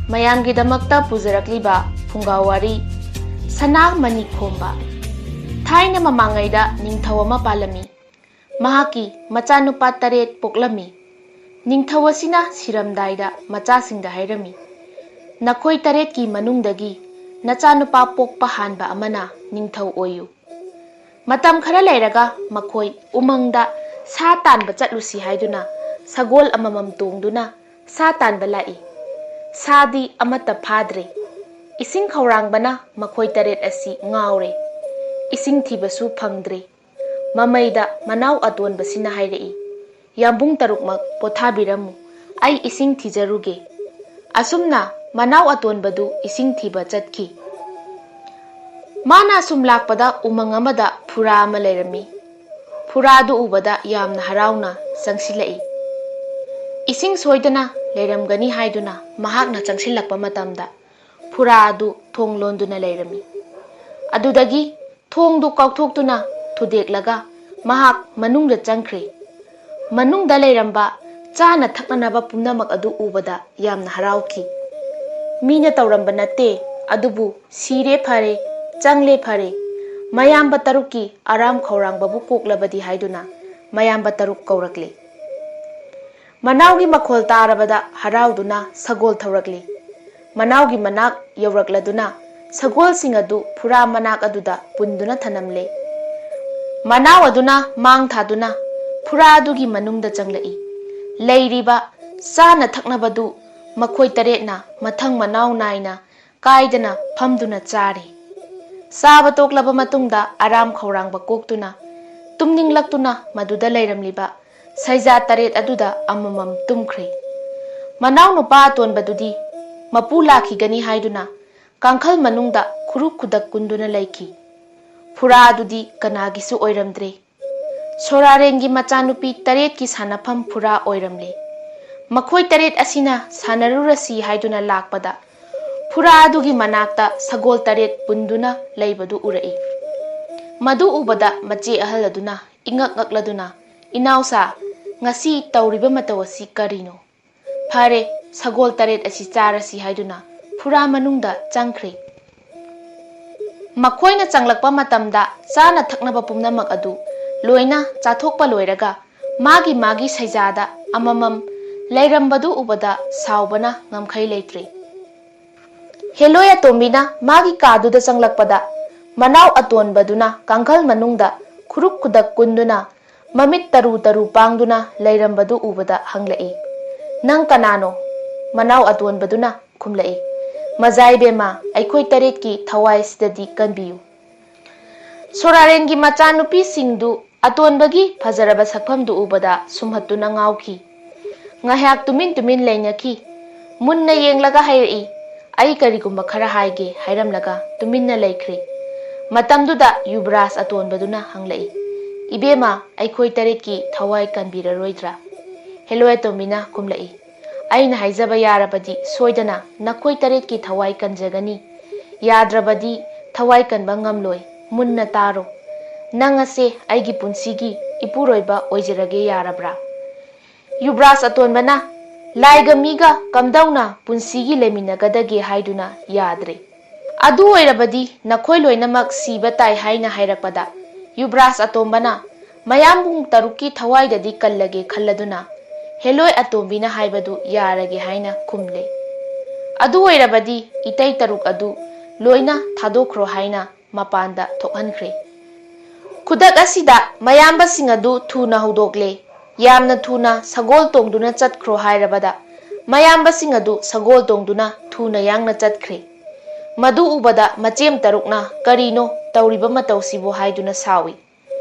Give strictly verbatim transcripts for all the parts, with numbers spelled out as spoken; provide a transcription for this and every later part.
ꯃꯌꯥꯝꯒꯤꯗꯃꯛꯇ ꯄꯨꯖꯔꯛꯂꯤꯕ ꯐꯨꯡꯒꯥ ꯋꯥꯔꯤ, ꯁꯅꯥ ꯃꯅꯤ ꯈꯣꯝꯕ꯫ ꯊꯥꯏꯅ ꯃꯃꯥꯡꯉꯩꯗ ꯅꯤꯡꯊꯧ ꯑꯃ ꯄꯥꯜꯂꯝꯃꯤ꯫ ꯃꯍꯥꯛꯀꯤ ꯃꯆꯥꯅꯨꯄꯥ ꯇꯔꯦꯠ ꯄꯣꯛꯂꯝꯃꯤ꯫ ꯅꯤꯡꯊꯧ ꯑꯁꯤꯅ ꯁꯤꯔꯝꯗꯥꯏꯗ ꯃꯆꯥꯁꯤꯡꯗ ꯍꯥꯏꯔꯝꯃꯤ, "ꯅꯈꯣꯏ ꯇꯔꯦꯠꯀꯤ ꯃꯅꯨꯡꯗꯒꯤ ꯅꯆꯥꯅꯨꯄꯥ ꯄꯣꯛꯄ ꯍꯥꯟꯕ ꯑꯃꯅ ꯅꯤꯡꯊꯧ ꯑꯣꯏꯌꯨ"꯫ ꯃꯇꯝ ꯈꯔ ꯂꯩꯔꯒ ꯃꯈꯣꯏ ꯎꯃꯪꯗ ꯁꯥ ꯇꯥꯟꯕ ꯆꯠꯂꯨꯁꯤ ꯍꯥꯏꯗꯨꯅ ꯁꯒꯣꯜ ꯑꯃꯃꯝ ꯇꯣꯡꯗꯨꯅ ꯁꯥ ꯇꯥꯟꯕ ꯂꯥꯛꯏ꯫ ꯁꯥꯗꯤ ꯑꯃꯠꯇ ꯐꯥꯗ꯭ꯔꯦ꯫ ꯏꯁꯤꯡ ꯈꯧꯔꯥꯡꯕꯅ ꯃꯈꯣꯏ ꯇꯔꯦꯠ ꯑꯁꯤ ꯉꯥꯎꯔꯦ꯫ ꯏꯁꯤꯡ ꯊꯤꯕꯁꯨ ꯐꯪꯗ꯭ꯔꯦ꯫ ꯃꯃꯩꯗ ꯃꯅꯥꯎ ꯑꯇꯣꯟꯕꯁꯤꯅ ꯍꯥꯏꯔꯛꯏ, "ꯌꯥꯝꯕꯨꯡ ꯇꯔꯨꯛꯃꯛ ꯄꯣꯊꯥꯕꯤꯔꯝꯃꯨ, ꯑꯩ ꯏꯁꯤꯡ ꯊꯤꯖꯔꯨꯒꯦ"꯫ ꯑꯁꯨꯝꯅ ꯃꯅꯥꯎ ꯑꯇꯣꯟꯕꯗꯨ ꯏꯁꯤꯡ ꯊꯤꯕ ꯆꯠꯈꯤ꯫ ꯃꯥꯅ ꯑꯁꯨꯝ ꯂꯥꯛꯄꯗ ꯎꯃꯪ ꯑꯃꯗ ꯐꯨꯔꯥ ꯑꯃ ꯂꯩꯔꯝꯃꯤ꯫ ꯐꯨꯔꯥꯗꯨ ꯎꯕꯗ ꯌꯥꯝꯅ ꯍꯔꯥꯎꯅ ꯆꯪꯁꯤꯜꯂꯛꯏ꯫ ꯏꯁꯤꯡ ꯁꯣꯏꯗꯅ ꯂꯩꯔꯝꯒꯅꯤ ꯍꯥꯏꯗꯨꯅ ꯃꯍꯥꯛꯅ ꯆꯪꯁꯤꯜꯂꯛꯄ ꯃꯇꯝꯗ ꯐꯨꯔꯥ ꯑꯗꯨ ꯊꯣꯡ ꯂꯣꯟꯗꯨꯅ ꯂꯩꯔꯝꯃꯤ꯫ ꯑꯗꯨꯗꯒꯤ ꯊꯣꯡꯗꯨ ꯀꯥꯎꯊꯣꯛꯇꯨꯅ ꯊꯨꯗꯦꯛꯂꯒ ꯃꯍꯥꯛ ꯃꯅꯨꯡꯗ ꯆꯪꯈ꯭ꯔꯦ꯫ ꯃꯅꯨꯡꯗ ꯂꯩꯔꯝꯕ ꯆꯥꯅ ꯊꯛꯅꯅꯕ ꯄꯨꯝꯅꯃꯛ ꯑꯗꯨ ꯎꯕꯗ ꯌꯥꯝꯅ ꯍꯔꯥꯎꯈꯤ꯫ ꯃꯤꯅ ꯇꯧꯔꯝꯕ ꯅꯠꯇꯦ, ꯑꯗꯨꯕꯨ ꯁꯤꯔꯦ ꯐꯔꯦ, ꯆꯪꯂꯦ ꯐꯔꯦ, ꯃꯌꯥꯝꯕ ꯇꯔꯨꯛꯀꯤ ꯑꯔꯥꯝ ꯈꯧꯔꯥꯡꯕꯕꯨ ꯀꯣꯛꯂꯕꯗꯤ ꯍꯥꯏꯗꯨꯅ ꯃꯌꯥꯝꯕ ꯇꯔꯨꯛ ꯀꯧꯔꯛꯂꯦ꯫ ꯃꯅꯥꯎꯒꯤ ꯃꯈꯣꯜ ꯇꯥꯔꯕꯗ ꯍꯔꯥꯎꯗꯨꯅ ꯁꯒꯣꯜ ꯊꯧꯔꯛꯂꯤ꯫ ꯃꯅꯥꯎꯒꯤ ꯃꯅꯥꯛ ꯌꯧꯔꯛꯂꯗꯨꯅ ꯁꯒꯣꯜꯁꯤꯡ ꯑꯗꯨ ꯐꯨꯔꯥ ꯃꯅꯥꯛ ꯑꯗꯨꯗ ꯄꯨꯟꯗꯨꯅ ꯊꯅꯝꯂꯦ꯫ ꯃꯅꯥꯎ ꯑꯗꯨꯅ ꯃꯥꯡ ꯊꯥꯗꯨꯅ ꯐꯨꯔꯥ ꯑꯗꯨꯒꯤ ꯃꯅꯨꯡꯗ ꯆꯪꯂꯛꯏ꯫ ꯂꯩꯔꯤꯕ ꯆꯥꯅ ꯊꯛꯅꯕꯗꯨ ꯃꯈꯣꯏ ꯇꯔꯦꯠꯅ ꯃꯊꯪ ꯃꯅꯥꯎ ꯅꯥꯏꯅ ꯀꯥꯏꯗꯅ ꯐꯝꯗꯨꯅ ꯆꯥꯔꯤ꯫ ꯆꯥꯕ ꯇꯣꯛꯂꯕ ꯃꯇꯨꯡꯗ ꯑꯔꯥꯝ ꯈꯧꯔꯥꯡꯕ ꯀꯣꯛꯇꯨꯅ, ꯇꯨꯝꯅꯤꯡꯂꯛꯇꯨꯅ ꯃꯗꯨꯗ ꯂꯩꯔꯝꯂꯤꯕ ꯁꯩꯖꯥ ꯇꯔꯦꯠ ꯑꯗꯨꯗ ꯑꯃꯃꯝ ꯇꯨꯝꯈ꯭ꯔꯦ꯫ ꯃꯅꯥꯎ ꯅꯨꯄꯥ ꯑꯇꯣꯟꯕꯗꯨꯗꯤ ꯃꯄꯨ ꯂꯥꯛꯈꯤꯒꯅꯤ ꯍꯥꯏꯗꯨꯅ ꯀꯥꯡꯈꯜ ꯃꯅꯨꯡꯗ ꯈꯨꯔꯨ ꯈꯨꯗꯛ ꯀꯨꯟꯗꯨꯅ ꯂꯩꯈꯤ꯫ ꯐꯨꯔꯥ ꯑꯗꯨꯗꯤ ꯀꯅꯥꯒꯤꯁꯨ ꯑꯣꯏꯔꯝꯗ꯭ꯔꯦ꯫ ꯁꯣꯔꯥꯔꯦꯟꯒꯤ ꯃꯆꯥꯅꯨꯄꯤ ꯇꯔꯦꯠꯀꯤ ꯁꯥꯟꯅꯐꯝ ꯐꯨꯔꯥ ꯑꯣꯏꯔꯝꯂꯦ꯫ ꯃꯈꯣꯏ ꯇꯔꯦꯠ ꯑꯁꯤꯅ ꯁꯥꯟꯅꯔꯨꯔꯁꯤ ꯍꯥꯏꯗꯨꯅ ꯂꯥꯛꯄꯗ, ꯐꯨꯔꯥ ꯑꯗꯨꯒꯤ ꯃꯅꯥꯛꯇ ꯁꯒꯣꯜ ꯇꯔꯦꯠ ꯄꯨꯟꯗꯨꯅ ꯂꯩꯕꯗꯨ ꯎꯔꯛꯏ꯫ ꯃꯗꯨ ꯎꯕꯗ ꯃꯆꯦ ꯑꯍꯜ ꯑꯗꯨꯅ ꯏꯉꯛ ꯉꯛꯂꯗꯨꯅ, "ꯏꯅꯥꯎꯁꯥ, ꯉꯁꯤ ꯇꯧꯔꯤꯕ ꯃꯇꯧ ꯑꯁꯤ ꯀꯔꯤꯅꯣ?" "ꯐꯔꯦ, ꯁꯒꯣꯜ ꯇꯔꯦꯠ ꯑꯁꯤ ꯆꯥꯔꯁꯤ ꯍꯥꯏꯗꯨꯅ ꯐꯨꯔꯥ ꯃꯅꯨꯡꯗ ꯆꯪꯈ꯭ꯔꯦ꯫ ꯃꯈꯣꯏꯅ ꯆꯪꯂꯛꯄ ꯃꯇꯝꯗ ꯆꯥꯅ ꯊꯛꯅꯕ ꯄꯨꯝꯅꯃꯛ ꯑꯗꯨ ꯂꯣꯏꯅ ꯆꯥꯊꯣꯛꯄ ꯂꯣꯏꯔꯒ ꯃꯥꯒꯤ ꯃꯥꯒꯤ ꯁꯩꯖꯥꯗ ꯑꯃꯃꯝ ꯂꯩꯔꯝꯕꯗꯨ ꯎꯕꯗ ꯁꯥꯎꯕꯅ ꯉꯝꯈꯩ ꯂꯩꯇ꯭ꯔꯦ꯫ ꯍꯦꯂꯣꯏ ꯑꯇꯣꯝꯕꯤꯅ ꯃꯥꯒꯤ ꯀꯥꯗꯨꯗ ꯆꯪꯂꯛꯄꯗ ꯃꯅꯥꯎ ꯑꯇꯣꯟꯕꯗꯨꯅ ꯀꯥꯡꯈꯜ ꯃꯅꯨꯡꯗ ꯈꯨꯔꯨꯛ ꯈꯨꯗꯛ ꯀꯨꯟꯗꯨꯅ ꯃꯃꯤꯠ ꯇꯔꯨ ꯇꯔꯨ ꯄꯥꯡꯗꯨꯅ ꯂꯩꯔꯝꯕꯗꯨ ꯎꯕꯗ ꯍꯪꯂꯛꯏ, "ꯅꯪ ꯀꯅꯥꯅꯣ?" ꯃꯅꯥꯎ ꯑꯇꯣꯟꯕꯗꯨꯅ ꯈꯨꯝꯂꯛꯏ, "ꯃꯖꯥ ꯏꯕꯦꯝꯃ, ꯑꯩꯈꯣꯏ ꯇꯔꯦꯠꯀꯤ ꯊꯋꯥꯏꯁꯤꯗꯗꯤ ꯀꯟꯕꯤꯌꯨ꯫" ꯁꯣꯔꯥꯔꯦꯟꯒꯤ ꯃꯆꯥꯅꯨꯄꯤꯁꯤꯡꯗꯨ ꯑꯇꯣꯟꯕꯒꯤ ꯐꯖꯔꯕ ꯁꯛꯐꯝꯗꯨ ꯎꯕꯗ ꯁꯨꯝꯍꯠꯇꯨꯅ ꯉꯥꯎꯈꯤ꯫ ꯉꯥꯏꯍꯥꯛ ꯇꯨꯃꯤꯟ ꯇꯨꯃꯤꯟ ꯂꯩꯅꯈꯤ꯫ ꯃꯨꯟꯅ ꯌꯦꯡꯂꯒ ꯍꯥꯏꯔꯛꯏ, "ꯑꯩ ꯀꯔꯤꯒꯨꯝꯕ ꯈꯔ ꯍꯥꯏꯒꯦ" ꯍꯥꯏꯔꯝꯂꯒ ꯇꯨꯃꯤꯟꯅ ꯂꯩꯈ꯭ꯔꯦ꯫ ꯃꯇꯝꯗꯨꯗ ꯌꯨꯕꯔꯥꯖ ꯑꯇꯣꯟꯕꯗꯨꯅ ꯍꯪꯂꯛꯏ, "ꯏꯕꯦꯝꯃ, ꯑꯩꯈꯣꯏ ꯇꯔꯦꯠꯀꯤ ꯊꯋꯥꯏ ꯀꯟꯕꯤꯔꯔꯣꯏꯗ꯭ꯔꯥ?" ꯍꯦꯂꯣꯏ ꯑꯇꯣꯝꯕꯤꯅ ꯈꯨꯝꯂꯛꯏ, "ꯑꯩꯅ ꯍꯥꯏꯖꯕ ꯌꯥꯔꯕꯗꯤ ꯁꯣꯏꯗꯅ ꯅꯈꯣꯏ ꯇꯔꯦꯠꯀꯤ ꯊꯋꯥꯏ ꯀꯟꯖꯒꯅꯤ꯫ ꯌꯥꯗ꯭ꯔꯕꯗꯤ ꯊꯋꯥꯏ ꯀꯟꯕ ꯉꯝꯂꯣꯏ꯫ ꯃꯨꯟꯅ ꯇꯥꯔꯣ꯫ ꯅꯪ ꯑꯁꯦ ꯑꯩꯒꯤ ꯄꯨꯟꯁꯤꯒꯤ ꯏꯄꯨꯔꯣꯏꯕ ꯑꯣꯏꯖꯔꯒꯦ, ꯌꯥꯔꯕ꯭ꯔꯥ?" ꯌꯨꯕꯔꯥꯖ ꯑꯇꯣꯟꯕꯅ ꯂꯥꯏꯒ ꯃꯤꯒ ꯀꯝꯗꯧꯅ ꯄꯨꯟꯁꯤꯒꯤ ꯂꯩꯃꯤꯟꯅꯒꯗꯒꯦ ꯍꯥꯏꯗꯨꯅ ꯌꯥꯗ꯭ꯔꯦ꯫ "ꯑꯗꯨ ꯑꯣꯏꯔꯕꯗꯤ ꯅꯈꯣꯏ ꯂꯣꯏꯅꯃꯛ ꯁꯤꯕ ꯇꯥꯏ" ꯍꯥꯏꯅ ꯍꯥꯏꯔꯛꯄꯗ, ꯌꯨꯕꯔꯥꯖ ꯑꯇꯣꯝꯕꯅ ꯃꯌꯥꯝꯕꯨꯡ ꯇꯔꯨꯛꯀꯤ ꯊꯋꯥꯏꯗꯗꯤ ꯀꯜꯂꯒꯦ ꯈꯜꯂꯗꯨꯅ ꯍꯦꯂꯣꯏ ꯑꯇꯣꯝꯕꯤꯅ ꯍꯥꯏꯕꯗꯨ ꯌꯥꯔꯒꯦ ꯍꯥꯏꯅ ꯈꯨꯝꯂꯦ꯫ "ꯑꯗꯨ ꯑꯣꯏꯔꯕꯗꯤ ꯏꯇꯩ ꯇꯔꯨꯛ ꯑꯗꯨ ꯂꯣꯏꯅ ꯊꯥꯗꯣꯛꯈ꯭ꯔꯣ" ꯍꯥꯏꯅ ꯃꯄꯥꯟꯗ ꯊꯣꯛꯍꯟꯈ꯭ꯔꯦ꯫ ꯈꯨꯗꯛ ꯑꯁꯤꯗ ꯃꯌꯥꯝꯕꯁꯤꯡ ꯑꯗꯨ ꯊꯨꯅ ꯍꯧꯗꯣꯛꯂꯦ꯫ ꯌꯥꯝꯅ ꯊꯨꯅ ꯁꯒꯣꯜ ꯇꯣꯡꯗꯨꯅ ꯆꯠꯈ꯭ꯔꯣ ꯍꯥꯏꯔꯕꯗ, ꯃꯌꯥꯝꯕꯁꯤꯡ ꯑꯗꯨ ꯁꯒꯣꯜ ꯇꯣꯡꯗꯨꯅ ꯊꯨꯅ ꯌꯥꯡꯅ ꯆꯠꯈ꯭ꯔꯦ꯫ ꯃꯗꯨ ꯎꯕꯗ ꯃꯆꯦꯝ ꯇꯔꯨꯛꯅ "ꯀꯔꯤꯅꯣ ꯇꯧꯔꯤꯕ ꯃꯇꯧꯁꯤꯕꯨ?" ꯍꯥꯏꯗꯨꯅ ꯁꯥꯎꯏ꯫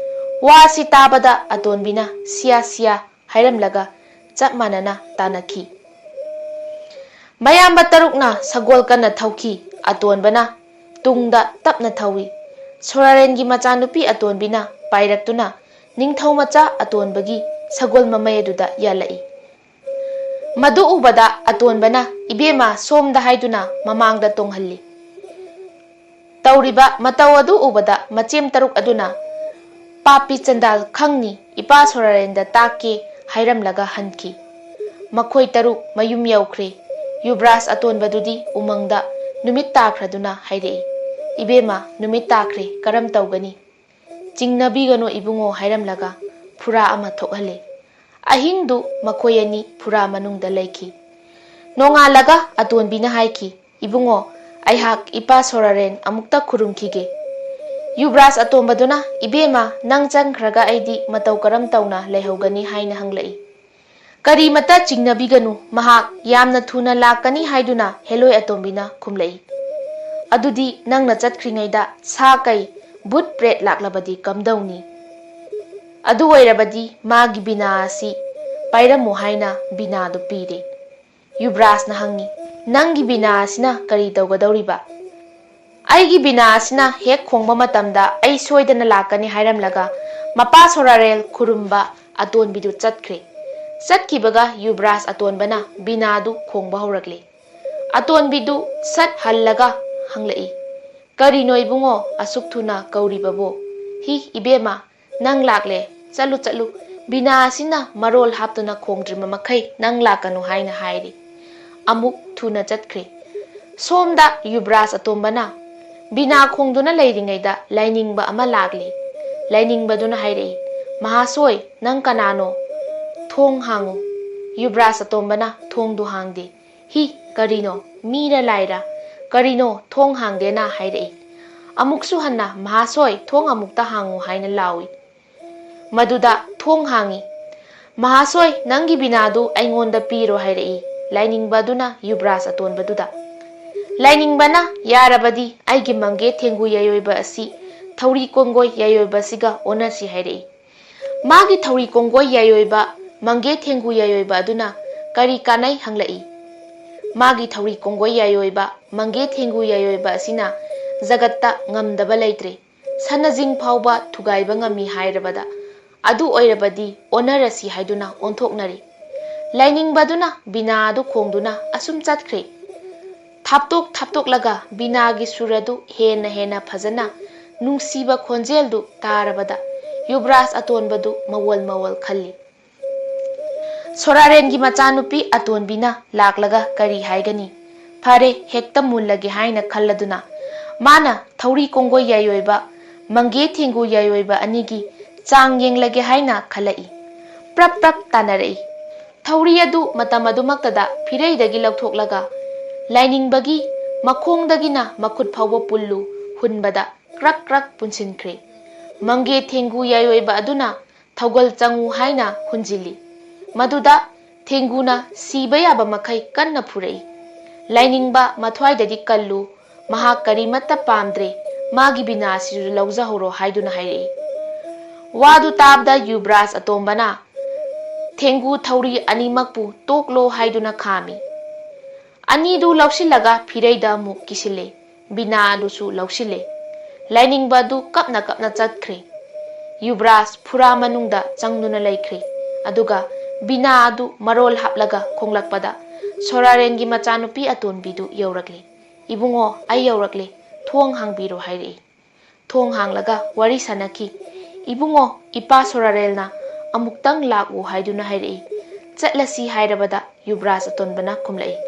ꯋꯥ ꯑꯁꯤ ꯇꯥꯕꯗ ꯑꯇꯣꯟꯕꯤꯅ "ꯁꯤꯌꯥ, ꯁꯤꯌꯥ" ꯍꯥꯏꯔꯝꯂꯒ ꯆꯞ ꯃꯥꯟꯅꯅ ꯇꯥꯅꯈꯤ꯫ ꯃꯌꯥꯝꯕ ꯇꯔꯨꯛꯅ ꯁꯒꯣꯜ ꯀꯟꯅ ꯊꯧꯈꯤ꯫ ꯑꯇꯣꯟꯕꯅ ꯇꯨꯡꯗ ꯇꯞꯅ ꯊꯧꯏ꯫ ꯁꯣꯔꯥꯔꯦꯟꯒꯤ ꯃꯆꯥꯅꯨꯄꯤ ꯑꯇꯣꯟꯕꯤꯅ ꯄꯥꯏꯔꯛꯇꯨꯅ ꯅꯤꯡꯊꯧ ꯃꯆꯥ ꯑꯇꯣꯟꯕꯒꯤ ꯁꯒꯣꯜ ꯃꯃꯩ ꯑꯗꯨꯗ ꯌꯥꯜꯂꯛꯏ꯫ ꯃꯗꯨ ꯎꯕꯗ ꯑꯇꯣꯟꯕꯅ "ꯏꯕꯦꯝꯃ, ꯁꯣꯝꯗ" ꯍꯥꯏꯗꯨꯅ ꯃꯃꯥꯡꯗ ꯇꯣꯡꯍꯜꯂꯤ꯫ ꯇꯧꯔꯤꯕ ꯃꯇꯧ ꯑꯗꯨ ꯎꯕꯗ ꯃꯆꯦꯝ ꯇꯔꯨꯛ ꯑꯗꯨꯅ "ꯄꯥꯄꯤ ꯆꯟꯗꯥꯜ, ꯈꯪꯅꯤ, ꯏꯄꯥ ꯁꯣꯔꯥꯔꯦꯟꯗ ꯇꯥꯛꯀꯦ" ꯍꯥꯏꯔꯝꯂꯒ ꯍꯟꯈꯤ꯫ ꯃꯈꯣꯏ ꯇꯔꯨꯛ ꯃꯌꯨꯝ ꯌꯧꯈ꯭ꯔꯦ꯫ ꯌꯨꯕ꯭ꯔꯥꯖ ꯑꯇꯣꯟꯕꯗꯨꯗꯤ ꯎꯃꯪꯗ ꯅꯨꯃꯤꯠ ꯇꯥꯈ꯭ꯔꯗꯨꯅ ꯍꯥꯏꯔꯛꯏ, "ꯏꯕꯦꯝꯃ, ꯅꯨꯃꯤꯠ ꯇꯥꯈ꯭ꯔꯦ, ꯀꯔꯝ ꯇꯧꯒꯅꯤ?" "ꯆꯤꯡꯅꯕꯤꯒꯅꯨ ꯏꯕꯨꯡꯉꯣ" ꯍꯥꯏꯔꯝꯂꯒ ꯐꯨꯔꯥ ꯑꯃ ꯊꯣꯛꯍꯜꯂꯦ꯫ ꯑꯍꯤꯡꯗꯨ ꯃꯈꯣꯏ ꯑꯅꯤ ꯐꯨꯔꯥ ꯃꯅꯨꯡꯗ ꯂꯩꯈꯤ꯫ ꯅꯣꯡꯉꯥꯜꯂꯒ ꯑꯇꯣꯟꯕꯤꯅ ꯍꯥꯏꯈꯤ, "ꯏꯕꯨꯡꯉꯣ, ꯑꯩꯍꯥꯛ ꯏꯄꯥ ꯁꯣꯔꯥꯔꯦꯟ ꯑꯃꯨꯛꯇ ꯈꯨꯔꯨꯝꯈꯤꯒꯦ꯫" ꯌꯨꯕ꯭ꯔꯥꯖ ꯑꯇꯣꯝꯕꯗꯨꯅ, "ꯏꯕꯦꯝꯃ, ꯅꯪ ꯆꯪꯈ꯭ꯔꯒ ꯑꯩꯗꯤ ꯃꯇꯧ ꯀꯔꯝ ꯇꯧꯅ ꯂꯩꯍꯧꯒꯅꯤ?" ꯍꯥꯏꯅ ꯍꯪꯂꯛꯏ꯫ "ꯀꯔꯤꯃꯇ ꯆꯤꯡꯅꯕꯤꯒꯅꯨ, ꯃꯍꯥꯛ ꯌꯥꯝꯅ ꯊꯨꯅ ꯂꯥꯛꯀꯅꯤ" ꯍꯥꯏꯗꯨꯅ ꯍꯦꯂꯣꯏ ꯑꯇꯣꯝꯕꯤꯅ ꯈꯨꯝꯂꯛꯏ꯫ "ꯑꯗꯨꯗꯤ ꯅꯪꯅ ꯆꯠꯈ꯭ꯔꯤꯉꯩꯗ ꯁꯥ ꯀꯩ, ꯚꯨꯠ ꯄ꯭ꯔꯦꯠ ꯂꯥꯛꯂꯕꯗꯤ ꯀꯝꯗꯧꯅꯤ? ꯑꯗꯨ ꯑꯣꯏꯔꯕꯗꯤ ꯃꯥꯒꯤ ꯕꯤꯅꯥ ꯑꯁꯤ ꯄꯥꯏꯔꯝꯃꯨ" ꯍꯥꯏꯅ ꯕꯤꯅꯥꯗꯨ ꯄꯤꯔꯦ꯫ ꯌꯨꯕ꯭ꯔꯥꯖꯅ ꯍꯪꯉꯤ, "ꯅꯪꯒꯤ ꯕꯤꯅꯥ ꯑꯁꯤꯅ ꯀꯔꯤ ꯇꯧꯒꯗꯧꯔꯤꯕ?" "ꯑꯩꯒꯤ ꯕꯤꯅꯥ ꯑꯁꯤꯅ ꯍꯦꯛ ꯈꯣꯡꯕ ꯃꯇꯝꯗ ꯑꯩ ꯁꯣꯏꯗꯅ ꯂꯥꯛꯀꯅꯤ" ꯍꯥꯏꯔꯝꯂꯒ ꯃꯄꯥ ꯁꯣꯔꯥꯔꯦꯜ ꯈꯨꯔꯨꯝꯕ ꯑꯇꯣꯟꯕꯤꯗꯨ ꯆꯠꯈ꯭ꯔꯦ꯫ ꯆꯠꯈꯤꯕꯒ ꯌꯨꯕ꯭ꯔꯥꯖ ꯑꯇꯣꯟꯕꯅ ꯕꯤꯅꯥꯗꯨ ꯈꯣꯡꯕ ꯍꯧꯔꯛꯂꯦ꯫ ꯑꯇꯣꯟꯕꯤꯗꯨ ꯁꯠ ꯍꯜꯂꯒ ꯍꯪꯂꯛꯏ, "ꯀꯔꯤꯅꯣ ꯏꯕꯨꯡꯉꯣ ꯑꯁꯨꯛ ꯊꯨꯅ ꯀꯧꯔꯤꯕꯕꯨ?" "ꯍꯤ, ꯏꯕꯦꯝꯃ, ꯅꯪ ꯂꯥꯛꯂꯦ꯫ ꯆꯠꯂꯨ, ꯆꯠꯂꯨ꯫ ꯕꯤꯅꯥ ꯑꯁꯤꯅ ꯃꯔꯣꯜ ꯍꯥꯞꯇꯨꯅ ꯈꯣꯡꯗ꯭ꯔꯤꯕ ꯃꯈꯩ ꯅꯪ ꯂꯥꯛꯀꯅꯨ" ꯍꯥꯏꯅ ꯍꯥꯏꯔꯤ꯫ ꯑꯃꯨꯛ ꯊꯨꯅ ꯆꯠꯈ꯭ꯔꯦ꯫ ꯁꯣꯝꯗ ꯌꯨꯕ꯭ꯔꯥꯖ ꯑꯇꯣꯝꯕꯅ ꯕꯤꯅꯥ ꯈꯣꯡꯗꯨꯅ ꯂꯩꯔꯤꯉꯩꯗ ꯂꯥꯏꯅꯤꯡꯕ ꯑꯃ ꯂꯥꯛꯂꯦ꯫ ꯂꯥꯏꯅꯤꯡꯕꯗꯨꯅ ꯍꯥꯏꯔꯛꯏ, "ꯃꯍꯥꯁꯣꯏ, ꯅꯪ ꯀꯅꯥꯅꯣ? ꯊꯣꯡ ꯍꯥꯡꯉꯨ꯫" ꯌꯨꯕ꯭ꯔꯥꯖ ꯑꯇꯣꯝꯕꯅ ꯊꯣꯡꯗꯨ ꯍꯥꯡꯗꯦ꯫ "ꯍꯤ, ꯀꯔꯤꯅꯣ? ꯃꯤꯔ ꯂꯥꯏꯔ? ꯀꯔꯤꯅꯣ? ꯊꯣꯡ ꯍꯥꯡꯗꯦꯅ" ꯍꯥꯏꯔꯛꯏ꯫ ꯑꯃꯨꯛꯁꯨ ꯍꯟꯅ, "ꯃꯍꯥꯁꯣꯏ, ꯊꯣꯡ ꯑꯃꯨꯛꯇ ꯍꯥꯡꯉꯨ" ꯍꯥꯏꯅ ꯂꯥꯎꯏ꯫ ꯃꯗꯨꯗ ꯊꯣꯡ ꯍꯥꯡꯉꯤ꯫ "ꯃꯍꯥꯁꯣꯏ, ꯅꯪꯒꯤ ꯕꯤꯅꯥꯗꯨ ꯑꯩꯉꯣꯟꯗ ꯄꯤꯔꯣ" ꯍꯥꯏꯔꯛꯏ ꯂꯥꯏꯅꯤꯡꯕ ꯑꯗꯨꯅ ꯌꯨꯕ꯭ꯔꯥꯖ ꯑꯇꯣꯟꯕꯗꯨꯗ꯫ ꯂꯥꯏꯅꯤꯡꯕꯅ, "ꯌꯥꯔꯕꯗꯤ ꯑꯩꯒꯤ ꯃꯪꯒꯦ ꯊꯦꯡꯒꯨ ꯌꯥꯏꯑꯣꯏꯕ ꯑꯁꯤ ꯊꯧꯔꯤ ꯀꯣꯡꯒꯣꯏ ꯌꯥꯏꯑꯣꯏꯕ ꯑꯁꯤꯒ ꯑꯣꯟꯅꯁꯤ" ꯍꯥꯏꯔꯛꯏ꯫ ꯃꯥꯒꯤ ꯊꯧꯔꯤ ꯀꯣꯡꯒꯣꯏ ꯌꯥꯏꯑꯣꯏꯕ, ꯃꯪꯒꯦ ꯊꯦꯡꯒꯨ ꯌꯥꯏꯑꯣꯏꯕ ꯑꯗꯨꯅ ꯀꯔꯤ ꯀꯥꯟꯅꯩ ꯍꯪꯂꯛꯏ꯫ ꯃꯥꯒꯤ ꯊꯧꯔꯤ ꯀꯣꯡꯒꯣꯏ ꯌꯥꯏꯑꯣꯏꯕ, ꯃꯪꯒꯦ ꯊꯦꯡꯒꯨ ꯌꯥꯏꯑꯣꯏꯕ ꯑꯁꯤꯅ ꯖꯒꯠꯇ ꯉꯝꯗꯕ ꯂꯩꯇ꯭ꯔꯦ꯫ ꯁꯅꯥꯖꯤꯡ ꯐꯥꯎꯕ ꯊꯨꯒꯥꯏꯕ ꯉꯝꯃꯤ ꯍꯥꯏꯔꯕꯗ, ꯑꯗꯨ ꯑꯣꯏꯔꯕꯗꯤ ꯑꯣꯟꯅꯔꯁꯤ ꯍꯥꯏꯗꯨꯅ ꯑꯣꯟꯊꯣꯛꯅꯔꯦ꯫ ꯂꯥꯏꯅꯤꯡꯕꯗꯨꯅ ꯕꯤꯅꯥ ꯑꯗꯨ ꯈꯣꯡꯗꯨꯅ ꯑꯁꯨꯝ ꯆꯠꯈ꯭ꯔꯦ꯫ ꯊꯥꯞꯇꯣꯛ ꯊꯥꯞꯇꯣꯛꯂꯒ ꯕꯤꯅꯥꯒꯤ ꯁꯨꯔ ꯑꯗꯨ ꯍꯦꯟꯅ ꯍꯦꯟꯅ ꯐꯖꯅ ꯅꯨꯡꯁꯤꯕ ꯈꯣꯟꯖꯦꯜꯗꯨ ꯇꯥꯔꯕꯗ ꯌꯨꯕ꯭ꯔꯥꯖ ꯑꯇꯣꯟꯕꯗꯨ ꯃꯋꯣꯜ ꯃꯋꯣꯜ ꯈꯜꯂꯤ꯫ ꯁꯣꯔꯥꯔꯦꯟꯒꯤ ꯃꯆꯥꯅꯨꯄꯤ ꯑꯇꯣꯟꯕꯤꯅ ꯂꯥꯛꯂꯒ ꯀꯔꯤ ꯍꯥꯏꯒꯅꯤ? ꯐꯔꯦ, ꯍꯦꯛꯇ ꯃꯨꯜꯂꯒꯦ ꯍꯥꯏꯅ ꯈꯜꯂꯗꯨꯅ ꯃꯥꯅ ꯊꯧꯔꯤ ꯀꯣꯡꯒꯣꯏ ꯌꯥꯏꯑꯣꯏꯕ, ꯃꯪꯒꯦ ꯊꯦꯡꯒꯨ ꯌꯥꯏꯑꯣꯏꯕ ꯑꯅꯤꯒꯤ ꯆꯥꯡ ꯌꯦꯡꯂꯒꯦ ꯍꯥꯏꯅ ꯈꯜꯂꯛꯏ꯫ ꯄ꯭ꯔꯞ ꯄ꯭ꯔꯞ ꯇꯥꯅꯔꯛꯏ꯫ ꯊꯧꯔꯤ ꯑꯗꯨ ꯃꯇꯝ ꯑꯗꯨꯃꯛꯇꯗ ꯐꯤꯔꯩꯗꯒꯤ ꯂꯧꯊꯣꯛꯂꯒ ꯂꯥꯏꯅꯤꯡꯕꯒꯤ ꯃꯈꯣꯡꯗꯒꯤꯅ ꯃꯈꯨꯠ ꯐꯥꯎꯕ ꯄꯨꯜꯂꯨ ꯍꯨꯟꯕꯗ ꯀ꯭ꯔꯛ ꯀ꯭ꯔꯛ ꯄꯨꯟꯁꯤꯟꯈ꯭ꯔꯦ꯫ ꯃꯪꯒꯦ ꯊꯦꯡꯒꯨ ꯌꯥꯏꯑꯣꯏꯕ ꯑꯗꯨꯅ ꯊꯧꯒꯜ ꯆꯪꯉꯨ ꯍꯥꯏꯅ ꯍꯨꯟꯖꯤꯜꯂꯤ꯫ ꯃꯗꯨꯗ ꯊꯦꯡꯒꯨꯅ ꯁꯤꯕ ꯌꯥꯕ ꯃꯈꯩ ꯀꯟꯅ ꯐꯨꯔꯛꯏ꯫ ꯂꯥꯏꯅꯤꯡꯕ ꯃꯊ꯭ꯋꯥꯏꯗꯗꯤ ꯀꯜꯂꯨ, ꯃꯍꯥꯛ ꯀꯔꯤꯃꯠꯇ ꯄꯥꯝꯗ꯭ꯔꯦ, ꯃꯥꯒꯤ ꯕꯤꯅꯥ ꯑꯁꯤꯁꯨ ꯂꯧꯖꯍꯧꯔꯣ ꯍꯥꯏꯗꯨꯅ ꯍꯥꯏꯔꯛꯏ꯫ ꯋꯥꯗꯨ ꯇꯥꯕꯗ ꯌꯨꯕ꯭ꯔꯥꯖ ꯑꯇꯣꯝꯕꯅ ꯊꯦꯡꯒꯨ ꯊꯧꯔꯤ ꯑꯅꯤꯃꯛꯄꯨ ꯇꯣꯛꯂꯣ ꯍꯥꯏꯗꯨꯅ ꯈꯥꯝꯃꯤ꯫ ꯑꯅꯤꯗꯨ ꯂꯧꯁꯤꯜꯂꯒ ꯐꯤꯔꯩꯗ ꯑꯃꯨꯛ ꯀꯤꯁꯤꯜꯂꯦ꯫ ꯕꯤꯅꯥ ꯑꯗꯨꯁꯨ ꯂꯧꯁꯤꯜꯂꯦ꯫ ꯂꯥꯏꯅꯤꯡꯕ ꯑꯗꯨ ꯀꯞꯅ ꯀꯞꯅ ꯆꯠꯈ꯭ꯔꯦ꯫ ꯌꯨꯕ꯭ꯔꯥꯖ ꯐꯨꯔꯥ ꯃꯅꯨꯡꯗ ꯆꯪꯗꯨꯅ ꯂꯩꯈ꯭ꯔꯦ꯫ ꯑꯗꯨꯒ ꯕꯤꯅꯥ ꯑꯗꯨ ꯃꯔꯣꯜ ꯍꯥꯞꯂꯒ ꯈꯣꯡꯂꯛꯄꯗ ꯁꯣꯔꯥꯔꯦꯟꯒꯤ ꯃꯆꯥꯅꯨꯄꯤ ꯑꯇꯣꯟꯕꯤꯗꯨ ꯌꯧꯔꯛꯂꯦ꯫ "ꯏꯕꯨꯡꯉꯣ, ꯑꯩ ꯌꯧꯔꯛꯂꯦ, ꯊꯣꯡ ꯍꯥꯡꯕꯤꯔꯣ" ꯍꯥꯏꯔꯛꯏ꯫ ꯊꯣꯡ ꯍꯥꯡꯂꯒ ꯋꯥꯔꯤ ꯁꯥꯅꯈꯤ꯫ "ꯏꯕꯨꯡꯉꯣ, ꯏꯄꯥ ꯁꯣꯔꯥꯔꯦꯜꯅ ꯑꯃꯨꯛꯇꯪ ꯂꯥꯛꯎ ꯍꯥꯏꯗꯨꯅ ꯍꯥꯏꯔꯛꯏ꯫ ꯆꯠꯂꯁꯤ ꯍꯥꯏꯔꯕꯗ" ꯌꯨꯕ꯭ꯔꯥꯖ ꯑꯇꯣꯟꯕꯅ ꯈꯨꯝꯂꯛꯏ,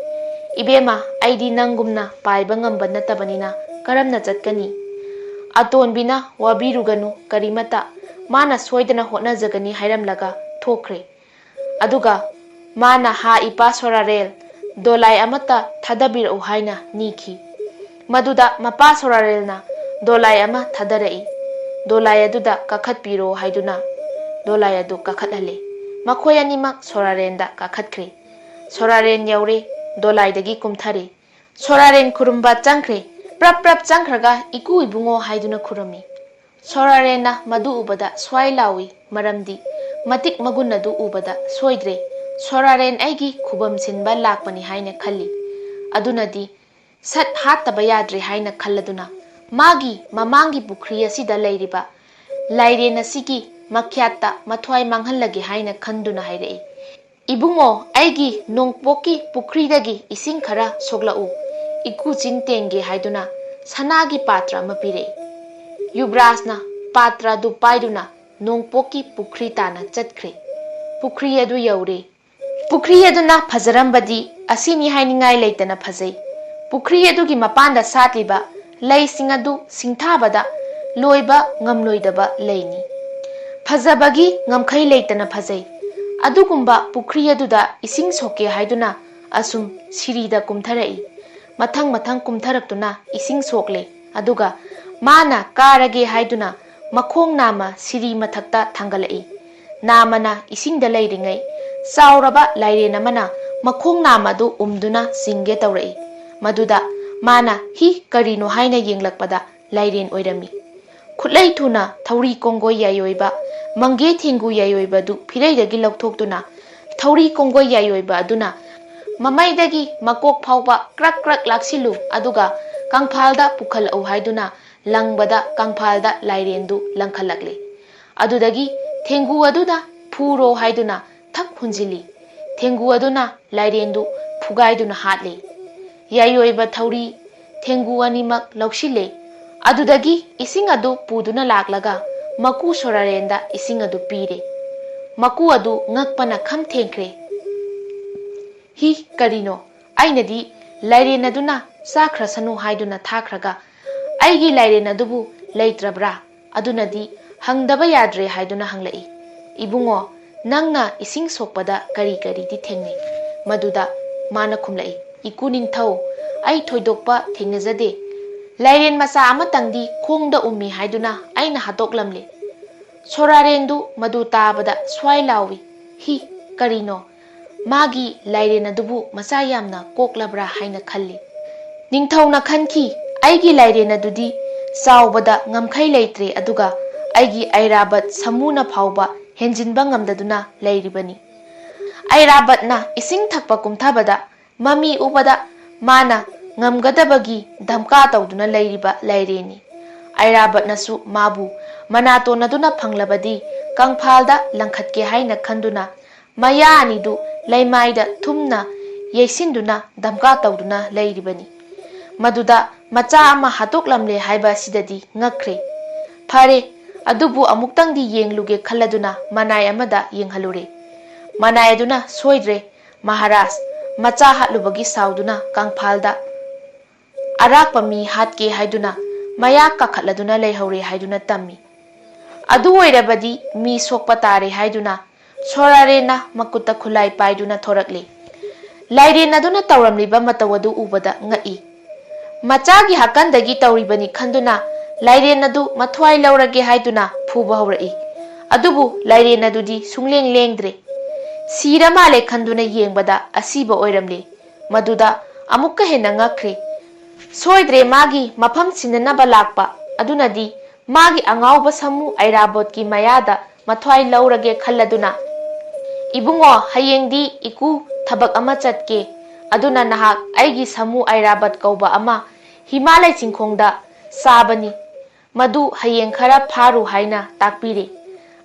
"ꯏꯕꯦꯝꯃ, ꯑꯩꯗꯤ ꯅꯪꯒꯨꯝꯅ ꯄꯥꯏꯕ ꯉꯝꯕ ꯅꯠꯇꯕꯅꯤꯅ ꯀꯔꯝꯅ ꯆꯠꯀꯅꯤ?" ꯑꯇꯣꯟꯕꯤꯅ "ꯋꯥꯕꯤꯔꯨꯒꯅꯨ ꯀꯔꯤꯃꯠꯇ, ꯃꯥꯅ ꯁꯣꯏꯗꯅ ꯍꯣꯠꯅꯖꯒꯅꯤ" ꯍꯥꯏꯔꯝꯂꯒ ꯊꯣꯛꯈ꯭ꯔꯦ꯫ ꯑꯗꯨꯒ ꯃꯥꯅ "ꯍꯥ ꯏꯄꯥ ꯁꯣꯔꯥꯔꯦꯜ, ꯗꯣꯂꯥꯏ ꯑꯃꯠꯇ ꯊꯥꯗꯕꯤꯔꯛꯎ" ꯍꯥꯏꯅ ꯅꯤꯈꯤ꯫ ꯃꯗꯨꯗ ꯃꯄꯥ ꯁꯣꯔꯥꯔꯦꯜꯅ ꯗꯣꯂꯥꯏ ꯑꯃ ꯊꯥꯗꯔꯛꯏ꯫ "ꯗꯣꯂꯥꯏ ꯑꯗꯨꯗ ꯀꯥꯈꯠꯄꯤꯔꯣ" ꯍꯥꯏꯗꯨꯅ ꯗꯣꯂꯥꯏ ꯑꯗꯨ ꯀꯥꯈꯠꯍꯜꯂꯦ꯫ ꯃꯈꯣꯏ ꯑꯅꯤꯃꯛ ꯁꯣꯔꯥꯔꯦꯟꯗ ꯀꯥꯈꯠꯈ꯭ꯔꯦ꯫ ꯁꯣꯔꯥꯔꯦꯟ ꯌꯧꯔꯦ, ꯗꯣꯂꯥꯏꯗꯒꯤ ꯀꯨꯝꯊꯔꯦ꯫ ꯁꯣꯔꯥꯔꯦꯟ ꯈꯨꯔꯨꯝꯕ ꯆꯪꯈ꯭ꯔꯦ꯫ ꯄ꯭ꯔꯞ ꯄ꯭ꯔꯞ ꯆꯪꯈ꯭ꯔꯒ "ꯏꯀꯨ ꯏꯕꯨꯡꯉꯣ" ꯍꯥꯏꯗꯨꯅ ꯈꯨꯔꯨꯝꯃꯤ꯫ ꯁꯣꯔꯥꯔꯦꯟꯅ ꯃꯗꯨ ꯎꯕꯗ ꯁ꯭ꯋꯥꯏ ꯂꯥꯎꯏ, ꯃꯔꯝꯗꯤ ꯃꯇꯤꯛ ꯃꯒꯨꯟ ꯑꯗꯨ ꯎꯕꯗ ꯁꯣꯏꯗ꯭ꯔꯦ꯫ "ꯁꯣꯔꯥꯔꯦꯟ ꯑꯩꯒꯤ ꯈꯨꯕꯝ ꯁꯤꯟꯕ ꯂꯥꯛꯄꯅꯤ" ꯍꯥꯏꯅ ꯈꯜꯂꯤ꯫ ꯑꯗꯨꯅꯗꯤ ꯁꯠ ꯍꯥꯠꯇꯕ ꯌꯥꯗ꯭ꯔꯦ ꯍꯥꯏꯅ ꯈꯜꯂꯗꯨꯅ ꯃꯥꯒꯤ ꯃꯃꯥꯡꯒꯤ ꯄꯨꯈ꯭ꯔꯤ ꯑꯁꯤꯗ ꯂꯩꯔꯤꯕ ꯂꯥꯏꯔꯦꯟ ꯑꯁꯤꯒꯤ ꯃꯈ꯭ꯌꯥꯠꯇ ꯃꯊ꯭ꯋꯥꯏ ꯃꯥꯡꯍꯜꯂꯒꯦ ꯍꯥꯏꯅ ꯈꯟꯗꯨꯅ ꯍꯥꯏꯔꯛꯏ, "ꯏꯕꯨꯡꯉꯣ, ꯑꯩꯒꯤ ꯅꯣꯡꯄꯣꯛꯀꯤ ꯄꯨꯈ꯭ꯔꯤꯗꯒꯤ ꯏꯁꯤꯡ ꯈꯔ ꯁꯣꯛꯂꯛꯎ, ꯏꯀꯨ ꯆꯤꯟ ꯇꯦꯡꯒꯦ" ꯍꯥꯏꯗꯨꯅ ꯁꯅꯥꯒꯤ ꯄꯥꯇ꯭ꯔ ꯑꯃ ꯄꯤꯔꯛꯏ꯫ ꯌꯨꯕ꯭ꯔꯥꯖꯅ ꯄꯥꯇ꯭ꯔ ꯑꯗꯨ ꯄꯥꯏꯗꯨꯅ ꯅꯣꯡꯄꯣꯛꯀꯤ ꯄꯨꯈ꯭ꯔꯤ ꯇꯥꯟꯅ ꯆꯠꯈ꯭ꯔꯦ꯫ ꯄꯨꯈ꯭ꯔꯤ ꯑꯗꯨ ꯌꯧꯔꯦ꯫ ꯄꯨꯈ꯭ꯔꯤ ꯑꯗꯨꯅ ꯐꯖꯔꯝꯕꯗꯤ ꯑꯁꯤꯅꯤ ꯍꯥꯏꯅꯤꯡꯉꯥꯏ ꯂꯩꯇꯅ ꯐꯖꯩ꯫ ꯄꯨꯈ꯭ꯔꯤ ꯑꯗꯨꯒꯤ ꯃꯄꯥꯟꯗ ꯁꯥꯠꯂꯤꯕ ꯂꯩꯁꯤꯡ ꯑꯗꯨ ꯁꯤꯡꯊꯥꯕꯗ ꯂꯣꯏꯕ ꯉꯝꯂꯣꯏꯗꯕ ꯂꯩꯅꯤ꯫ ꯐꯖꯕꯒꯤ ꯉꯝꯈꯩ ꯂꯩꯇꯅ ꯐꯖꯩ꯫ ꯑꯗꯨꯒꯨꯝꯕ ꯄꯨꯈ꯭ꯔꯤ ꯑꯗꯨꯗ ꯏꯁꯤꯡ ꯁꯣꯛꯀꯦ ꯍꯥꯏꯗꯨꯅ ꯑꯁꯨꯝ ꯁꯤꯔꯤꯗ ꯀꯨꯝꯊꯔꯛꯏ꯫ ꯃꯊꯪ ꯃꯊꯪ ꯀꯨꯝꯊꯔꯛꯇꯨꯅ ꯏꯁꯤꯡ ꯁꯣꯛꯂꯦ꯫ ꯑꯗꯨꯒ ꯃꯥꯅ ꯀꯥꯔꯒꯦ ꯍꯥꯏꯗꯨꯅ ꯃꯈꯣꯡ ꯅꯥꯝꯃ ꯁꯤꯔꯤ ꯃꯊꯛꯇ ꯊꯥꯡꯒꯠꯂꯛꯏ꯫ ꯅꯥꯝꯃꯅ ꯏꯁꯤꯡꯗ ꯂꯩꯔꯤꯉꯩ ꯆꯥꯎꯔꯕ ꯂꯥꯏꯔꯦꯟ ꯑꯃꯅ ꯃꯈꯣꯡ ꯅꯥꯝꯃ ꯑꯗꯨ ꯎꯝꯗꯨꯅ ꯆꯤꯡꯒꯦ ꯇꯧꯔꯛꯏ꯫ ꯃꯗꯨꯗ ꯃꯥꯅ "ꯍꯤ, ꯀꯔꯤꯅꯣ?" ꯍꯥꯏꯅ ꯌꯦꯡꯂꯛꯄꯗ ꯂꯥꯏꯔꯦꯟ ꯑꯣꯏꯔꯝꯃꯤ꯫ ꯈꯨꯠꯂꯩ ꯊꯨꯅ ꯊꯧꯔꯤ ꯀꯣꯡꯒꯣꯏ ꯌꯥꯏꯑꯣꯏꯕ, ꯃꯪꯒꯦ ꯊꯦꯡꯒꯨ ꯌꯥꯏꯑꯣꯏꯕ ꯑꯗꯨ ꯐꯤꯔꯩꯗꯒꯤ ꯂꯧꯊꯣꯛꯇꯨꯅ ꯊꯧꯔꯤ ꯀꯣꯡꯒꯣꯏ ꯌꯥꯏꯑꯣꯏꯕ ꯑꯗꯨꯅ ꯃꯃꯩꯗꯒꯤ ꯃꯀꯣꯛ ꯐꯥꯎꯕ ꯀ꯭ꯔꯛ ꯀ꯭ꯔꯛ ꯂꯥꯛꯁꯤꯜꯂꯨ, ꯑꯗꯨꯒ ꯀꯪꯐꯥꯜꯗ ꯄꯨꯈꯠꯂꯛꯎ ꯍꯥꯏꯗꯨꯅ ꯂꯪꯕꯗ ꯀꯪꯐꯥꯜꯗ ꯂꯥꯏꯔꯦꯟꯗꯨ ꯂꯪꯈꯠꯂꯛꯂꯦ꯫ ꯑꯗꯨꯗꯒꯤ ꯊꯦꯡꯒꯨ ꯑꯗꯨꯅ "ꯐꯨꯔꯣ" ꯍꯥꯏꯗꯨꯅ ꯊꯛ ꯍꯨꯟꯖꯤꯜꯂꯤ꯫ ꯊꯦꯡꯒꯨ ꯑꯗꯨꯅ ꯂꯥꯏꯔꯦꯟꯗꯨ ꯐꯨꯒꯥꯏꯗꯨꯅ ꯍꯥꯠꯂꯤ꯫ ꯌꯥꯏꯑꯣꯏꯕ ꯊꯧꯔꯤ ꯊꯦꯡꯒꯨ ꯑꯅꯤꯃꯛ ꯂꯧꯁꯤꯜꯂꯦ꯫ ꯑꯗꯨꯗꯒꯤ ꯏꯁꯤꯡ ꯑꯗꯨ ꯄꯨꯗꯨꯅ ꯂꯥꯛꯂꯒ ꯃꯀꯨ ꯁꯣꯔꯥꯔꯦꯟꯗ ꯏꯁꯤꯡ ꯑꯗꯨ ꯄꯤꯔꯦ꯫ ꯃꯀꯨ ꯑꯗꯨ ꯉꯛꯄꯅ ꯈꯝ ꯊꯦꯡꯈ꯭ꯔꯦ꯫ "ꯍꯤ, ꯀꯔꯤꯅꯣ? ꯑꯩꯅꯗꯤ ꯂꯥꯏꯔꯦꯟ ꯑꯗꯨꯅ ꯆꯥꯈ꯭ꯔꯁꯅꯨ ꯍꯥꯏꯗꯨꯅ ꯊꯥꯈ꯭ꯔꯒ ꯑꯩꯒꯤ ꯂꯥꯏꯔꯦꯟ ꯑꯗꯨꯕꯨ ꯂꯩꯇ꯭ꯔꯕ꯭ꯔꯥ? ꯑꯗꯨꯅꯗꯤ ꯍꯪꯗꯕ ꯌꯥꯗ꯭ꯔꯦ" ꯍꯥꯏꯗꯨꯅ ꯍꯪꯂꯛꯏ꯫ "ꯏꯕꯨꯡꯉꯣ, ꯅꯪꯅ ꯏꯁꯤꯡ ꯁꯣꯛꯄꯗ ꯀꯔꯤ ꯀꯔꯤꯗꯤ ꯊꯦꯡꯅꯩ?" ꯃꯗꯨꯗ ꯃꯥꯅ ꯈꯨꯝꯂꯛꯏ, "ꯏꯀꯨ ꯅꯤꯡꯊꯧ, ꯑꯩ ꯊꯣꯏꯗꯣꯛꯄ ꯊꯦꯡꯅꯖꯗꯦ꯫ ꯂꯥꯏꯔꯦꯟ ꯃꯆꯥ ꯑꯃꯇꯪꯗꯤ ꯈꯣꯡꯗ ꯎꯝꯃꯤ ꯍꯥꯏꯗꯨꯅ ꯑꯩꯅ ꯍꯥꯠꯇꯣꯛꯂꯝꯂꯦ꯫" ꯁꯣꯔꯥꯔꯦꯟꯗꯨ ꯃꯗꯨ ꯇꯥꯕꯗ ꯁ꯭ꯋꯥꯏ ꯂꯥꯎꯏ, "ꯍꯤ, ꯀꯔꯤꯅꯣ? ꯃꯥꯒꯤ ꯂꯥꯏꯔꯦꯟ ꯑꯗꯨꯕꯨ ꯃꯆꯥ ꯌꯥꯝꯅ ꯀꯣꯛꯂꯕ꯭ꯔꯥ?" ꯍꯥꯏꯅ ꯈꯜꯂꯤ꯫ ꯅꯤꯡꯊꯧꯅ ꯈꯟꯈꯤ, "ꯑꯩꯒꯤ ꯂꯥꯏꯔꯦꯟ ꯑꯗꯨꯗꯤ ꯆꯥꯎꯕꯗ ꯉꯝꯈꯩ ꯂꯩꯇ꯭ꯔꯦ, ꯑꯗꯨꯒ ꯑꯩꯒꯤ ꯑꯩꯔꯥꯕꯠ ꯁꯃꯨꯅ ꯐꯥꯎꯕ ꯍꯦꯟꯖꯤꯟꯕ ꯉꯝꯗꯗꯨꯅ ꯂꯩꯔꯤꯕꯅꯤ꯫" ꯑꯩꯔꯥꯕꯠꯅ ꯏꯁꯤꯡ ꯊꯛꯄ ꯀꯨꯝꯊꯕꯗ ꯃꯃꯤ ꯎꯕꯗ ꯃꯥꯅ ꯉꯝꯒꯗꯕꯒꯤ ꯙꯝꯀꯥ ꯇꯧꯗꯨꯅ ꯂꯩꯔꯤꯕ ꯂꯥꯏꯔꯦꯟꯅꯤ꯫ ꯑꯩꯔꯥꯕꯠꯅꯁꯨ ꯃꯥꯕꯨ ꯃꯅꯥꯇꯣꯟ ꯑꯗꯨꯅ ꯐꯪꯂꯕꯗꯤ ꯀꯪꯐꯥꯜꯗ ꯂꯪꯈꯠꯀꯦ ꯍꯥꯏꯅ ꯈꯟꯗꯨꯅ ꯃꯌꯥ ꯑꯅꯤꯗꯨ ꯂꯩꯃꯥꯏꯗ ꯊꯨꯝꯅ ꯌꯩꯁꯤꯟꯗꯨꯅ ꯙꯝꯀꯥ ꯇꯧꯗꯨꯅ ꯂꯩꯔꯤꯕꯅꯤ꯫ ꯃꯗꯨꯗ ꯃꯆꯥ ꯑꯃ ꯍꯥꯠꯇꯣꯛꯂꯝꯂꯦ ꯍꯥꯏꯕ ꯑꯁꯤꯗꯗꯤ ꯉꯛꯈ꯭ꯔꯦ꯫ ꯐꯔꯦ, ꯑꯗꯨꯕꯨ ꯑꯃꯨꯛꯇꯪꯗꯤ ꯌꯦꯡꯂꯨꯒꯦ ꯈꯜꯂꯗꯨꯅ ꯃꯅꯥꯏ ꯑꯃꯗ ꯌꯦꯡꯍꯜꯂꯨꯔꯦ꯫ ꯃꯅꯥꯏ ꯑꯗꯨꯅ ꯁꯣꯏꯗ꯭ꯔꯦ ꯃꯍꯥꯔꯥꯖ, ꯃꯆꯥ ꯍꯥꯠꯂꯨꯕꯒꯤ ꯁꯥꯎꯗꯨꯅ ꯀꯪꯐꯥꯜꯗ ꯑꯔꯥꯛꯄ ꯃꯤ ꯍꯥꯠꯀꯦ ꯍꯥꯏꯗꯨꯅ ꯃꯌꯥ ꯀꯥꯈꯠꯂꯗꯨꯅ ꯂꯩꯍꯧꯔꯦ ꯍꯥꯏꯗꯨꯅ ꯇꯝꯃꯤ꯫ ꯑꯗꯨ ꯑꯣꯏꯔꯕꯗꯤ ꯃꯤ ꯁꯣꯛꯄ ꯇꯥꯔꯦ ꯍꯥꯏꯗꯨꯅ ꯁꯣꯔꯥꯔꯦꯟꯅ ꯃꯈꯨꯠꯇ ꯈꯨꯠꯂꯥꯏ ꯄꯥꯏꯗꯨꯅ ꯊꯣꯔꯛꯂꯦ꯫ ꯂꯥꯏꯔꯦꯟ ꯑꯗꯨꯅ ꯇꯧꯔꯝꯂꯤꯕ ꯃꯇꯧ ꯑꯗꯨ ꯎꯕꯗ ꯉꯛꯏ꯫ ꯃꯆꯥꯒꯤ ꯍꯥꯀꯟꯗꯒꯤ ꯇꯧꯔꯤꯕꯅꯤ ꯈꯟꯗꯨꯅ ꯂꯥꯏꯔꯦꯟ ꯑꯗꯨ ꯃꯊ꯭ꯋꯥꯏ ꯂꯧꯔꯒꯦ ꯍꯥꯏꯗꯨꯅ ꯐꯨꯕ ꯍꯧꯔꯛꯏ꯫ ꯑꯗꯨꯕꯨ ꯂꯥꯏꯔꯦꯟ ꯑꯗꯨꯗꯤ ꯁꯨꯡꯂꯦꯡ ꯂꯦꯡꯗ꯭ꯔꯦ꯫ ꯁꯤꯔ ꯃꯥꯜꯂꯦ ꯈꯟꯗꯨꯅ ꯌꯦꯡꯕꯗ ꯑꯁꯤꯕ ꯑꯣꯏꯔꯝꯂꯦ꯫ ꯃꯗꯨꯗ ꯑꯃꯨꯛꯀ ꯍꯦꯟꯅ ꯉꯛꯈ꯭ꯔꯦ꯫ ꯁꯣꯏꯗ꯭ꯔꯦ ꯃꯥꯒꯤ ꯃꯐꯝ ꯁꯤꯟꯅꯅꯕ ꯂꯥꯛꯄ ꯑꯗꯨꯅꯗꯤ ꯃꯥꯒꯤ ꯑꯉꯥꯎꯕ ꯁꯃꯨ ꯑꯩꯔꯥꯕꯣꯠꯀꯤ ꯃꯌꯥꯗ ꯃꯊ꯭ꯋꯥꯏ ꯂꯧꯔꯒꯦ ꯈꯜꯂꯗꯨꯅ, "ꯏꯕꯨꯡꯉꯣ, ꯍꯌꯦꯡꯗꯤ ꯏꯀꯨ ꯊꯕꯛ ꯑꯃ ꯆꯠꯀꯦ, ꯑꯗꯨꯅ ꯅꯍꯥꯛ ꯑꯩꯒꯤ ꯁꯃꯨ ꯑꯩꯔꯥꯕꯠ ꯀꯧꯕ ꯑꯃ ꯍꯤꯃꯥꯂꯩ ꯆꯤꯡꯈꯣꯡꯗ ꯆꯥꯕꯅꯤ, ꯃꯗꯨ ꯍꯌꯦꯡ ꯈꯔ ꯐꯥꯔꯨ" ꯍꯥꯏꯅ ꯇꯥꯛꯄꯤꯔꯦ꯫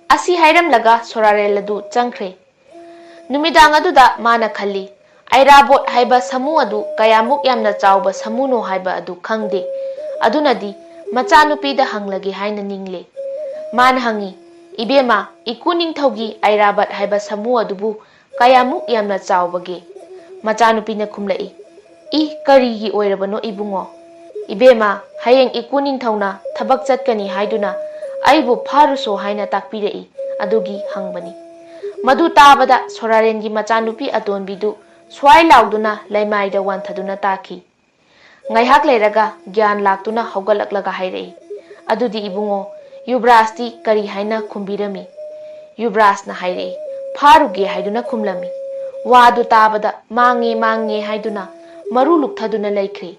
ꯑꯁꯤ ꯍꯥꯏꯔꯝꯂꯒ ꯁꯣꯔꯥꯔꯦꯜ ꯑꯗꯨ ꯆꯪꯈ꯭ꯔꯦ꯫ ꯅꯨꯃꯤꯗꯥꯡ ꯑꯗꯨꯗ ꯃꯥꯅ ꯈꯜꯂꯤ, "ꯑꯩꯔꯥꯕꯣꯠ ꯍꯥꯏꯕ ꯁꯃꯨ ꯑꯗꯨ ꯀꯌꯥꯃꯨꯛ ꯌꯥꯝꯅ ꯆꯥꯎꯕ ꯁꯃꯨꯅꯣ ꯍꯥꯏꯕ ꯑꯗꯨ ꯈꯪꯗꯦ꯫ ꯑꯗꯨꯅꯗꯤ ꯃꯆꯥꯅꯨꯄꯤꯗ ꯍꯪꯂꯒꯦ" ꯍꯥꯏꯅ ꯅꯤꯡꯂꯦ꯫ ꯃꯥꯅ ꯍꯪꯉꯤ, "ꯏꯕꯦꯝꯃ, ꯏꯀꯨ ꯅꯤꯡꯊꯧꯒꯤ ꯑꯩꯔꯥꯕꯠ ꯍꯥꯏꯕ ꯁꯃꯨ ꯑꯗꯨꯕꯨ ꯀꯌꯥꯃꯨꯛ ꯌꯥꯝꯅ ꯆꯥꯎꯕꯒꯦ?" ꯃꯆꯥꯅꯨꯄꯤꯅ ꯈꯨꯝꯂꯛꯏ, "ꯏ, ꯀꯔꯤꯒꯤ ꯑꯣꯏꯔꯕꯅꯣ ꯏꯕꯨꯡꯉꯣ?" "ꯏꯕꯦꯝꯃ, ꯍꯌꯦꯡ ꯏꯀꯨ ꯅꯤꯡꯊꯧꯅ ꯊꯕꯛ ꯆꯠꯀꯅꯤ ꯍꯥꯏꯗꯨꯅ ꯑꯩꯕꯨ ꯐꯥꯔꯨꯁꯣ ꯍꯥꯏꯅ ꯇꯥꯛꯄꯤꯔꯛꯏ, ꯑꯗꯨꯒꯤ ꯍꯪꯕꯅꯤ"꯫ ꯃꯗꯨ ꯇꯥꯕꯗ ꯁꯣꯔꯥꯔꯦꯟꯒꯤ ꯃꯆꯥꯅꯨꯄꯤ ꯑꯇꯣꯟꯕꯤꯗꯨ ꯁ꯭ꯋꯥꯏ ꯂꯥꯎꯗꯨꯅ ꯂꯩꯃꯥꯏꯗ ꯋꯥꯟꯊꯗꯨꯅ ꯇꯥꯈꯤ꯫ ꯉꯥꯏꯍꯥꯛ ꯂꯩꯔꯒ ꯒ꯭ꯌꯥꯟ ꯂꯥꯛꯇꯨꯅ ꯍꯧꯒꯠꯂꯛꯂꯒ ꯍꯥꯏꯔꯛꯏ, "ꯑꯗꯨꯗꯤ ꯏꯕꯨꯡꯉꯣ, ꯌꯨꯕ꯭ꯔꯥꯖꯇꯤ ꯀꯔꯤ ꯍꯥꯏꯅ ꯈꯨꯝꯕꯤꯔꯝꯃꯤ?" ꯌꯨꯕ꯭ꯔꯥꯖꯅ ꯍꯥꯏꯔꯛꯏ, "ꯐꯥꯔꯨꯒꯦ" ꯍꯥꯏꯗꯨꯅ ꯈꯨꯝꯂꯝꯃꯤ꯫ ꯋꯥꯗꯨ ꯇꯥꯕꯗ "ꯃꯥꯡꯉꯦ, ꯃꯥꯡꯉꯦ" ꯍꯥꯏꯗꯨꯅ ꯃꯔꯨ ꯂꯨꯞꯊꯗꯨꯅ ꯂꯩꯈ꯭ꯔꯦ꯫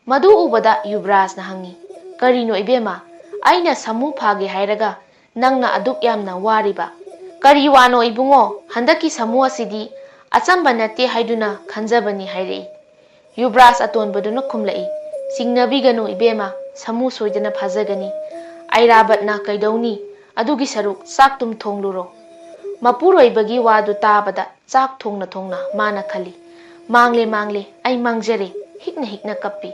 ꯃꯗꯨ ꯎꯕꯗ ꯌꯨꯕ꯭ꯔꯥꯖꯅ ꯍꯪꯉꯤ, "ꯀꯔꯤꯅꯣ ꯏꯕꯦꯝꯃ, ꯑꯩꯅ ꯁꯥꯃꯨ ꯐꯥꯒꯦ ꯍꯥꯏꯔꯒ ꯅꯪꯅ ꯑꯗꯨꯛ ꯌꯥꯝꯅ ꯋꯥꯔꯤꯕ? ꯀꯔꯤ ꯋꯥꯅꯣ ꯏꯕꯨꯡꯉꯣ? ꯍꯟꯗꯛꯀꯤ ꯁꯥꯃꯨ ꯑꯁꯤꯗꯤ ꯑꯆꯝꯕ ꯅꯠꯇꯦ ꯍꯥꯏꯗꯨꯅ ꯈꯟꯖꯕꯅꯤ" ꯍꯥꯏꯔꯛꯏ꯫ ꯌꯨꯕ꯭ꯔꯥꯖ ꯑꯇꯣꯟꯕꯗꯨꯅ ꯈꯨꯝꯂꯛꯏ, "ꯆꯤꯡꯅꯕꯤꯒꯅꯨ ꯏꯕꯦꯝꯃ, ꯁꯥꯃꯨ ꯁꯣꯏꯗꯅ ꯐꯥꯖꯒꯅꯤ꯫ ꯑꯩꯔꯥꯕꯠꯅ ꯀꯩꯗꯧꯅꯤ? ꯑꯗꯨꯒꯤ ꯁꯔꯨꯛ ꯆꯥꯛ ꯇꯨꯝ ꯊꯣꯡꯂꯨꯔꯣ"꯫ ꯃꯄꯨꯔꯣꯏꯕꯒꯤ ꯋꯥꯗꯨ ꯇꯥꯕꯗ ꯆꯥꯛ ꯊꯣꯡꯅ ꯊꯣꯡꯅ ꯃꯥꯅ ꯈꯜꯂꯤ, "ꯃꯥꯡꯂꯦ, ꯃꯥꯡꯂꯦ, ꯑꯩ ꯃꯥꯡꯖꯔꯦ, ꯍꯤꯛꯅ ꯍꯤꯛꯅ ꯀꯞꯄꯤ"꯫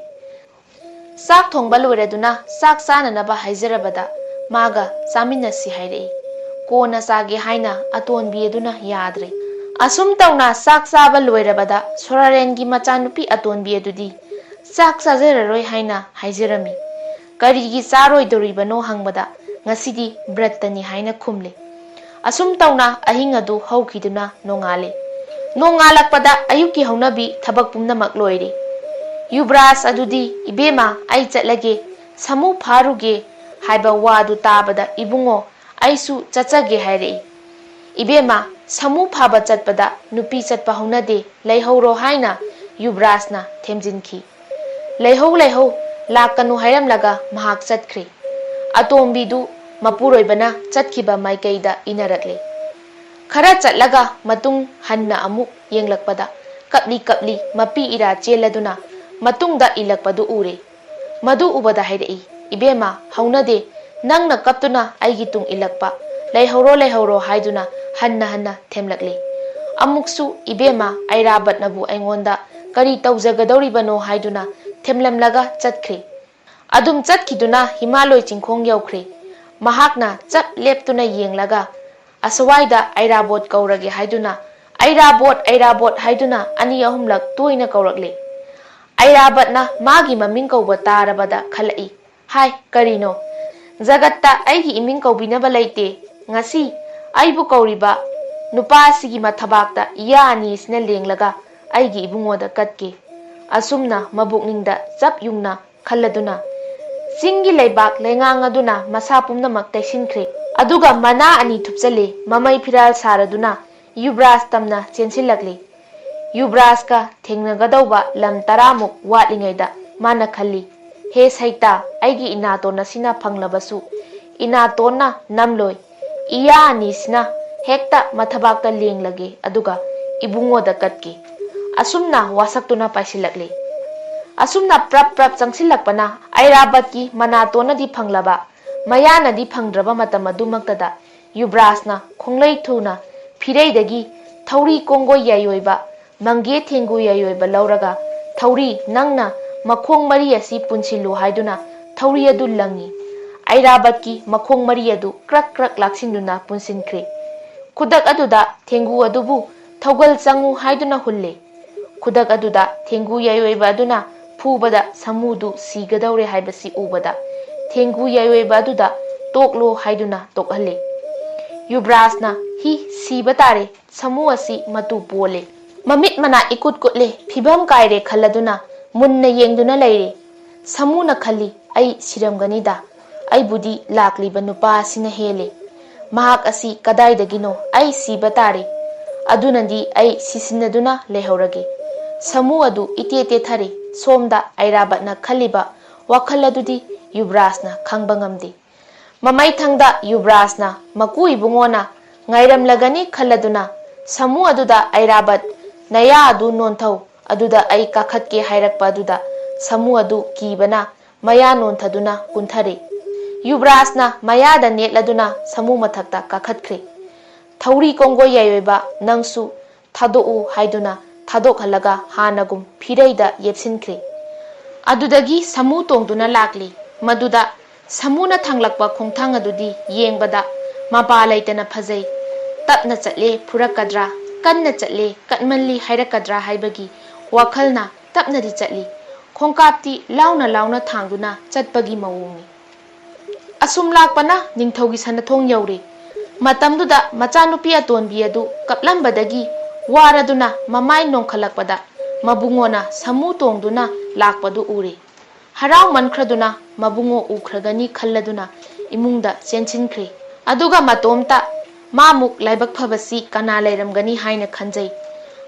ꯆꯥꯛ ꯊꯣꯡꯕ ꯂꯣꯏꯔꯗꯨꯅ ꯆꯥꯛ ꯆꯥꯅꯅꯕ ꯍꯥꯏꯖꯔꯕꯗ ꯃꯥꯒ "ꯆꯥꯃꯤꯟꯅꯁꯤ" ꯍꯥꯏꯔꯛꯏ꯫ "ꯀꯣꯟꯅ ꯆꯥꯒꯦ" ꯍꯥꯏꯅ ꯑꯇꯣꯟꯕꯤ ꯑꯗꯨꯅ ꯌꯥꯗ꯭ꯔꯦ꯫ ꯑꯁꯨꯝ ꯇꯧꯅ ꯆꯥꯛ ꯆꯥꯕ ꯂꯣꯏꯔꯕꯗ ꯁꯣꯔꯥꯔꯦꯟꯒꯤ ꯃꯆꯥꯅꯨꯄꯤ ꯑꯇꯣꯟꯕꯤ ꯑꯗꯨꯗꯤ ꯆꯥꯛ ꯆꯥꯖꯔꯔꯣꯏ ꯍꯥꯏꯅ ꯍꯥꯏꯖꯔꯝꯃꯤ꯫ ꯀꯔꯤꯒꯤ ꯆꯥꯔꯣꯏꯗꯧꯔꯤꯕꯅꯣ ꯍꯪꯕꯗ, "ꯉꯁꯤꯗꯤ ꯕ꯭ꯔꯠꯇꯅꯤ" ꯍꯥꯏꯅ ꯈꯨꯝꯂꯦ꯫ ꯑꯁꯨꯝ ꯇꯧꯅ ꯑꯍꯤꯡ ꯑꯗꯨ ꯍꯧꯈꯤꯗꯨꯅ ꯅꯣꯡꯉꯥꯜꯂꯦ꯫ ꯅꯣꯡꯉꯥꯜꯂꯛꯄꯗ ꯑꯌꯨꯛꯀꯤ ꯍꯧꯅꯕꯤ ꯊꯕꯛ ꯄꯨꯝꯅꯃꯛ ꯂꯣꯏꯔꯦ꯫ ꯌꯨꯕ꯭ꯔꯥꯖ ꯑꯗꯨꯗꯤ, "ꯏꯕꯦꯝꯃ, ꯑꯩ ꯆꯠꯂꯒꯦ, ꯁꯥꯃꯨ ꯐꯥꯔꯨꯒꯦ" ꯍꯥꯏꯕ ꯋꯥꯗꯨ ꯇꯥꯕꯗ, "ꯏꯕꯨꯡꯉꯣ, ꯑꯩꯁꯨ ꯆꯠꯆꯒꯦ" ꯍꯥꯏꯔꯛꯏ꯫ "ꯏꯕꯦꯝꯃ, ꯁꯥꯃꯨ ꯐꯥꯕ ꯆꯠꯄꯗ ꯅꯨꯄꯤ ꯆꯠꯄ ꯍꯧꯅꯗꯦ, ꯂꯩꯍꯧꯔꯣ" ꯍꯥꯏꯅ ꯌꯨꯕ꯭ꯔꯥꯖꯅ ꯊꯦꯝꯖꯤꯟꯈꯤ꯫ "ꯂꯩꯍꯧ, ꯂꯩꯍꯧ, ꯂꯥꯛꯀꯅꯨ" ꯍꯥꯏꯔꯝꯂꯒ ꯃꯍꯥꯛ ꯆꯠꯈ꯭ꯔꯦ꯫ ꯑꯇꯣꯝꯕꯤꯗꯨ ꯃꯄꯨꯔꯣꯏꯕꯅ ꯆꯠꯈꯤꯕ ꯃꯥꯏꯀꯩꯗ ꯏꯟꯅꯔꯛꯂꯦ꯫ ꯈꯔ ꯆꯠꯂꯒ ꯃꯇꯨꯡ ꯍꯟꯅ ꯑꯃꯨꯛ ꯌꯦꯡꯂꯛꯄꯗ, ꯀꯞꯂꯤ ꯀꯞꯂꯤ ꯃꯄꯤ ꯏꯔꯥ ꯆꯦꯜꯂꯗꯨꯅ ꯃꯇꯨꯡꯗ ꯏꯜꯂꯛꯄꯗꯨ ꯎꯔꯦ꯫ ꯃꯗꯨ ꯎꯕꯗ ꯍꯥꯏꯔꯛꯏ, "ꯏꯕꯦꯝꯃ, ꯍꯧꯅꯗꯦ, ꯅꯪꯅ ꯀꯞꯇꯨꯅ ꯑꯩꯒꯤ ꯇꯨꯡ ꯏꯜꯂꯛꯄ, ꯂꯩꯍꯧꯔꯣ, ꯂꯩꯍꯧꯔꯣ" ꯍꯥꯏꯗꯨꯅ ꯍꯟꯅ ꯍꯟꯅ ꯊꯦꯝꯂꯛꯂꯤ꯫ ꯑꯃꯨꯛꯁꯨ, "ꯏꯕꯦꯝꯃ, ꯑꯩꯔꯥꯕꯠꯅꯕꯨ ꯑꯩꯉꯣꯟꯗ ꯀꯔꯤ ꯇꯧꯖꯒꯗꯧꯔꯤꯕꯅꯣ" ꯍꯥꯏꯗꯨꯅ ꯊꯦꯝꯂꯝꯂꯒ ꯆꯠꯈ꯭ꯔꯦ꯫ ꯑꯗꯨꯝ ꯆꯠꯈꯤꯗꯨꯅ ꯍꯤꯃꯥꯂꯣꯏ ꯆꯤꯡꯈꯣꯡ ꯌꯧꯈ꯭ꯔꯦ꯫ ꯃꯍꯥꯛꯅ ꯆꯞ ꯂꯦꯞꯇꯨꯅ ꯌꯦꯡꯂꯒ, ꯑꯁꯋꯥꯏꯗ ꯑꯩꯔꯥꯕꯣꯠ ꯀꯧꯔꯒꯦ ꯍꯥꯏꯗꯨꯅ, "ꯑꯩꯔꯥꯕꯣꯠ, ꯑꯩꯔꯥꯕꯣꯠ" ꯍꯥꯏꯗꯨꯅ ꯑꯅꯤ ꯑꯍꯨꯝꯂꯛ ꯇꯣꯏꯅ ꯀꯧꯔꯛꯂꯦ꯫ ꯑꯩꯔꯥꯕꯠꯅ ꯃꯥꯒꯤ ꯃꯃꯤꯡ ꯀꯧꯕ ꯇꯥꯔꯕꯗ ꯈꯜꯂꯛꯏ, "ꯍꯥꯏ, ꯀꯔꯤꯅꯣ? ꯖꯒꯠꯇ ꯑꯩꯒꯤ ꯏꯃꯤꯡ ꯀꯧꯕꯤꯅꯕ ꯂꯩꯇꯦ꯫ ꯉꯁꯤ ꯑꯩꯕꯨ ꯀꯧꯔꯤꯕ ꯅꯨꯄꯥ ꯑꯁꯤꯒꯤ ꯃꯊꯕꯥꯛꯇ ꯏꯌꯥ ꯑꯅꯤ ꯑꯁꯤꯅ ꯂꯦꯡꯂꯒ ꯑꯩꯒꯤ ꯏꯕꯨꯡꯉꯣꯗ ꯀꯠꯀꯦ"꯫ ꯑꯁꯨꯝꯅ ꯃꯕꯨꯛꯅꯤꯡꯗ ꯆꯞ ꯌꯨꯡꯅ ꯈꯜꯂꯗꯨꯅ, ꯆꯤꯡꯒꯤ ꯂꯩꯕꯥꯛ ꯂꯩꯉꯥꯡ ꯑꯗꯨꯅ ꯃꯁꯥ ꯄꯨꯝꯅꯃꯛ ꯇꯩꯁꯤꯟꯈ꯭ꯔꯦ꯫ ꯑꯗꯨꯒ ꯃꯅꯥ ꯑꯅꯤ ꯊꯨꯞꯆꯜꯂꯦ꯫ ꯃꯃꯩ ꯐꯤꯔꯥꯜ ꯁꯥꯔꯗꯨꯅ ꯌꯨꯕ꯭ꯔꯥꯖ ꯇꯝꯅ ꯆꯦꯟꯁꯤꯜꯂꯛꯂꯦ꯫ ꯌꯨꯕ꯭ꯔꯥꯖꯀ ꯊꯦꯡꯅꯒꯗꯧꯕ ꯂꯝ ꯇꯔꯥꯃꯨꯛ ꯋꯥꯠꯂꯤꯉꯩꯗ ꯃꯥꯅ ꯈꯜꯂꯤ, "ꯍꯦ ꯁꯩꯇꯥ, ꯑꯩꯒꯤ ꯏꯅꯥꯇꯣꯟ ꯑꯁꯤꯅ ꯐꯪꯂꯕꯁꯨ ꯏꯅꯥꯇꯣꯟꯅ ꯅꯝꯂꯣꯏ꯫ ꯏꯌꯥ ꯑꯅꯤꯁꯤꯅ ꯍꯦꯛꯇ ꯃꯊꯕꯥꯛꯇ ꯂꯦꯡꯂꯒꯦ, ꯑꯗꯨꯒ ꯏꯕꯨꯡꯉꯣꯗ ꯀꯠꯀꯦ"꯫ ꯑꯁꯨꯝꯅ ꯋꯥꯁꯛꯇꯨꯅ ꯄꯥꯏꯁꯤꯜꯂꯛꯂꯤ꯫ ꯑꯁꯨꯝꯅ ꯄ꯭ꯔꯞ ꯄ꯭ꯔꯞ ꯆꯪꯁꯤꯜꯂꯛꯄꯅ ꯑꯩꯔꯥꯕꯠꯀꯤ ꯃꯅꯥꯇꯣꯟꯅꯗꯤ ꯐꯪꯂꯕ, ꯃꯌꯥꯅꯗꯤ ꯐꯪꯗ꯭ꯔꯕ ꯃꯇꯝ ꯑꯗꯨꯃꯛꯇꯗ ꯌꯨꯕ꯭ꯔꯥꯖꯅ ꯈꯣꯡꯂꯩ ꯊꯨꯅ ꯐꯤꯔꯩꯗꯒꯤ ꯊꯧꯔꯤ ꯀꯣꯡꯒꯣꯏ ꯌꯥꯏꯑꯣꯏꯕ, ꯃꯪꯒꯦ ꯊꯦꯡꯒꯨ ꯌꯥꯏꯑꯣꯏꯕ ꯂꯧꯔꯒ, "ꯊꯧꯔꯤ, ꯅꯪꯅ ꯃꯈꯣꯡ ꯃꯔꯤ ꯑꯁꯤ ꯄꯨꯟꯁꯤꯜꯂꯨ" ꯍꯥꯏꯗꯨꯅ ꯊꯧꯔꯤ ꯑꯗꯨ ꯂꯪꯉꯤ꯫ ꯑꯩꯔꯥꯕꯠꯀꯤ ꯃꯈꯣꯡ ꯃꯔꯤ ꯑꯗꯨ ꯀ꯭ꯔꯛ ꯀ꯭ꯔꯛ ꯂꯥꯛꯁꯤꯟꯗꯨꯅ ꯄꯨꯟꯁꯤꯟꯈ꯭ꯔꯦ꯫ ꯈꯨꯗꯛ ꯑꯗꯨꯗ ꯊꯦꯡꯒꯨ ꯑꯗꯨꯕꯨ "ꯊꯧꯒꯜ ꯆꯪꯉꯨ" ꯍꯥꯏꯗꯨꯅ ꯍꯨꯜꯂꯦ꯫ ꯈꯨꯗꯛ ꯑꯗꯨꯗ ꯊꯦꯡꯒꯨ ꯌꯥꯏꯑꯣꯏꯕ ꯑꯗꯨꯅ ꯐꯨꯕꯗ ꯁꯥꯃꯨꯗꯨ ꯁꯤꯒꯗꯧꯔꯦ ꯍꯥꯏꯕꯁꯤ ꯎꯕꯗ, ꯊꯦꯡꯒꯨ ꯌꯥꯏꯑꯣꯏꯕ ꯑꯗꯨꯗ "ꯇꯣꯛꯂꯣ" ꯍꯥꯏꯗꯨꯅ ꯇꯣꯛꯍꯜꯂꯦ꯫ ꯌꯨꯕ꯭ꯔꯥꯖꯅ "ꯍꯤ, ꯁꯤꯕ ꯇꯥꯔꯦ, ꯁꯥꯃꯨ ꯑꯁꯤ ꯃꯇꯨ ꯄꯣꯜꯂꯦ, ꯃꯃꯤꯠ ꯃꯅꯥ ꯏꯀꯨꯠ ꯀꯨꯠꯂꯦ, ꯐꯤꯚꯝ ꯀꯥꯏꯔꯦ" ꯈꯜꯂꯗꯨꯅ ꯃꯨꯟꯅ ꯌꯦꯡꯗꯨꯅ ꯂꯩꯔꯦ꯫ ꯁꯥꯃꯨꯅ ꯈꯜꯂꯤ, "ꯑꯩ ꯁꯤꯔꯝꯒꯅꯤꯗ, ꯑꯩꯕꯨꯗꯤ ꯂꯥꯛꯂꯤꯕ ꯅꯨꯄꯥ ꯑꯁꯤꯅ ꯍꯦꯜꯂꯦ꯫ ꯃꯍꯥꯛ ꯑꯁꯤ ꯀꯗꯥꯏꯗꯒꯤꯅꯣ? ꯑꯩ ꯁꯤꯕ ꯇꯥꯔꯦ꯫ ꯑꯗꯨꯅꯗꯤ ꯑꯩ ꯁꯤꯁꯤꯟꯅꯗꯨꯅ ꯂꯩꯍꯧꯔꯒꯦ"꯫ ꯁꯥꯃꯨ ꯑꯗꯨ ꯏꯇꯦ ꯇꯦꯊꯔꯦ꯫ ꯁꯣꯝꯗ ꯑꯩꯔꯥꯕꯠꯅ ꯈꯜꯂꯤꯕ ꯋꯥꯈꯜ ꯑꯗꯨꯗꯤ ꯌꯨꯕ꯭ꯔꯥꯖꯅ ꯈꯪꯕ ꯉꯝꯗꯦ꯫ ꯃꯃꯩꯊꯪꯗ ꯌꯨꯕ꯭ꯔꯥꯖꯅ ꯃꯀꯨ ꯏꯕꯨꯡꯉꯣꯅ ꯉꯥꯏꯔꯝꯂꯒꯅꯤ ꯈꯜꯂꯗꯨꯅ ꯁꯥꯃꯨ ꯑꯗꯨꯗ "ꯑꯩꯔꯥꯕꯠ, ꯅꯌꯥ ꯑꯗꯨ ꯅꯣꯟꯊꯧ, ꯑꯗꯨꯗ ꯑꯩ ꯀꯥꯈꯠꯀꯦ" ꯍꯥꯏꯔꯛꯄ ꯑꯗꯨꯗ ꯁꯥꯃꯨ ꯑꯗꯨ ꯀꯤꯕꯅ ꯃꯌꯥ ꯅꯣꯟꯊꯗꯨꯅ ꯀꯨꯟꯊꯔꯦ꯫ ꯌꯨꯕ꯭ꯔꯥꯖꯅ ꯃꯌꯥꯗ ꯅꯦꯠꯂꯗꯨꯅ ꯁꯥꯃꯨ ꯃꯊꯛꯇ ꯀꯥꯈꯠꯈ꯭ꯔꯦ꯫ "ꯊꯧꯔꯤ ꯀꯣꯡꯒꯣꯏ ꯌꯥꯏꯑꯣꯏꯕ, ꯅꯪꯁꯨ ꯊꯥꯗꯣꯛꯎ" ꯍꯥꯏꯗꯨꯅ ꯊꯥꯗꯣꯛꯍꯜꯂꯒ ꯍꯥꯟꯅꯒꯨꯝ ꯐꯤꯔꯩꯗ ꯌꯦꯞꯁꯤꯟꯈ꯭ꯔꯦ꯫ ꯑꯗꯨꯗꯒꯤ ꯁꯥꯃꯨ ꯇꯣꯡꯗꯨꯅ ꯂꯥꯛꯂꯤ꯫ ꯃꯗꯨꯗ ꯁꯥꯃꯨꯅ ꯊꯥꯡꯂꯛꯄ ꯈꯣꯡꯊꯥꯡ ꯑꯗꯨꯗꯤ ꯌꯦꯡꯕꯗ ꯃꯄꯥ ꯂꯩꯇꯅ ꯐꯖꯩ꯫ ꯇꯞꯅ ꯆꯠꯂꯦ, ꯐꯨꯔꯛꯀꯗ꯭ꯔꯥ? ꯀꯟꯅ ꯆꯠꯂꯦ, ꯀꯟꯃꯜꯂꯤ ꯍꯥꯏꯔꯛꯀꯗ꯭ꯔꯥ ꯍꯥꯏꯕꯒꯤ ꯋꯥꯈꯜꯅ ꯇꯞꯅꯗꯤ ꯆꯠꯂꯤ꯫ ꯈꯣꯡꯀꯥꯞꯇꯤ ꯂꯥꯎꯅ ꯂꯥꯎꯅ ꯊꯥꯡꯗꯨꯅ ꯆꯠꯄꯒꯤ ꯃꯑꯣꯡꯅꯤ꯫ ꯑꯁꯨꯝ ꯂꯥꯛꯄꯅ ꯅꯤꯡꯊꯧꯒꯤ ꯁꯅꯊꯣꯡ ꯌꯧꯔꯦ꯫ ꯃꯇꯝꯗꯨꯗ ꯃꯆꯥꯅꯨꯄꯤ ꯑꯇꯣꯟꯕꯤ ꯑꯗꯨ ꯀꯞꯂꯝꯕꯗꯒꯤ ꯋꯥꯔꯗꯨꯅ ꯃꯃꯥꯏ ꯅꯣꯡꯈꯠꯂꯛꯄꯗ ꯃꯕꯨꯡꯉꯣꯅ ꯁꯥꯃꯨ ꯇꯣꯡꯗꯨꯅ ꯂꯥꯛꯄꯗꯨ ꯎꯔꯦ꯫ ꯍꯔꯥꯎꯃꯟꯈ꯭ꯔꯗꯨꯅ ꯃꯕꯨꯡꯉꯣ ꯎꯈ꯭ꯔꯒꯅꯤ ꯈꯜꯂꯗꯨꯅ ꯏꯃꯨꯡꯗ ꯆꯦꯟꯁꯤꯟꯈ꯭ꯔꯦ꯫ ꯑꯗꯨꯒ ꯃꯇꯣꯝꯇ ꯃꯥꯃꯨꯛ ꯂꯥꯏꯕꯛ ꯐꯕꯁꯤ ꯀꯅꯥ ꯂꯩꯔꯝꯒꯅꯤ ꯍꯥꯏꯅ ꯈꯟꯖꯩ꯫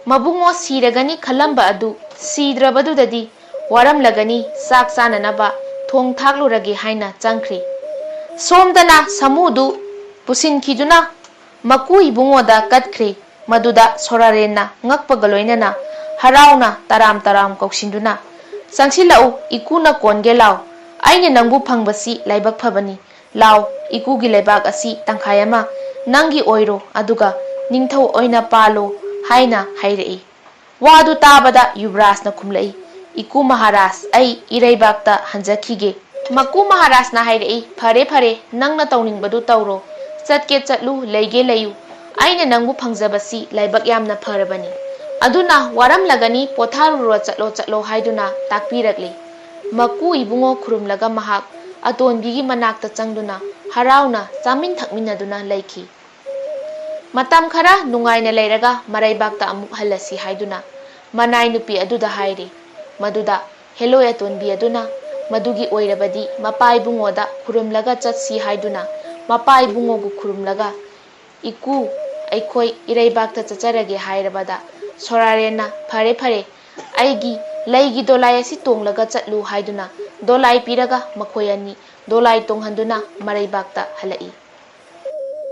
ꯃꯕꯨꯡꯉꯣ ꯁꯤꯔꯒꯅꯤ ꯈꯜꯂꯝꯕ ꯑꯗꯨ ꯁꯤꯗ꯭ꯔꯕꯗꯨꯗꯗꯤ ꯋꯥꯔꯝꯂꯒꯅꯤ, ꯆꯥꯛ ꯆꯥꯅꯅꯕ ꯊꯣꯡ ꯊꯥꯛꯂꯨꯔꯒꯦ ꯍꯥꯏꯅ ꯆꯪꯈ꯭ꯔꯦ꯫ ꯁꯣꯝꯗꯅ ꯁꯥꯃꯨꯗꯨ ꯄꯨꯁꯤꯟꯈꯤꯗꯨꯅ ꯃꯀꯨ ꯏꯕꯨꯡꯉꯣꯗ ꯀꯠꯈ꯭ꯔꯦ꯫ ꯃꯗꯨꯗ ꯁꯣꯔꯥꯔꯦꯟꯅ ꯉꯛꯄꯒ ꯂꯣꯏꯅꯅ ꯍꯔꯥꯎꯅ ꯇꯔꯥꯝ ꯇꯔꯥꯝ ꯀꯧꯁꯤꯟꯗꯨꯅ, "ꯆꯪꯁꯤꯜꯂꯛꯎ, ꯏꯀꯨꯅ ꯀꯣꯟꯒꯦ ꯂꯥꯎ꯫ ꯑꯩꯅ ꯅꯪꯕꯨ ꯐꯪꯕꯁꯤ ꯂꯥꯏꯕꯛ ꯐꯕꯅꯤ꯫ ꯂꯥꯎ, ꯏꯀꯨꯒꯤ ꯂꯩꯕꯥꯛ ꯑꯁꯤ ꯇꯪꯈꯥꯏ ꯑꯃ ꯅꯪꯒꯤ ꯑꯣꯏꯔꯣ, ꯑꯗꯨꯒ ꯅꯤꯡꯊꯧ ꯑꯣꯏꯅ ꯄꯥꯜꯂꯣ" ꯍꯥꯏꯅ ꯍꯥꯏꯔꯛꯏ꯫ ꯋꯥꯗꯨ ꯇꯥꯕꯗ ꯌꯨꯕ꯭ꯔꯥꯖꯅ ꯈꯨꯝꯂꯛꯏ, "ꯏꯀꯨ ꯃꯍꯥꯔꯥꯖ, ꯑꯩ ꯏꯔꯩꯕꯥꯛꯇ ꯍꯟꯖꯈꯤꯒꯦ"꯫ ꯃꯀꯨ ꯃꯍꯥꯔꯥꯖꯅ ꯍꯥꯏꯔꯛꯏ, "ꯐꯔꯦ, ꯐꯔꯦ, ꯅꯪꯅ ꯇꯧꯅꯤꯡꯕꯗꯨ ꯇꯧꯔꯣ꯫ ꯆꯠꯀꯦ ꯆꯠꯂꯨ, ꯂꯩꯒꯦ ꯂꯩꯌꯨ꯫ ꯑꯩꯅ ꯅꯪꯕꯨ ꯐꯪꯖꯕꯁꯤ ꯂꯥꯏꯕꯛ ꯌꯥꯝꯅ ꯐꯔꯕꯅꯤ꯫ ꯑꯗꯨꯅ ꯋꯥꯔꯝꯂꯒꯅꯤ, ꯄꯣꯊꯥꯔꯨꯔꯣ, ꯆꯠꯂꯣ, ꯆꯠꯂꯣ ꯍꯥꯏꯗꯨꯅ ꯇꯥꯛꯄꯤꯔꯛꯂꯤ꯫ ꯃꯀꯨ ꯏꯕꯨꯡꯉꯣ ꯈꯨꯔꯨꯝꯂꯒ ꯃꯍꯥꯛ ꯑꯇꯣꯟꯕꯤꯒꯤ ꯃꯅꯥꯛꯇ ꯆꯪꯗꯨꯅ ꯍꯔꯥꯎꯅ ꯆꯥꯃꯤꯟ ꯊꯛꯃꯤꯟꯅꯗꯨꯅ ꯂꯩꯈꯤ꯫ ꯃꯇꯝ ꯈꯔ ꯅꯨꯡꯉꯥꯏꯅ ꯂꯩꯔꯒ ꯃꯔꯩꯕꯥꯛꯇ ꯑꯃꯨꯛ ꯍꯜꯂꯁꯤ ꯍꯥꯏꯗꯨꯅ ꯃꯅꯥꯏ ꯅꯨꯄꯤ ꯑꯗꯨꯗ ꯍꯥꯏꯔꯦ꯫ ꯃꯗꯨꯗ ꯍꯦꯂꯣꯏ ꯑꯇꯣꯟꯕꯤ ꯑꯗꯨꯅ ꯃꯗꯨꯒꯤ ꯑꯣꯏꯔꯕꯗꯤ ꯃꯄꯥ ꯏꯕꯨꯡꯉꯣꯗ ꯈꯨꯔꯨꯝꯂꯒ ꯆꯠꯁꯤ ꯍꯥꯏꯗꯨꯅ ꯃꯄꯥ ꯏꯕꯨꯡꯉꯣꯕꯨ ꯈꯨꯔꯨꯝꯂꯒ, "ꯏꯀꯨ, ꯑꯩꯈꯣꯏ ꯏꯔꯩꯕꯥꯛꯇ ꯆꯠꯆꯔꯒꯦ" ꯍꯥꯏꯔꯕꯗ ꯁꯣꯔꯥꯔꯦꯟꯅ, "ꯐꯔꯦ, ꯐꯔꯦ, ꯑꯩꯒꯤ ꯂꯩꯒꯤ ꯗꯣꯂꯥꯏ ꯑꯁꯤ ꯇꯣꯡꯂꯒ ꯆꯠꯂꯨ" ꯍꯥꯏꯗꯨꯅ ꯗꯣꯂꯥꯏ ꯄꯤꯔꯒ ꯃꯈꯣꯏ ꯑꯅꯤ ꯗꯣꯂꯥꯏ ꯇꯣꯡꯍꯟꯗꯨꯅ ꯃꯔꯩꯕꯥꯛꯇ ꯍꯜꯂꯛꯏ꯫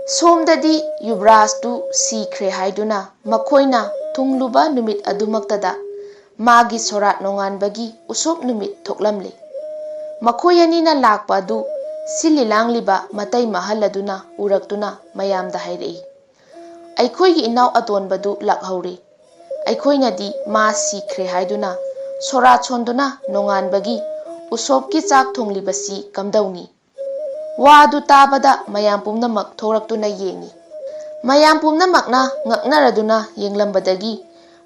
ꯁꯣꯝꯗꯗꯤ ꯌꯨꯕꯔꯥꯖꯇꯨ ꯁꯤꯈ꯭ꯔꯦ ꯍꯥꯏꯗꯨꯅ ꯃꯈꯣꯏꯅ ꯊꯨꯡꯂꯨꯕ ꯅꯨꯃꯤꯠ ꯑꯗꯨꯃꯛꯇꯗ ꯃꯥꯒꯤ ꯁꯣꯔꯥꯠ ꯅꯣꯡꯉꯥꯟꯕꯒꯤ ꯎꯁꯣꯞ ꯅꯨꯃꯤꯠ ꯊꯣꯛꯂꯝꯂꯦ꯫ ꯃꯈꯣꯏ ꯑꯅꯤꯅ ꯂꯥꯛꯄ ꯑꯗꯨ ꯁꯤꯜꯂꯤ ꯂꯥꯡꯂꯤꯕ ꯃꯇꯩ ꯃꯍꯜ ꯑꯗꯨꯅ ꯎꯔꯛꯇꯨꯅ ꯃꯌꯥꯝꯗ ꯍꯥꯏꯔꯛꯏ, "ꯑꯩꯈꯣꯏꯒꯤ ꯏꯅꯥꯎ ꯑꯇꯣꯟꯕꯗꯨ ꯂꯥꯛꯍꯧꯔꯦ꯫ ꯑꯩꯈꯣꯏꯅꯗꯤ ꯃꯥ ꯁꯤꯈ꯭ꯔꯦ ꯍꯥꯏꯗꯨꯅ ꯁꯣꯔꯥꯠ ꯁꯣꯟꯗꯨꯅ ꯅꯣꯡꯉꯥꯟꯕꯒꯤ ꯎꯁꯣꯞꯀꯤ ꯆꯥꯛ ꯊꯣꯡꯂꯤꯕꯁꯤ ꯀꯝꯗꯧꯅꯤ?" ꯋꯥꯗꯨ ꯇꯥꯕꯗ ꯃꯌꯥꯝ ꯄꯨꯝꯅꯃꯛ ꯊꯣꯔꯛꯇꯨꯅ ꯌꯦꯡꯏ꯫ ꯃꯌꯥꯝ ꯄꯨꯝꯅꯃꯛꯅ ꯉꯛꯅꯔꯗꯨꯅ ꯌꯦꯡꯂꯝꯕꯗꯒꯤ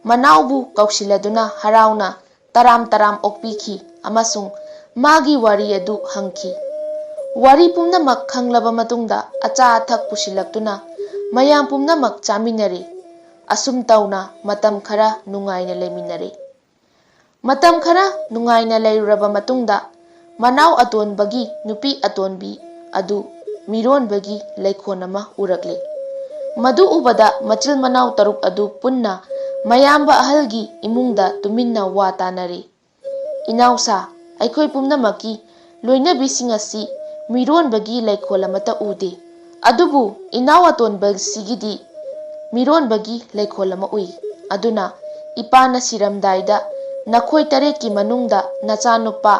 ꯃꯅꯥꯎꯕꯨ ꯀꯧꯁꯤꯜꯂꯗꯨꯅ ꯍꯔꯥꯎꯅ ꯇꯔꯥꯝ ꯇꯔꯥꯝ ꯑꯣꯛꯄꯤꯈꯤ ꯑꯃꯁꯨꯡ ꯃꯥꯒꯤ ꯋꯥꯔꯤ ꯑꯗꯨ ꯍꯪꯈꯤ꯫ ꯋꯥꯔꯤ ꯄꯨꯝꯅꯃꯛ ꯈꯪꯂꯕ ꯃꯇꯨꯡꯗ ꯑꯆꯥ ꯑꯊꯛ ꯄꯨꯁꯤꯜꯂꯛꯇꯨꯅ ꯃꯌꯥꯝ ꯄꯨꯝꯅꯃꯛ ꯆꯥꯃꯤꯟꯅꯔꯦ꯫ ꯑꯁꯨꯝ ꯇꯧꯅ ꯃꯇꯝ ꯈꯔ ꯅꯨꯡꯉꯥꯏꯅ ꯂꯩꯃꯤꯟꯅꯔꯦ꯫ ꯃꯇꯝ ꯈꯔ ꯅꯨꯡꯉꯥꯏꯅ ꯂꯩꯔꯨꯔꯕ ꯃꯇꯨꯡꯗ ꯃꯅꯥꯎ ꯑꯇꯣꯟꯕꯒꯤ ꯅꯨꯄꯤ ꯑꯇꯣꯟꯕꯤ ꯑꯗꯨ ꯃꯤꯔꯣꯟꯕꯒꯤ ꯂꯩꯈꯣꯟ ꯑꯃ ꯎꯔꯛꯂꯦ꯫ ꯃꯗꯨ ꯎꯕꯗ ꯃꯆꯤꯜ ꯃꯅꯥꯎ ꯇꯔꯨꯛ ꯑꯗꯨ ꯄꯨꯟꯅ ꯃꯌꯥꯝꯕ ꯑꯍꯜꯒꯤ ꯏꯃꯨꯡꯗ ꯇꯨꯃꯤꯟꯅ ꯋꯥ ꯇꯥꯅꯔꯦ꯫ "ꯏꯅꯥꯎꯁꯥ, ꯑꯩꯈꯣꯏ ꯄꯨꯝꯅꯃꯛꯀꯤ ꯂꯣꯏꯅꯕꯤꯁꯤꯡ ꯑꯁꯤ ꯃꯤꯔꯣꯟꯕꯒꯤ ꯂꯩꯈꯣꯜ ꯑꯃꯠꯇ ꯎꯗꯦ꯫ ꯑꯗꯨꯕꯨ ꯏꯅꯥꯎ ꯑꯇꯣꯟꯕꯁꯤꯒꯤꯗꯤ ꯃꯤꯔꯣꯟꯕꯒꯤ ꯂꯩꯈꯣꯜ ꯑꯃ ꯎꯏ꯫ ꯑꯗꯨꯅ ꯏꯄꯥꯅ ꯁꯤꯔꯝꯗꯥꯏꯗ ꯅꯈꯣꯏ ꯇꯔꯦꯠꯀꯤ ꯃꯅꯨꯡꯗ ꯅꯆꯥꯅꯨꯄꯥ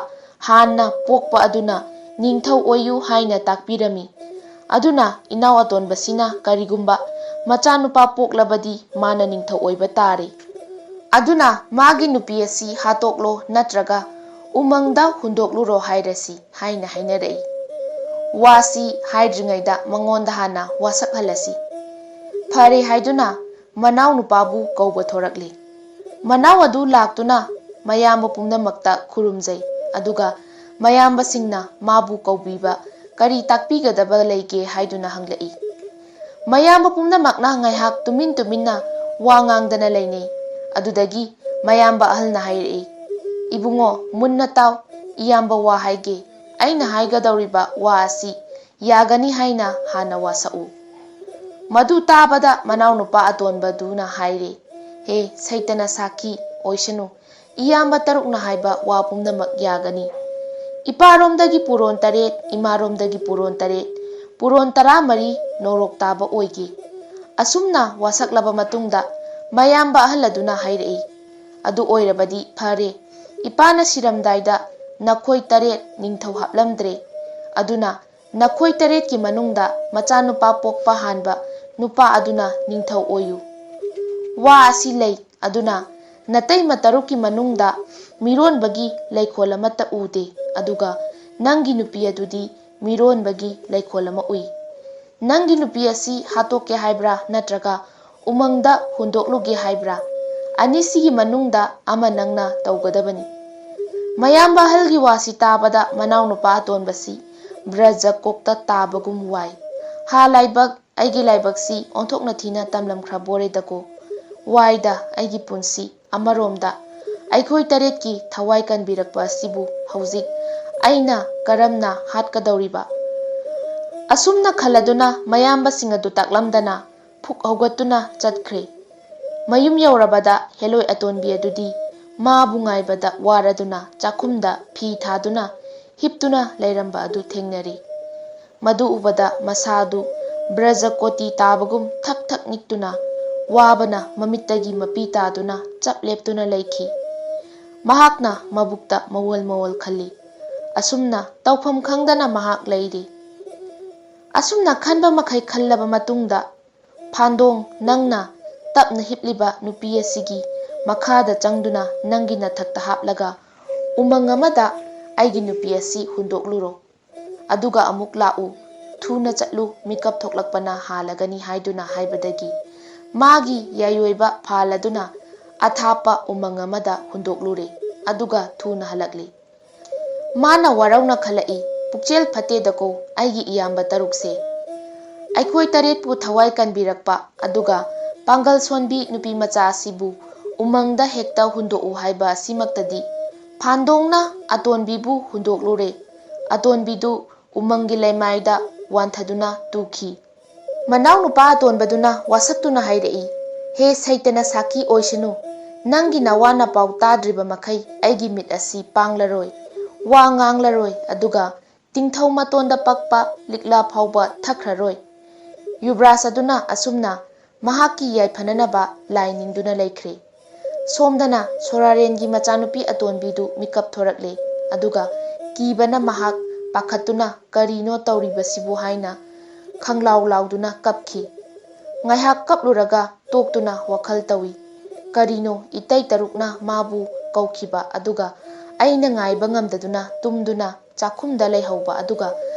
ꯍꯥꯟꯅ ꯄꯣꯛꯄ ꯑꯗꯨꯅ ꯅꯤꯡꯊꯧ ꯑꯣꯏꯌꯨ ꯍꯥꯏꯅ ꯇꯥꯛꯄꯤꯔꯝꯃꯤ꯫ ꯑꯗꯨꯅ ꯏꯅꯥꯎ ꯑꯇꯣꯟꯕꯁꯤꯅ ꯀꯔꯤꯒꯨꯝꯕ ꯃꯆꯥꯅꯨꯄꯥ ꯄꯣꯛꯂꯕꯗꯤ ꯃꯥꯅ ꯅꯤꯡꯊꯧ ꯑꯣꯏꯕ ꯇꯥꯔꯦ꯫ ꯑꯗꯨꯅ ꯃꯥꯒꯤ ꯅꯨꯄꯤ ꯑꯁꯤ ꯍꯥꯠꯇꯣꯛꯂꯣ ꯅꯠꯇ꯭ꯔꯒ ꯎꯃꯪꯗ ꯍꯨꯟꯗꯣꯛꯂꯨꯔꯣ ꯍꯥꯏꯔꯁꯤ" ꯍꯥꯏꯅ ꯍꯥꯏꯅꯔꯛꯏ꯫ ꯋꯥꯁꯤ ꯍꯥꯏꯗ꯭ꯔꯤꯉꯩꯗ ꯃꯉꯣꯟꯗ ꯍꯥꯟꯅ ꯋꯥꯁꯛꯍꯜꯂꯁꯤ꯫ ꯐꯔꯦ ꯍꯥꯏꯗꯨꯅ ꯃꯅꯥꯎ ꯅꯨꯄꯥꯕꯨ ꯀꯧꯕ ꯊꯣꯔꯛꯂꯦ꯫ ꯃꯅꯥꯎ ꯑꯗꯨ ꯂꯥꯛꯇꯨꯅ ꯃꯌꯥꯝꯕ ꯄꯨꯝꯅꯃꯛꯇ ꯈꯨꯔꯨꯝꯖꯩ, ꯑꯗꯨꯒ ꯃꯌꯥꯝꯕꯁꯤꯡꯅ ꯃꯥꯕꯨ ꯀꯧꯕꯤꯕ ꯀꯔꯤ ꯇꯥꯛꯄꯤꯒꯗꯕ ꯂꯩꯒꯦ ꯍꯥꯏꯗꯨꯅ ꯍꯪꯂꯛꯏ꯫ ꯃꯌꯥꯝꯕ ꯄꯨꯝꯅꯃꯛꯅ ꯉꯥꯏꯍꯥꯛ ꯇꯨꯃꯤꯟ ꯇꯨꯃꯤꯟꯅ ꯋꯥ ꯉꯥꯡꯗꯅ ꯂꯩꯅꯩ꯫ ꯑꯗꯨꯗꯒꯤ ꯃꯌꯥꯝꯕ ꯑꯍꯜꯅ ꯍꯥꯏꯔꯛꯏ, "ꯏꯕꯨꯡꯉꯣ, ꯃꯨꯟꯅ ꯇꯥꯎ, ꯏꯌꯥꯝꯕ ꯋꯥ ꯍꯥꯏꯒꯦ꯫ ꯑꯩꯅ ꯍꯥꯏꯒꯗꯧꯔꯤꯕ ꯋꯥ ꯑꯁꯤ ꯌꯥꯒꯅꯤ ꯍꯥꯏꯅ ꯍꯥꯟꯅ ꯋꯥꯁꯛꯎ꯫" ꯃꯗꯨ ꯇꯥꯕꯗ ꯃꯅꯥꯎꯅꯨꯄꯥ ꯑꯇꯣꯟꯕꯗꯨꯅ ꯍꯥꯏꯔꯦ, "ꯍꯦ ꯁꯩꯇꯅ ꯁꯥꯈꯤ ꯑꯣꯏꯁꯅꯨ, ꯏꯌꯥꯝꯕ ꯇꯔꯨꯛꯅ ꯍꯥꯏꯕ ꯋꯥ ꯄꯨꯝꯅꯃꯛ ꯌꯥꯒꯅꯤ꯫ ꯏꯄꯥꯔꯣꯝꯗꯒꯤ ꯄꯨꯔꯣꯟ ꯇꯔꯦꯠ, ꯏꯃꯥꯔꯣꯝꯗꯒꯤ ꯄꯨꯔꯣꯟ ꯇꯔꯦꯠ, ꯄꯨꯔꯣꯟ ꯇꯔꯥꯃꯔꯤ ꯅꯣꯔꯣꯛ ꯇꯥꯕ ꯑꯣꯏꯒꯦ꯫" ꯑꯁꯨꯝꯅ ꯋꯥꯁꯛꯂꯕ ꯃꯇꯨꯡꯗ ꯃꯌꯥꯝꯕ ꯑꯍꯜ ꯑꯗꯨꯅ ꯍꯥꯏꯔꯛꯏ, "ꯑꯗꯨ ꯑꯣꯏꯔꯕꯗꯤ ꯐꯔꯦ, ꯏꯄꯥꯅ ꯁꯤꯔꯝꯗꯥꯏꯗ ꯅꯈꯣꯏ ꯇꯔꯦꯠ ꯅꯤꯡꯊꯧ ꯍꯥꯞꯂꯝꯗ꯭ꯔꯦ, ꯑꯗꯨꯅ ꯅꯈꯣꯏ ꯇꯔꯦꯠꯀꯤ ꯃꯅꯨꯡꯗ ꯃꯆꯥꯅꯨꯄꯥ ꯄꯣꯛꯄ ꯍꯥꯟꯕ ꯅꯨꯄꯥ ꯑꯗꯨꯅ ꯅꯤꯡꯊꯧ ꯑꯣꯏꯌꯨ꯫ ꯋꯥ ꯑꯁꯤ ꯂꯩ, ꯑꯗꯨꯅ ꯅꯇꯩꯃ ꯇꯔꯨꯛꯀꯤ ꯃꯅꯨꯡꯗ ꯃꯤꯔꯣꯟꯕꯒꯤ ꯂꯩꯈꯣꯜ ꯑꯃꯠꯇ ꯎꯗꯦ, ꯑꯗꯨꯒ ꯅꯪꯒꯤ ꯅꯨꯄꯤ ꯑꯗꯨꯗꯤ ꯃꯤꯔꯣꯟꯕꯒꯤ ꯂꯩꯈꯣꯜ ꯑꯃ ꯎꯏ꯫ ꯅꯪꯒꯤ ꯅꯨꯄꯤ ꯑꯁꯤ ꯍꯥꯠꯇꯣꯛꯀꯦ ꯍꯥꯏꯕ꯭ꯔꯥ ꯅꯠꯇ꯭ꯔꯒ ꯎꯃꯪꯗ ꯍꯨꯟꯗꯣꯛꯂꯨꯒꯦ ꯍꯥꯏꯕ꯭ꯔꯥ? ꯑꯅꯤꯁꯤꯒꯤ ꯃꯅꯨꯡꯗ ꯑꯃ ꯅꯪꯅ ꯇꯧꯒꯗꯕꯅꯤ꯫" ꯃꯌꯥꯝꯕ ꯑꯍꯜꯒꯤ ꯋꯥꯁꯤ ꯇꯥꯕꯗ ꯃꯅꯥꯎꯅꯨꯄꯥ ꯑꯇꯣꯟꯕꯁꯤ ꯕ꯭ꯔꯖ ꯀꯣꯛꯇ ꯇꯥꯕꯒꯨꯝ ꯋꯥꯏ꯫ "ꯍꯥ ꯂꯥꯏꯕꯛ, ꯑꯩꯒꯤ ꯂꯥꯏꯕꯛꯁꯤ ꯑꯣꯟꯊꯣꯛꯅ ꯊꯤꯅ ꯇꯝꯂꯝꯈ꯭ꯔꯕꯣꯔꯦꯗꯀꯣ꯫ ꯋꯥꯏꯗ ꯑꯩꯒꯤ ꯄꯨꯟꯁꯤ꯫ ꯑꯃꯔꯣꯝꯗ ꯑꯩꯈꯣꯏ ꯇꯔꯦꯠꯀꯤ ꯊꯋꯥꯏ ꯀꯟꯕꯤꯔꯛꯄ ꯑꯁꯤꯕꯨ ꯍꯧꯖꯤꯛ ꯑꯩꯅ ꯀꯔꯝꯅ ꯍꯥꯠꯀꯗꯧꯔꯤꯕ?" ꯑꯁꯨꯝꯅ ꯈꯜꯂꯗꯨꯅ ꯃꯌꯥꯝꯕꯁꯤꯡ ꯑꯗꯨ ꯇꯥꯛꯂꯝꯗꯅ ꯐꯨꯛ ꯍꯧꯒꯠꯇꯨꯅ ꯆꯠꯈ꯭ꯔꯦ꯫ ꯃꯌꯨꯝ ꯌꯧꯔꯕꯗ ꯍꯦꯂꯣꯏ ꯑꯇꯣꯟꯕꯤ ꯑꯗꯨꯗꯤ ꯃꯥꯕꯨ ꯉꯥꯏꯕꯗ ꯋꯥꯔꯗꯨꯅ ꯆꯥꯛꯈꯨꯝꯗ ꯐꯤ ꯊꯥꯗꯨꯅ ꯍꯤꯞꯇꯨꯅ ꯂꯩꯔꯝꯕ ꯑꯗꯨ ꯊꯦꯡꯅꯔꯦ꯫ ꯃꯗꯨ ꯎꯕꯗ ꯃꯁꯥ ꯑꯗꯨ ꯕ꯭ꯔꯖ ꯀꯣꯇꯤ ꯇꯥꯕꯒꯨꯝ ꯊꯛ ꯊꯛ ꯅꯤꯛꯇꯨꯅ, ꯋꯥꯕꯅ ꯃꯃꯤꯠꯇꯒꯤ ꯃꯄꯤ ꯇꯥꯗꯨꯅ ꯆꯞ ꯂꯦꯞꯇꯨꯅ ꯂꯩꯈꯤ꯫ ꯃꯍꯥꯛꯅ ꯃꯕꯨꯛꯇ ꯃꯋꯣꯜ ꯃꯋꯣꯜ ꯈꯜꯂꯤ꯫ ꯑꯁꯨꯝꯅ ꯇꯧꯐꯝ ꯈꯪꯗꯅ ꯃꯍꯥꯛ ꯂꯩꯔꯤ꯫ ꯑꯁꯨꯝꯅ ꯈꯟꯕ ꯃꯈꯩ ꯈꯜꯂꯕ ꯃꯇꯨꯡꯗ, "ꯐꯥꯟꯗꯣꯡ, ꯅꯪꯅ ꯇꯞꯅ ꯍꯤꯞꯂꯤꯕ ꯅꯨꯄꯤ ꯑꯁꯤꯒꯤ ꯃꯈꯥꯗ ꯆꯪꯗꯨꯅ ꯅꯪꯒꯤ ꯅꯊꯛꯇ ꯍꯥꯞꯂꯒ ꯎꯃꯪ ꯑꯃꯗ ꯑꯩꯒꯤ ꯅꯨꯄꯤ ꯑꯁꯤ ꯍꯨꯟꯗꯣꯛꯂꯨꯔꯣ꯫ ꯑꯗꯨꯒ ꯑꯃꯨꯛ ꯂꯥꯛꯎ꯫ "ꯊꯨꯅ ꯆꯠꯂꯨ, ꯃꯤꯀꯞ ꯊꯣꯛꯂꯛꯄꯅ ꯍꯥꯜꯂꯒꯅꯤ" ꯍꯥꯏꯗꯨꯅ ꯍꯥꯏꯕꯗꯒꯤ ꯃꯥꯒꯤ ꯌꯥꯏꯑꯣꯏꯕ ꯐꯥꯜ ꯑꯗꯨꯅ ꯑꯊꯥꯞꯄ ꯎꯃꯪ ꯑꯃꯗ ꯍꯨꯟꯗꯣꯛꯂꯨꯔꯦ, ꯑꯗꯨꯒ ꯊꯨꯅ ꯍꯜꯂꯛꯂꯤ꯫ ꯃꯥꯅ ꯋꯥꯔꯧꯅ ꯈꯜꯂꯛꯏ, "ꯄꯨꯛꯆꯦꯜ ꯐꯠꯇꯦꯗꯀꯣ ꯑꯩꯒꯤ ꯏꯌꯥꯝꯕ ꯇꯔꯨꯛꯁꯦ꯫ ꯑꯩꯈꯣꯏ ꯇꯔꯦꯠꯄꯨ ꯊꯋꯥꯏ ꯀꯟꯕꯤꯔꯛꯄ, ꯑꯗꯨꯒ ꯄꯥꯡꯒꯜ ꯁꯣꯟꯕꯤ ꯅꯨꯄꯤ ꯃꯆꯥ ꯑꯁꯤꯕꯨ ꯎꯃꯪꯗ ꯍꯦꯛꯇ ꯍꯨꯟꯗꯣꯛꯎ ꯍꯥꯏꯕ ꯑꯁꯤꯃꯛꯇꯗꯤ"꯫ ꯐꯥꯟꯗꯣꯡꯅ ꯑꯇꯣꯟꯕꯤꯕꯨ ꯍꯨꯟꯗꯣꯛꯂꯨꯔꯦ꯫ ꯑꯇꯣꯟꯕꯤꯗꯨ ꯎꯃꯪꯒꯤ ꯂꯩꯃꯥꯏꯗ ꯋꯥꯟꯊꯗꯨꯅ ꯇꯨꯈꯤ꯫ ꯃꯅꯥꯎꯅꯨꯄꯥ ꯑꯇꯣꯟꯕꯗꯨꯅ ꯋꯥꯁꯛꯇꯨꯅ ꯍꯥꯏꯔꯛꯏ, "ꯍꯦ ꯁꯩꯇꯅ ꯁꯥꯈꯤ ꯑꯣꯏꯁꯅꯨ, ꯅꯪꯒꯤ ꯅꯋꯥ ꯅꯄꯥꯎ ꯇꯥꯗ꯭ꯔꯤꯕ ꯃꯈꯩ ꯑꯩꯒꯤ ꯃꯤꯠ ꯑꯁꯤ ꯄꯥꯡꯂꯔꯣꯏ, ꯋꯥ ꯉꯥꯡꯂꯔꯣꯏ, ꯑꯗꯨꯒ ꯇꯤꯡꯊꯧ ꯃꯇꯣꯟꯗ ꯄꯛꯄ ꯂꯤꯛꯂꯥ ꯐꯥꯎꯕ ꯊꯛꯈ꯭ꯔꯔꯣꯏ"꯫ ꯌꯨꯕ꯭ꯔꯥꯖ ꯑꯗꯨꯅ ꯑꯁꯨꯝꯅ ꯃꯍꯥꯛꯀꯤ ꯌꯥꯏꯐꯅꯅꯕ ꯂꯥꯏ ꯅꯤꯡꯗꯨꯅ ꯂꯩꯈ꯭ꯔꯦ꯫ ꯁꯣꯝꯗꯅ ꯁꯣꯔꯥꯔꯦꯟꯒꯤ ꯃꯆꯥꯅꯨꯄꯤ ꯑꯇꯣꯟꯕꯤꯗꯨ ꯃꯤꯀꯞ ꯊꯣꯔꯛꯂꯦ, ꯑꯗꯨꯒ ꯀꯤꯕꯅ ꯃꯍꯥꯛ ꯄꯥꯈꯠꯇꯨꯅ "ꯀꯔꯤꯅꯣ ꯇꯧꯔꯤꯕꯁꯤꯕꯨ" ꯍꯥꯏꯅ ꯈꯪꯂꯥꯎ ꯂꯥꯎꯗꯨꯅ ꯀꯞꯈꯤ꯫ ꯉꯥꯏꯍꯥꯛ ꯀꯞꯂꯨꯔꯒ ꯇꯣꯛꯇꯨꯅ ꯋꯥꯈꯜ ꯇꯧꯏ, "ꯀꯔꯤꯅꯣ ꯏꯇꯩ ꯇꯔꯨꯛꯅ ꯃꯥꯕꯨ ꯀꯧꯈꯤꯕ, ꯑꯗꯨꯒ ꯑꯩꯅ ꯉꯥꯏꯕ ꯉꯝꯗꯗꯨꯅ ꯇꯨꯝꯗꯨꯅ ꯆꯥꯛꯈꯨꯝꯗ ꯂꯩꯍꯧꯕ, ꯑꯗꯨꯒ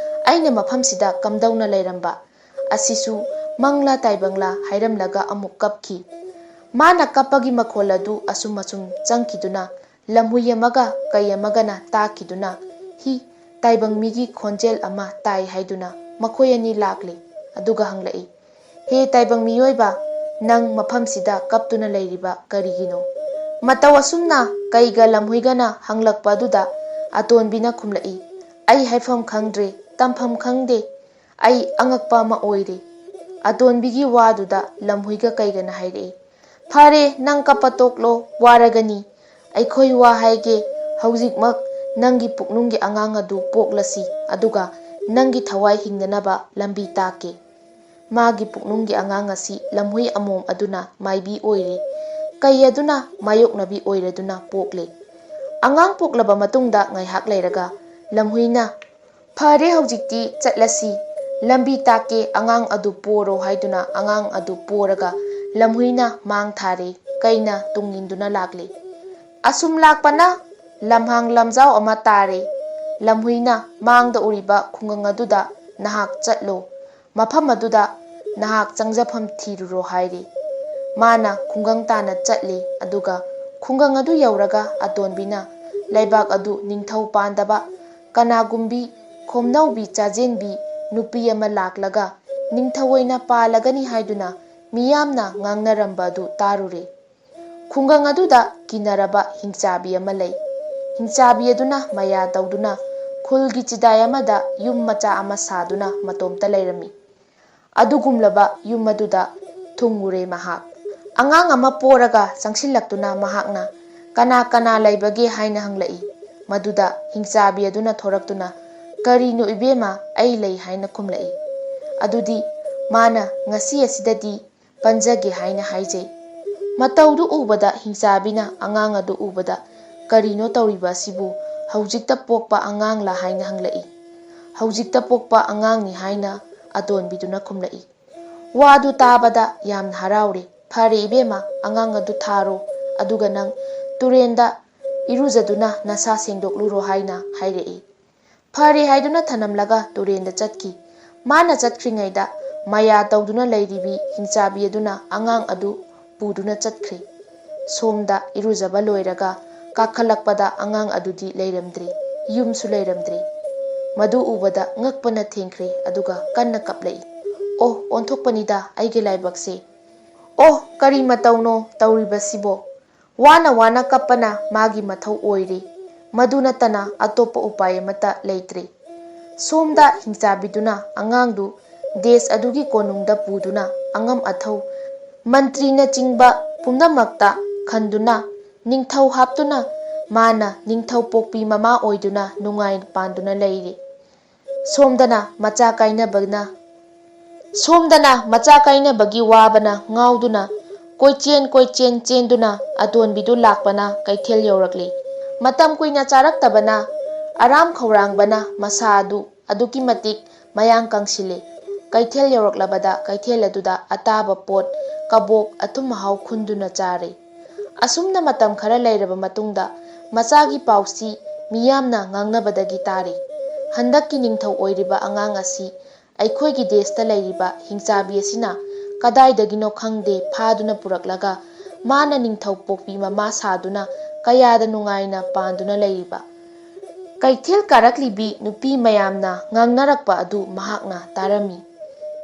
ꯑꯩꯅ ꯃꯐꯝꯁꯤꯗ ꯀꯝꯗꯧꯅ ꯂꯩꯔꯝꯕ?" ꯑꯁꯤꯁꯨ ꯃꯪꯂꯥ ꯇꯥꯏꯕꯪꯂꯥ ꯍꯥꯏꯔꯝꯂꯒ ꯑꯃꯨꯛ ꯀꯞꯈꯤ꯫ ꯃꯥꯅ ꯀꯞꯄꯒꯤ ꯃꯈꯣꯜ ꯑꯗꯨ ꯑꯁꯨꯝ ꯑꯁꯨꯝ ꯆꯪꯈꯤꯗꯨꯅ ꯂꯝꯍꯨꯏ ꯑꯃꯒ ꯀꯩ ꯑꯃꯒꯅ ꯇꯥꯈꯤꯗꯨꯅ, "ꯍꯤ, ꯇꯥꯏꯕꯪ ꯃꯤꯒꯤ ꯈꯣꯟꯖꯦꯜ ꯑꯃ ꯇꯥꯏ" ꯍꯥꯏꯗꯨꯅ ꯃꯈꯣꯏ ꯑꯅꯤ ꯂꯥꯛꯂꯤ꯫ ꯑꯗꯨꯒ ꯍꯪꯂꯛꯏ, "ꯍꯦ ꯇꯥꯏꯕꯪ ꯃꯤꯑꯣꯏꯕ, ꯅꯪ ꯃꯐꯝꯁꯤꯗ ꯀꯞꯇꯨꯅ ꯂꯩꯔꯤꯕ ꯀꯔꯤꯒꯤꯅꯣ?" ꯃꯇꯧ ꯑꯁꯨꯝꯅ ꯀꯩꯒ ꯂꯝꯍꯨꯏꯒꯅ ꯍꯪꯂꯛꯄ ꯑꯗꯨꯗ ꯑꯇꯣꯟꯕꯤꯅ ꯈꯨꯝꯂꯛꯏ, "ꯑꯩ ꯍꯥꯏꯐꯝ ꯈꯪꯗ꯭ꯔꯦ, ꯇꯝꯐꯝ ꯈꯪꯗꯦ, ꯑꯩ ꯑꯉꯛꯄ ꯑꯃ ꯑꯣꯏꯔꯦ"꯫ ꯑꯇꯣꯟꯕꯤꯒꯤ ꯋꯥꯗꯨꯗ ꯂꯝꯍꯨꯏꯒ ꯀꯩꯒꯅ ꯍꯥꯏꯔꯛꯏ, "ꯐꯔꯦ, ꯅꯪ ꯀꯞꯄ ꯇꯣꯛꯂꯣ, ꯋꯥꯔꯒꯅꯤ꯫ ꯑꯩꯈꯣꯏ ꯋꯥ ꯍꯥꯏꯒꯦ, ꯍꯧꯖꯤꯛꯃꯛ ꯅꯪꯒꯤ ꯄꯨꯛꯅꯨꯡꯒꯤ ꯑꯉꯥꯡ ꯑꯗꯨ ꯄꯣꯛꯂꯁꯤ, ꯑꯗꯨꯒ ꯅꯪꯒꯤ ꯊꯋꯥꯏ ꯍꯤꯡꯅꯅꯕ ꯂꯝꯕꯤ ꯇꯥꯛꯀꯦ"꯫ ꯃꯥꯒꯤ ꯄꯨꯛꯅꯨꯡꯒꯤ ꯑꯉꯥꯡ ꯑꯁꯤ ꯂꯝꯍꯨꯏ ꯑꯃꯣꯝ ꯑꯗꯨꯅ ꯃꯥꯏꯕꯤ ꯑꯣꯏꯔꯦ, ꯀꯩ ꯑꯗꯨꯅ ꯃꯥꯌꯣꯛꯅꯕꯤ ꯑꯣꯏꯔꯗꯨꯅ ꯄꯣꯛꯂꯦ꯫ ꯑꯉꯥꯡ ꯄꯣꯛꯂꯕ ꯃꯇꯨꯡꯗ ꯉꯥꯏꯍꯥꯛ ꯂꯩꯔꯒ ꯂꯝꯍꯨꯏꯅ, "ꯐꯔꯦ, ꯍꯧꯖꯤꯛꯇꯤ ꯆꯠꯂꯁꯤ, ꯂꯝꯕꯤ ꯇꯥꯛꯀꯦ, ꯑꯉꯥꯡ ꯑꯗꯨ ꯄꯣꯔꯣ" ꯍꯥꯏꯗꯨꯅ ꯑꯉꯥꯡ ꯑꯗꯨ ꯄꯣꯔꯒ ꯂꯝꯍꯨꯏꯅ ꯃꯥꯡ ꯊꯥꯔꯦ꯫ ꯀꯩꯅ ꯇꯨꯡ ꯏꯟꯗꯨꯅ ꯂꯥꯛꯂꯦ꯫ ꯑꯁꯨꯝ ꯂꯥꯛꯄꯅ ꯂꯝꯍꯥꯡ ꯂꯝꯖꯥꯎ ꯑꯃ ꯇꯥꯔꯦ꯫ ꯂꯝꯍꯨꯏꯅ ꯃꯥꯡꯗ ꯎꯔꯤꯕ ꯈꯨꯡꯒꯪ ꯑꯗꯨꯗ "ꯅꯍꯥꯛ ꯆꯠꯂꯣ, ꯃꯐꯝ ꯑꯗꯨꯗ ꯅꯍꯥꯛ ꯆꯪꯖꯐꯝ ꯊꯤꯔꯨꯔꯣ" ꯍꯥꯏꯔꯤ꯫ ꯃꯥꯅ ꯈꯨꯡꯒꯪ ꯇꯥꯅ ꯆꯠꯂꯤ, ꯑꯗꯨꯒ ꯈꯨꯡꯒꯪ ꯑꯗꯨ ꯌꯧꯔꯒ ꯑꯇꯣꯟꯕꯤꯅ ꯂꯩꯕꯥꯛ ꯑꯗꯨ ꯅꯤꯡꯊꯧ ꯄꯥꯟꯗꯕ ꯀꯅꯥꯒꯨꯝꯕꯤ ꯈꯣꯝꯅꯧꯕꯤ ꯆꯥꯖꯦꯟꯕꯤ ꯅꯨꯄꯤ ꯑꯃ ꯂꯥꯛꯂꯒ ꯅꯤꯡꯊꯧ ꯑꯣꯏꯅ ꯄꯥꯜꯂꯒꯅꯤ ꯍꯥꯏꯗꯨꯅ ꯃꯤꯌꯥꯝꯅ ꯉꯥꯡꯅꯔꯝꯕ ꯑꯗꯨ ꯇꯥꯔꯨꯔꯦ꯫ ꯈꯨꯡꯒꯪ ꯑꯗꯨꯗ ꯀꯤꯅꯔꯕ ꯍꯤꯡꯆꯥꯕꯤ ꯑꯃ ꯂꯩ꯫ ꯍꯤꯡꯆꯥꯕꯤ ꯑꯗꯨꯅ ꯃꯌꯥ ꯇꯧꯗꯨꯅ ꯈꯨꯜꯒꯤ ꯆꯤꯗꯥꯏ ꯑꯃꯗ ꯌꯨꯝ ꯃꯆꯥ ꯑꯃ ꯁꯥꯗꯨꯅ ꯃꯇꯣꯝꯇ ꯂꯩꯔꯝꯃꯤ꯫ ꯑꯗꯨꯒꯨꯝꯂꯕ ꯌꯨꯝ ꯑꯗꯨꯗ ꯊꯨꯡꯉꯨꯔꯦ ꯃꯍꯥꯛ꯫ ꯑꯉꯥꯡ ꯑꯃ ꯄꯣꯔꯒ ꯆꯪꯁꯤꯜꯂꯛꯇꯨꯅ ꯃꯍꯥꯛꯅ "ꯀꯅꯥ ꯀꯅꯥ ꯂꯩꯕꯒꯦ?" ꯍꯥꯏꯅ ꯍꯪꯂꯛꯏ꯫ ꯃꯗꯨꯗ ꯍꯤꯡꯆꯥꯕꯤ ꯑꯗꯨꯅ ꯊꯣꯔꯛꯇꯨꯅ "ꯀꯔꯤꯅꯣ ꯏꯕꯦꯝꯃ, ꯑꯩ ꯂꯩ" ꯍꯥꯏꯅ ꯈꯨꯝꯂꯛꯏ꯫ ꯑꯗꯨꯗꯤ ꯃꯥꯅ "ꯉꯁꯤ ꯑꯁꯤꯗꯗꯤ ꯄꯟꯖꯒꯦ" ꯍꯥꯏꯅ ꯍꯥꯏꯖꯩ꯫ ꯃꯇꯧꯗꯨ ꯎꯕꯗ ꯍꯤꯡꯆꯥꯕꯤꯅ ꯑꯉꯥꯡ ꯑꯗꯨ ꯎꯕꯗ "ꯀꯔꯤꯅꯣ ꯇꯧꯔꯤꯕ ꯑꯁꯤꯕꯨ? ꯍꯧꯖꯤꯛꯇ ꯄꯣꯛꯄ ꯑꯉꯥꯡꯂꯥ?" ꯍꯥꯏꯅ ꯍꯪꯂꯛꯏ꯫ "ꯍꯧꯖꯤꯛꯇ ꯄꯣꯛꯄ ꯑꯉꯥꯡꯅꯤ" ꯍꯥꯏꯅ ꯑꯇꯣꯟꯕꯤꯗꯨꯅ ꯈꯨꯝꯂꯛꯏ꯫ ꯋꯥꯗꯨ ꯇꯥꯕꯗ ꯌꯥꯝꯅ ꯍꯔꯥꯎꯔꯦ꯫ "ꯐꯔꯦ ꯏꯕꯦꯝꯃ, ꯑꯉꯥꯡ ꯑꯗꯨ ꯊꯥꯔꯣ, ꯑꯗꯨꯒ ꯅꯪ ꯇꯨꯔꯦꯟꯗ ꯏꯔꯨꯖꯗꯨꯅ ꯅꯁꯥ ꯁꯦꯡꯗꯣꯛꯂꯨꯔꯣ" ꯍꯥꯏꯅ ꯍꯥꯏꯔꯛꯏ꯫ ꯐꯔꯦ ꯍꯥꯏꯗꯨꯅ ꯊꯅꯝꯂꯒ ꯇꯨꯔꯦꯟꯗ ꯆꯠꯈꯤ꯫ ꯃꯥꯅ ꯆꯠꯈ꯭ꯔꯤꯉꯩꯗ ꯃꯌꯥ ꯇꯧꯗꯨꯅ ꯂꯩꯔꯤꯕꯤ ꯍꯤꯡꯆꯥꯕꯤ ꯑꯗꯨꯅ ꯑꯉꯥꯡ ꯑꯗꯨ ꯄꯨꯗꯨꯅ ꯆꯠꯈ꯭ꯔꯦ꯫ ꯁꯣꯝꯗ ꯏꯔꯨꯖꯕ ꯂꯣꯏꯔꯒ ꯀꯥꯈꯠꯂꯛꯄꯗ ꯑꯉꯥꯡ ꯑꯗꯨꯗꯤ ꯂꯩꯔꯝꯗ꯭ꯔꯦ, ꯌꯨꯝꯁꯨ ꯂꯩꯔꯝꯗ꯭ꯔꯦ꯫ ꯃꯗꯨ ꯎꯕꯗ ꯉꯛꯄꯅ ꯊꯦꯡꯈ꯭ꯔꯦ, ꯑꯗꯨꯒ ꯀꯟꯅ ꯀꯞꯂꯛꯏ꯫ "ꯑꯣ, ꯑꯣꯟꯊꯣꯛꯄꯅꯤꯗ ꯑꯩꯒꯤ ꯂꯥꯏꯕꯛꯁꯦ! ꯑꯣ, ꯀꯔꯤ ꯃꯇꯧꯅꯣ ꯇꯧꯔꯤꯕꯁꯤꯕꯣ? ꯋꯥꯅ ꯋꯥꯅ ꯀꯞꯄꯅ ꯃꯥꯒꯤ ꯃꯊꯧ ꯑꯣꯏꯔꯦ꯫ ꯃꯗꯨ ꯅꯠꯇꯅ ꯑꯇꯣꯞꯄ ꯎꯄꯥꯏ ꯑꯃꯠꯇ ꯂꯩꯇ꯭ꯔꯦ"꯫ ꯁꯣꯝꯗ ꯍꯤꯡꯆꯥꯕꯤꯗꯨꯅ ꯑꯉꯥꯡꯗꯨ ꯗꯦꯁ ꯑꯗꯨꯒꯤ ꯀꯣꯅꯨꯡꯗ ꯄꯨꯗꯨꯅ ꯑꯉꯝ ꯑꯊꯧ ꯃꯟꯇ꯭ꯔꯤꯅꯆꯤꯡꯕ ꯄꯨꯝꯅꯃꯛꯇ ꯈꯟꯗꯨꯅ ꯅꯤꯡꯊꯧ ꯍꯥꯞꯇꯨꯅ ꯃꯥꯅ ꯅꯤꯡꯊꯧ ꯄꯣꯛꯄꯤ ꯃꯃꯥ ꯑꯣꯏꯗꯨꯅ ꯅꯨꯡꯉꯥꯏ ꯄꯥꯟꯗꯨꯅ ꯂꯩꯔꯤ꯫ ꯁꯣꯝꯗꯅ ꯃꯆꯥ ꯀꯥꯏꯅꯕꯅ, ꯁꯣꯝꯗꯅ ꯃꯆꯥ ꯀꯥꯏꯅꯕꯒꯤ ꯋꯥꯕꯅ ꯉꯥꯎꯗꯨꯅ ꯀꯣꯏꯆꯦꯟ ꯀꯣꯏꯆꯦꯟ ꯆꯦꯟꯗꯨꯅ ꯑꯇꯣꯟꯕꯤꯗꯨ ꯂꯥꯛꯄꯅ ꯀꯩꯊꯦꯜ ꯌꯧꯔꯛꯂꯤ꯫ ꯃꯇꯝ ꯀꯨꯏꯅ ꯆꯥꯔꯛꯇꯕꯅ ꯑꯔꯥꯝ ꯈꯧꯔꯥꯡꯕꯅ ꯃꯁꯥ ꯑꯗꯨ ꯑꯗꯨꯛꯀꯤ ꯃꯇꯤꯛ ꯃꯌꯥꯡ ꯀꯪꯁꯤꯜꯂꯤ꯫ ꯀꯩꯊꯦꯜ ꯌꯧꯔꯛꯂꯕꯗ ꯀꯩꯊꯦꯜ ꯑꯗꯨꯗ ꯑꯇꯥꯕ ꯄꯣꯠ, ꯀꯕꯣꯛ, ꯑꯊꯨꯝ ꯑꯍꯥꯎ ꯈꯨꯟꯗꯨꯅ ꯆꯥꯔꯤ꯫ ꯑꯁꯨꯝꯅ ꯃꯇꯝ ꯈꯔ ꯂꯩꯔꯕ ꯃꯇꯨꯡꯗ ꯃꯆꯥꯒꯤ ꯄꯥꯎꯁꯤ ꯃꯤꯌꯥꯝꯅ ꯉꯥꯡꯅꯕꯗꯒꯤ ꯇꯥꯔꯤ꯫ ꯍꯟꯗꯛꯀꯤ ꯅꯤꯡꯊꯧ ꯑꯣꯏꯔꯤꯕ ꯑꯉꯥꯡ ꯑꯁꯤ ꯑꯩꯈꯣꯏꯒꯤ ꯗꯦꯁꯇ ꯂꯩꯔꯤꯕ ꯍꯤꯡꯆꯥꯕꯤ ꯑꯁꯤꯅ ꯀꯗꯥꯏꯗꯒꯤꯅꯣ ꯈꯪꯗꯦ ꯐꯥꯗꯨꯅ ꯄꯨꯔꯛꯂꯒ ꯃꯥꯅ ꯅꯤꯡꯊꯧ ꯄꯣꯛꯄꯤ ꯃꯃꯥ ꯁꯥꯗꯨꯅ ꯀꯌꯥꯗ ꯅꯨꯡꯉꯥꯏꯅ ꯄꯥꯟꯗꯨꯅ ꯂꯩꯔꯤꯕ꯫ ꯀꯩꯊꯦꯜ ꯀꯥꯔꯛꯂꯤꯕꯤ ꯅꯨꯄꯤ ꯃꯌꯥꯝꯅ ꯉꯥꯡꯅꯔꯛꯄ ꯑꯗꯨ ꯃꯍꯥꯛꯅ ꯇꯥꯔꯝꯃꯤ꯫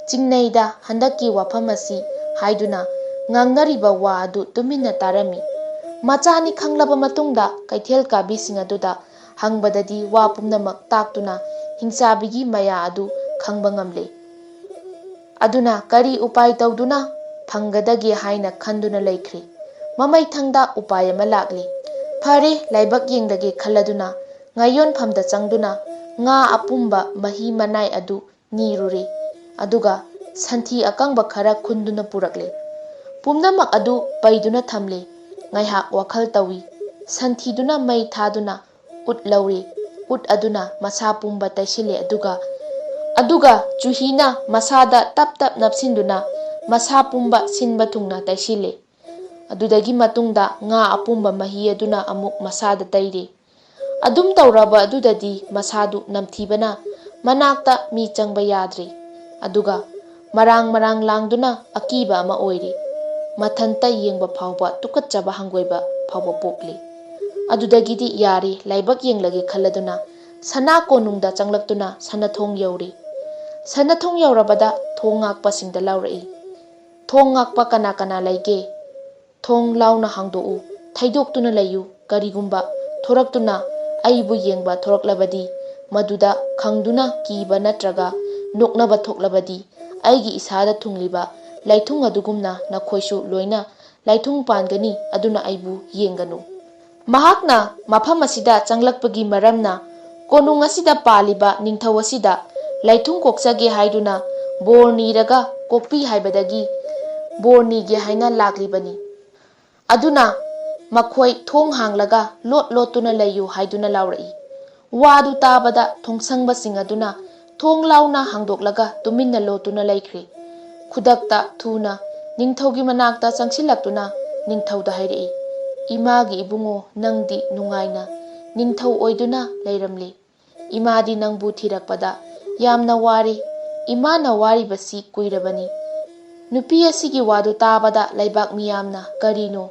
ꯆꯤꯡꯅꯩꯗ ꯍꯟꯗꯛꯀꯤ ꯋꯥꯐꯝ ꯑꯁꯤ ꯍꯥꯏꯗꯨꯅ ꯉꯥꯡꯅꯔꯤꯕ ꯋꯥ ꯑꯗꯨ ꯇꯨꯃꯤꯟꯅ ꯇꯥꯔꯝꯃꯤ꯫ ꯃꯆꯥꯅꯤ ꯈꯪꯂꯕ ꯃꯇꯨꯡꯗ ꯀꯩꯊꯦꯜ ꯀꯥꯕꯤꯁꯤꯡ ꯑꯗꯨꯗ ꯍꯪꯕꯗꯗꯤ ꯋꯥ ꯄꯨꯝꯅꯃꯛ ꯇꯥꯛꯇꯨꯅ ꯍꯤꯡꯆꯥꯕꯤꯒꯤ ꯃꯌꯥ ꯑꯗꯨ ꯈꯪꯕ ꯉꯝꯂꯦ꯫ ꯑꯗꯨꯅ ꯀꯔꯤ ꯎꯄꯥꯏ ꯇꯧꯗꯨꯅ ꯐꯪꯒꯗꯒꯦ ꯍꯥꯏꯅ ꯈꯟꯗꯨꯅ ꯂꯩꯈ꯭ꯔꯦ꯫ ꯃꯃꯩꯊꯪꯗ ꯎꯄꯥꯏ ꯑꯃ ꯂꯥꯛꯂꯦ꯫ ꯐꯔꯦ, ꯂꯥꯏꯕꯛ ꯌꯦꯡꯂꯒꯦ ꯈꯜꯂꯗꯨꯅ ꯉꯥꯌꯣꯟꯐꯝꯗ ꯆꯪꯗꯨꯅ ꯉꯥ ꯑꯄꯨꯝꯕ ꯃꯍꯤ ꯃꯅꯥꯏ ꯑꯗꯨ ꯅꯤꯔꯨꯔꯦ꯫ ꯑꯗꯨꯒ ꯁꯟꯊꯤ ꯑꯀꯪꯕ ꯈꯔ ꯈꯨꯟꯗꯨꯅ ꯄꯨꯔꯛꯂꯦ꯫ ꯄꯨꯝꯅꯃꯛ ꯑꯗꯨ ꯄꯩꯗꯨꯅ ꯊꯝꯂꯦ꯫ ꯉꯥꯏꯍꯥꯛ ꯋꯥꯈꯜ ꯇꯧꯏ꯫ ꯁꯟꯊꯤꯗꯨꯅ ꯃꯩ ꯊꯥꯗꯨꯅ ꯎꯠ ꯂꯧꯔꯦ꯫ ꯎꯠ ꯑꯗꯨꯅ ꯃꯁꯥ ꯄꯨꯝꯕ ꯇꯩꯁꯤꯜꯂꯦ, ꯑꯗꯨꯒ, ꯑꯗꯨꯒ ꯆꯨꯍꯤꯅ ꯃꯁꯥꯗ ꯇꯞ ꯇꯞ ꯅꯞꯁꯤꯟꯗꯨꯅ ꯃꯁꯥ ꯄꯨꯝꯕ ꯁꯤꯟꯕ ꯊꯨꯡꯅ ꯇꯩꯁꯤꯜꯂꯦ꯫ ꯑꯗꯨꯗꯒꯤ ꯃꯇꯨꯡꯗ ꯉꯥ ꯑꯄꯨꯝꯕ ꯃꯍꯤ ꯑꯗꯨꯅ ꯑꯃꯨꯛ ꯃꯁꯥꯗ ꯇꯩꯔꯦ꯫ ꯑꯗꯨꯝ ꯇꯧꯔꯕ ꯑꯗꯨꯗꯗꯤ ꯃꯁꯥꯗꯨ ꯅꯝꯊꯤꯕꯅ ꯃꯅꯥꯛꯇ ꯃꯤ ꯆꯪꯕ ꯌꯥꯗ꯭ꯔꯦ꯫ ꯑꯗꯨꯒ ꯃꯔꯥꯡ ꯃꯔꯥꯡ ꯂꯥꯡꯗꯨꯅ ꯑꯀꯤꯕ ꯑꯃ ꯑꯣꯏꯔꯦ꯫ ꯃꯊꯟꯇ ꯌꯦꯡꯕ ꯐꯥꯎꯕ ꯇꯨꯀꯠꯆꯕ ꯍꯪꯒꯣꯏꯕ ꯐꯥꯎꯕ ꯄꯣꯛꯂꯦ꯫ ꯑꯗꯨꯗꯒꯤꯗꯤ ꯌꯥꯔꯦ, ꯂꯥꯏꯕꯛ ꯌꯦꯡꯂꯒꯦ ꯈꯜꯂꯗꯨꯅ ꯁꯅꯥ ꯀꯣꯅꯨꯡꯗ ꯆꯪꯂꯛꯇꯨꯅ ꯁꯅꯥꯊꯣꯡ ꯌꯧꯔꯦ꯫ ꯁꯅꯥꯊꯣꯡ ꯌꯧꯔꯕꯗ ꯊꯣꯡ ꯉꯥꯛꯄꯁꯤꯡꯗ ꯂꯥꯎꯔꯛꯏ, "ꯊꯣꯡ ꯉꯥꯛꯄ ꯀꯅꯥ ꯀꯅꯥ ꯂꯩꯒꯦ? ꯊꯣꯡ ꯂꯥꯎꯅ ꯍꯥꯡꯗꯣꯛꯎ, ꯊꯩꯗꯣꯛꯇꯨꯅ ꯂꯩꯌꯨ꯫ ꯀꯔꯤꯒꯨꯝꯕ ꯊꯣꯔꯛꯇꯨꯅ ꯑꯩꯕꯨ ꯌꯦꯡꯕ ꯊꯣꯔꯛꯂꯕꯗꯤ, ꯃꯗꯨꯗ ꯈꯪꯗꯨꯅ ꯀꯤꯕ ꯅꯠꯇ꯭ꯔꯒ ꯅꯣꯛꯅꯕ ꯊꯣꯛꯂꯕꯗꯤ, ꯑꯩꯒꯤ ꯏꯁꯥꯗ ꯊꯨꯡꯂꯤꯕ ꯂꯥꯏꯊꯨꯡ ꯑꯗꯨꯒꯨꯝꯅ ꯅꯈꯣꯏꯁꯨ ꯂꯣꯏꯅ ꯂꯥꯏꯊꯨꯡ ꯄꯥꯟꯒꯅꯤ, ꯑꯗꯨꯅ ꯑꯩꯕꯨ ꯌꯦꯡꯒꯅꯨ"꯫ ꯃꯍꯥꯛꯅ ꯃꯐꯝ ꯑꯁꯤꯗ ꯆꯪꯂꯛꯄꯒꯤ ꯃꯔꯝꯅ ꯀꯣꯅꯨꯡ ꯑꯁꯤꯗ ꯄꯥꯜꯂꯤꯕ ꯅꯤꯡꯊꯧ ꯑꯁꯤꯗ ꯂꯥꯏꯊꯨꯡ ꯀꯣꯛꯆꯒꯦ ꯍꯥꯏꯗꯨꯅ ꯕꯣꯔ ꯅꯤꯔꯒ ꯀꯣꯛꯄꯤ ꯍꯥꯏꯕꯗꯒꯤ ꯕꯣꯔ ꯅꯤꯒꯦ ꯍꯥꯏꯅ ꯂꯥꯛꯂꯤꯕꯅꯤ꯫ ꯑꯗꯨꯅ ꯃꯈꯣꯏ ꯊꯣꯡ ꯍꯥꯡꯂꯒ ꯂꯣꯠ ꯂꯣꯠꯇꯨꯅ ꯂꯩꯌꯨ ꯍꯥꯏꯗꯨꯅ ꯂꯥꯎꯔꯛꯏ꯫ ꯋꯥꯗꯨ ꯇꯥꯕꯗ ꯊꯣꯡꯁꯪꯕꯁꯤꯡ ꯑꯗꯨꯅ ꯊꯣꯡ ꯂꯥꯎꯅ ꯍꯥꯡꯗꯣꯛꯂꯒ ꯇꯨꯃꯤꯟꯅ ꯂꯣꯠꯇꯨꯅ ꯂꯩꯈ꯭ꯔꯦ꯫ ꯈꯨꯗꯛꯇ ꯊꯨꯅ ꯅꯤꯡꯊꯧꯒꯤ ꯃꯅꯥꯛꯇ ꯆꯪꯁꯤꯜꯂꯛꯇꯨꯅ ꯅꯤꯡꯊꯧꯗ ꯍꯥꯏꯔꯛꯏ, "ꯏꯃꯥꯒꯤ ꯏꯕꯨꯡꯉꯣ, ꯅꯪꯗꯤ ꯅꯨꯡꯉꯥꯏꯅ ꯅꯤꯡꯊꯧ ꯑꯣꯏꯗꯨꯅ ꯂꯩꯔꯝꯂꯦ꯫ ꯏꯃꯥꯗꯤ ꯅꯪꯕꯨ ꯊꯤꯔꯛꯄꯗ ꯌꯥꯝꯅ ꯋꯥꯔꯦ꯫ ꯏꯃꯥꯅ ꯋꯥꯔꯤꯕꯁꯤ ꯀꯨꯏꯔꯕꯅꯤ꯫ ꯅꯨꯄꯤ ꯑꯁꯤꯒꯤ ꯋꯥꯗꯨ ꯇꯥꯕꯗ ꯂꯩꯕꯥꯛ ꯃꯤꯌꯥꯝꯅ "ꯀꯔꯤꯅꯣ?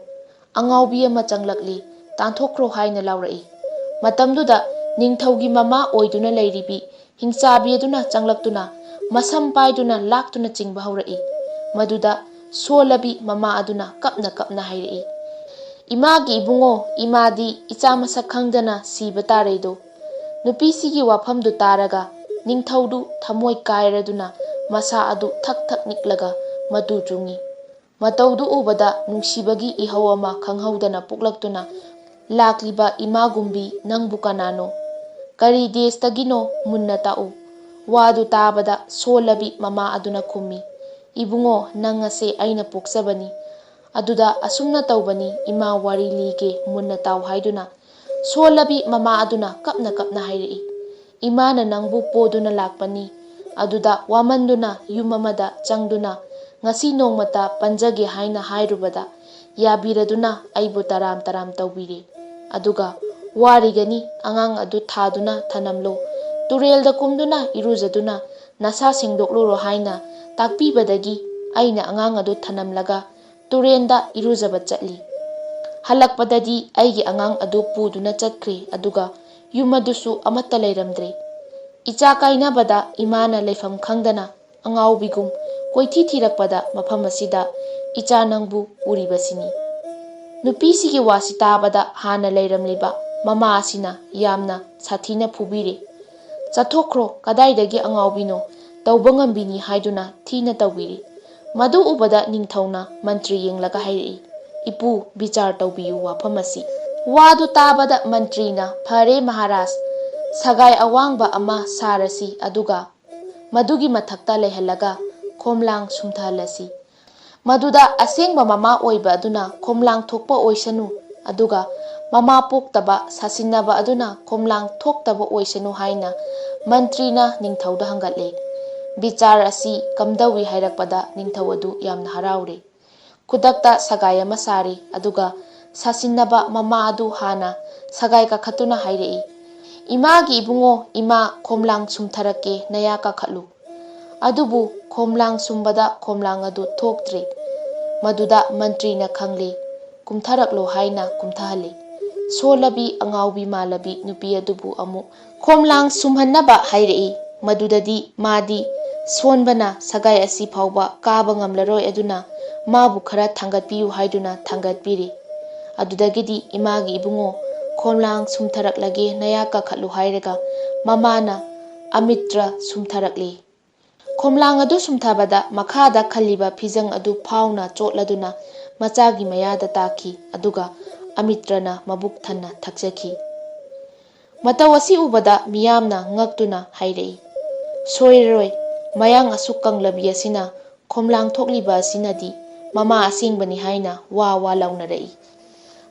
ꯑꯉꯥꯎꯕꯤ ꯑꯃ ꯆꯪꯂꯛꯂꯤ, ꯇꯥꯟꯊꯣꯛꯈ꯭ꯔꯣ" ꯍꯥꯏꯅ ꯂꯥꯎꯔꯛꯏ꯫ ꯃꯇꯝꯗꯨꯗ ꯅꯤꯡꯊꯧꯒꯤ ꯃꯃꯥ ꯑꯣꯏꯗꯨꯅ ꯂꯩꯔꯤꯕꯤ ꯍꯤꯡꯆꯥꯕꯤ ꯑꯗꯨꯅ ꯆꯪꯂꯛꯇꯨꯅ ꯃꯁꯝ ꯄꯥꯏꯗꯨꯅ ꯂꯥꯛꯇꯨꯅ ꯆꯤꯡꯕ ꯍꯧꯔꯛꯏ꯫ ꯃꯗꯨꯗ ꯁꯣꯜꯂꯕꯤ ꯃꯃꯥ ꯑꯗꯨꯅ ꯀꯞꯅ ꯀꯞꯅ ꯍꯥꯏꯔꯛꯏ, "ꯏꯃꯥꯒꯤ ꯏꯕꯨꯡꯉꯣ, ꯏꯃꯥꯗꯤ ꯏꯆꯥ ꯃꯁꯛ ꯈꯪꯗꯅ ꯁꯤꯕ ꯇꯥꯔꯦꯗꯣ"꯫ ꯅꯨꯄꯤꯁꯤꯒꯤ ꯋꯥꯐꯝꯗꯨ ꯇꯥꯔꯒ ꯅꯤꯡꯊꯧꯗꯨ ꯊꯃꯣꯏ ꯀꯥꯏꯔꯗꯨꯅ ꯃꯁꯥ ꯑꯗꯨ ꯊꯛ ꯊꯛ ꯅꯤꯛꯂꯒ ꯃꯇꯨ ꯆꯨꯡꯉꯤ꯫ ꯃꯇꯧꯗꯨ ꯎꯕꯗ ꯅꯨꯡꯁꯤꯕꯒꯤ ꯏꯍꯧ ꯑꯃ ꯈꯪꯍꯧꯗꯅ ꯄꯣꯛꯂꯛꯇꯨꯅ ꯂꯥꯛꯂꯤꯕ ꯏꯃꯥꯒꯨꯝꯕꯤ ꯅꯪꯕꯨ ꯀꯅꯥꯅꯣ? ꯀꯔꯤ ꯗꯦꯁꯇꯒꯤꯅꯣ? ꯃꯨꯟꯅ ꯇꯥꯛꯎ꯫ ꯋꯥꯗꯨ ꯇꯥꯕꯗ ꯁꯣꯜꯂꯕꯤ ꯃꯃꯥ ꯑꯗꯨꯅ ꯈꯨꯝꯃꯤ, "ꯏꯕꯨꯡꯉꯣ, ꯅꯪ ꯑꯁꯦ ꯑꯩꯅ ꯄꯣꯛꯆꯕꯅꯤ꯫ ꯑꯗꯨꯗ ꯑꯁꯨꯝꯅ ꯇꯧꯕꯅꯤ, ꯏꯃꯥ ꯋꯥꯔꯤ ꯂꯤꯒꯦ, ꯃꯨꯟꯅ ꯇꯥꯎ" ꯍꯥꯏꯗꯨꯅ ꯁꯣꯜꯂꯕꯤ ꯃꯃꯥ ꯑꯗꯨꯅ ꯀꯞꯅ ꯀꯞꯅ ꯍꯥꯏꯔꯛꯏ, "ꯏꯃꯥꯅ ꯅꯪꯕꯨ ꯄꯣꯗꯨꯅ ꯂꯥꯛꯄꯅꯤ꯫ ꯑꯗꯨꯗ ꯋꯥꯃꯟꯗꯨꯅ ꯌꯨꯝ ꯑꯃꯗ ꯆꯪꯗꯨꯅ ꯉꯁꯤ ꯅꯣꯡꯃꯇ ꯄꯟꯖꯒꯦ ꯍꯥꯏꯅ ꯍꯥꯏꯔꯨꯕꯗ ꯌꯥꯕꯤꯔꯗꯨꯅ ꯑꯩꯕꯨ ꯇꯔꯥꯝ ꯇꯔꯥꯝ ꯇꯧꯕꯤꯔꯦ꯫ ꯑꯗꯨꯒ ꯋꯥꯔꯤꯒꯅꯤ, ꯑꯉꯥꯡ ꯑꯗꯨ ꯊꯥꯗꯨꯅ ꯊꯅꯝꯂꯨ꯫ ꯇꯨꯔꯦꯜꯗ ꯀꯨꯝꯗꯨꯅ ꯏꯔꯨꯖꯗꯨꯅ ꯅꯁꯥ ꯁꯦꯡꯗꯣꯛꯂꯨꯔꯣ" ꯍꯥꯏꯅ ꯇꯥꯛꯄꯤꯕꯗꯒꯤ ꯑꯩꯅ ꯑꯉꯥꯡ ꯑꯗꯨ ꯊꯅꯝꯂꯒ ꯇꯨꯔꯦꯟꯗ ꯏꯔꯨꯖꯕ ꯆꯠꯂꯤ꯫ ꯍꯜꯂꯛꯄꯗꯗꯤ ꯑꯩꯒꯤ ꯑꯉꯥꯡ ꯑꯗꯨ ꯄꯨꯗꯨꯅ ꯆꯠꯈ꯭ꯔꯦ, ꯑꯗꯨꯒ ꯌꯨꯝ ꯑꯗꯨꯁꯨ ꯑꯃꯠꯇ ꯂꯩꯔꯝꯗ꯭ꯔꯦ꯫ ꯏꯆꯥ ꯀꯥꯏꯅꯕꯗ ꯏꯃꯥꯅ ꯂꯩꯐꯝ ꯈꯪꯗꯅ ꯑꯉꯥꯎꯕꯤꯒꯨꯝ ꯀꯣꯏꯊꯤ ꯊꯤꯔꯛꯄꯗ ꯃꯐꯝ ꯑꯁꯤꯗ ꯏꯆꯥ ꯅꯪꯕꯨ ꯎꯔꯤꯕꯁꯤꯅꯤ꯫ ꯅꯨꯄꯤꯁꯤꯒꯤ ꯋꯥꯁꯤ ꯇꯥꯕꯗ ꯍꯥꯟꯅ ꯂꯩꯔꯝꯂꯤꯕ ꯃꯃꯥ ꯑꯁꯤꯅ ꯌꯥꯝꯅ ꯁꯥꯊꯤꯅ ꯐꯨꯕꯤꯔꯦ꯫ "ꯆꯠꯊꯣꯛꯈ꯭ꯔꯣ, ꯀꯗꯥꯏꯗꯒꯤ ꯑꯉꯥꯎꯕꯤꯅꯣ, ꯇꯧꯕ ꯉꯝꯕꯤꯅꯤ" ꯍꯥꯏꯗꯨꯅ ꯊꯤꯅ ꯇꯧꯕꯤꯔꯦ꯫ ꯃꯗꯨ ꯎꯕꯗ ꯅꯤꯡꯊꯧꯅ ꯃꯟꯇ꯭ꯔꯤ ꯌꯦꯡꯂꯒ ꯍꯥꯏꯔꯛꯏ, "ꯏꯄꯨ, ꯕꯤꯆꯥꯔ ꯇꯧꯕꯤꯌꯨ ꯋꯥꯐꯝ ꯑꯁꯤ"꯫ ꯋꯥꯗꯨ ꯇꯥꯕꯗ ꯃꯟꯇ꯭ꯔꯤꯅ, "ꯐꯔꯦ ꯃꯍꯥꯔꯥꯖ, ꯁꯒꯥꯏ ꯑꯋꯥꯡꯕ ꯑꯃ ꯁꯥꯔꯁꯤ, ꯑꯗꯨꯒ ꯃꯗꯨꯒꯤ ꯃꯊꯛꯇ ꯂꯩꯍꯜꯂꯒ ꯈꯣꯝꯂꯥꯡ ꯁꯨꯝꯊꯍꯜꯂꯁꯤ꯫ ꯃꯗꯨꯗ ꯑꯁꯦꯡꯕ ꯃꯃꯥ ꯑꯣꯏꯕ ꯑꯗꯨꯅ ꯈꯣꯝꯂꯥꯡ ꯊꯣꯛꯄ ꯑꯣꯏꯁꯅꯨ, ꯑꯗꯨꯒ ꯃꯃꯥ ꯄꯣꯛꯇꯕ ꯁꯥꯁꯤꯟꯅꯕ ꯑꯗꯨꯅ ꯈꯣꯝꯂꯥꯡ ꯊꯣꯛꯇꯕ ꯑꯣꯏꯁꯅꯨ" ꯍꯥꯏꯅ ꯃꯟꯇ꯭ꯔꯤꯅ ꯅꯤꯡꯊꯧꯗ ꯍꯪꯒꯠꯂꯦ꯫ ꯕꯤꯆꯥꯔ ꯑꯁꯤ ꯀꯝꯗꯧꯏ ꯍꯥꯏꯔꯛꯄꯗ ꯅꯤꯡꯊꯧ ꯑꯗꯨ ꯌꯥꯝꯅ ꯍꯔꯥꯎꯔꯦ꯫ ꯈꯨꯗꯛꯇ ꯁꯒꯥꯏ ꯑꯃ ꯁꯥꯔꯤ, ꯑꯗꯨꯒ ꯁꯥꯁꯤꯟꯅꯕ ꯃꯃꯥ ꯑꯗꯨ ꯍꯥꯟꯅ ꯁꯒꯥꯏ ꯀꯥꯈꯠꯇꯨꯅ ꯍꯥꯏꯔꯛꯏ, "ꯏꯃꯥꯒꯤ ꯏꯕꯨꯡꯉꯣ, ꯏꯃꯥ, ꯈꯣꯝꯂꯥꯡ ꯁꯨꯝꯊꯔꯛꯀꯦ, ꯅꯌꯥ ꯀꯥꯈꯠꯂꯨ"꯫ ꯑꯗꯨꯕꯨ ꯈꯣꯝꯂꯥꯡ ꯁꯨꯝꯕꯗ ꯈꯣꯝꯂꯥꯡ ꯑꯗꯨ ꯊꯣꯛꯇ꯭ꯔꯦ꯫ ꯃꯗꯨꯗ ꯃꯟꯇ꯭ꯔꯤꯅ ꯈꯪꯂꯦ꯫ "ꯀꯨꯝꯊꯔꯛꯂꯣ" ꯍꯥꯏꯅ ꯀꯨꯝꯊꯍꯜꯂꯦ꯫ ꯁꯣꯜꯂꯕꯤ ꯑꯉꯥꯎꯕꯤ ꯃꯥꯜꯂꯕꯤ ꯅꯨꯄꯤ ꯑꯗꯨꯕꯨ ꯑꯃꯨꯛ ꯈꯣꯝꯂꯥꯡ ꯁꯨꯝꯍꯟꯅꯕ ꯍꯥꯏꯔꯛꯏ꯫ ꯃꯗꯨꯗꯗꯤ ꯃꯥꯗꯤ ꯁꯣꯟꯕꯅ ꯁꯒꯥꯏ ꯑꯁꯤ ꯐꯥꯎꯕ ꯀꯥꯕ ꯉꯝꯂꯔꯣꯏ, ꯑꯗꯨꯅ ꯃꯥꯕꯨ ꯈꯔ ꯊꯥꯡꯒꯠꯄꯤꯌꯨ ꯍꯥꯏꯗꯨꯅ ꯊꯥꯡꯒꯠꯄꯤꯔꯤ꯫ ꯑꯗꯨꯗꯒꯤꯗꯤ "ꯏꯃꯥꯒꯤ ꯏꯕꯨꯡꯉꯣ, ꯈꯣꯝꯂꯥꯡ ꯁꯨꯝꯊꯔꯛꯂꯒꯦ, ꯅꯌꯥ ꯀꯥꯈꯠꯂꯨ" ꯍꯥꯏꯔꯒ ꯃꯃꯥꯅ ꯑꯃꯤꯇ꯭ꯔ ꯁꯨꯝꯊꯔꯛꯂꯤ꯫ ꯈꯣꯝꯂꯥꯡ ꯑꯗꯨ ꯁꯨꯝꯊꯕꯗ ꯃꯈꯥꯗ ꯈꯜꯂꯤꯕ ꯐꯤꯖꯪ ꯑꯗꯨ ꯐꯥꯎꯅ ꯆꯣꯠꯂꯗꯨꯅ ꯃꯆꯥꯒꯤ ꯃꯌꯥꯗ ꯇꯥꯈꯤ, ꯑꯗꯨꯒ ꯑꯃꯤꯇ꯭ꯔꯅ ꯃꯕꯨꯛ ꯊꯟꯅ ꯊꯛꯆꯈꯤ꯫ ꯃꯇꯧ ꯑꯁꯤ ꯎꯕꯗ ꯃꯤꯌꯥꯝꯅ ꯉꯛꯇꯨꯅ ꯍꯥꯏꯔꯛꯏ, "ꯁꯣꯏꯔꯔꯣꯏ, ꯃꯌꯥꯡ ꯑꯁꯨꯛ ꯀꯪꯂꯕꯤ ꯑꯁꯤꯅ ꯈꯣꯝꯂꯥꯡ ꯊꯣꯛꯂꯤꯕ ꯑꯁꯤꯅꯗꯤ ꯃꯃꯥ ꯑꯁꯦꯡꯕꯅꯤ" ꯍꯥꯏꯅ ꯋꯥ ꯋꯥ ꯂꯥꯎꯅꯔꯛꯏ꯫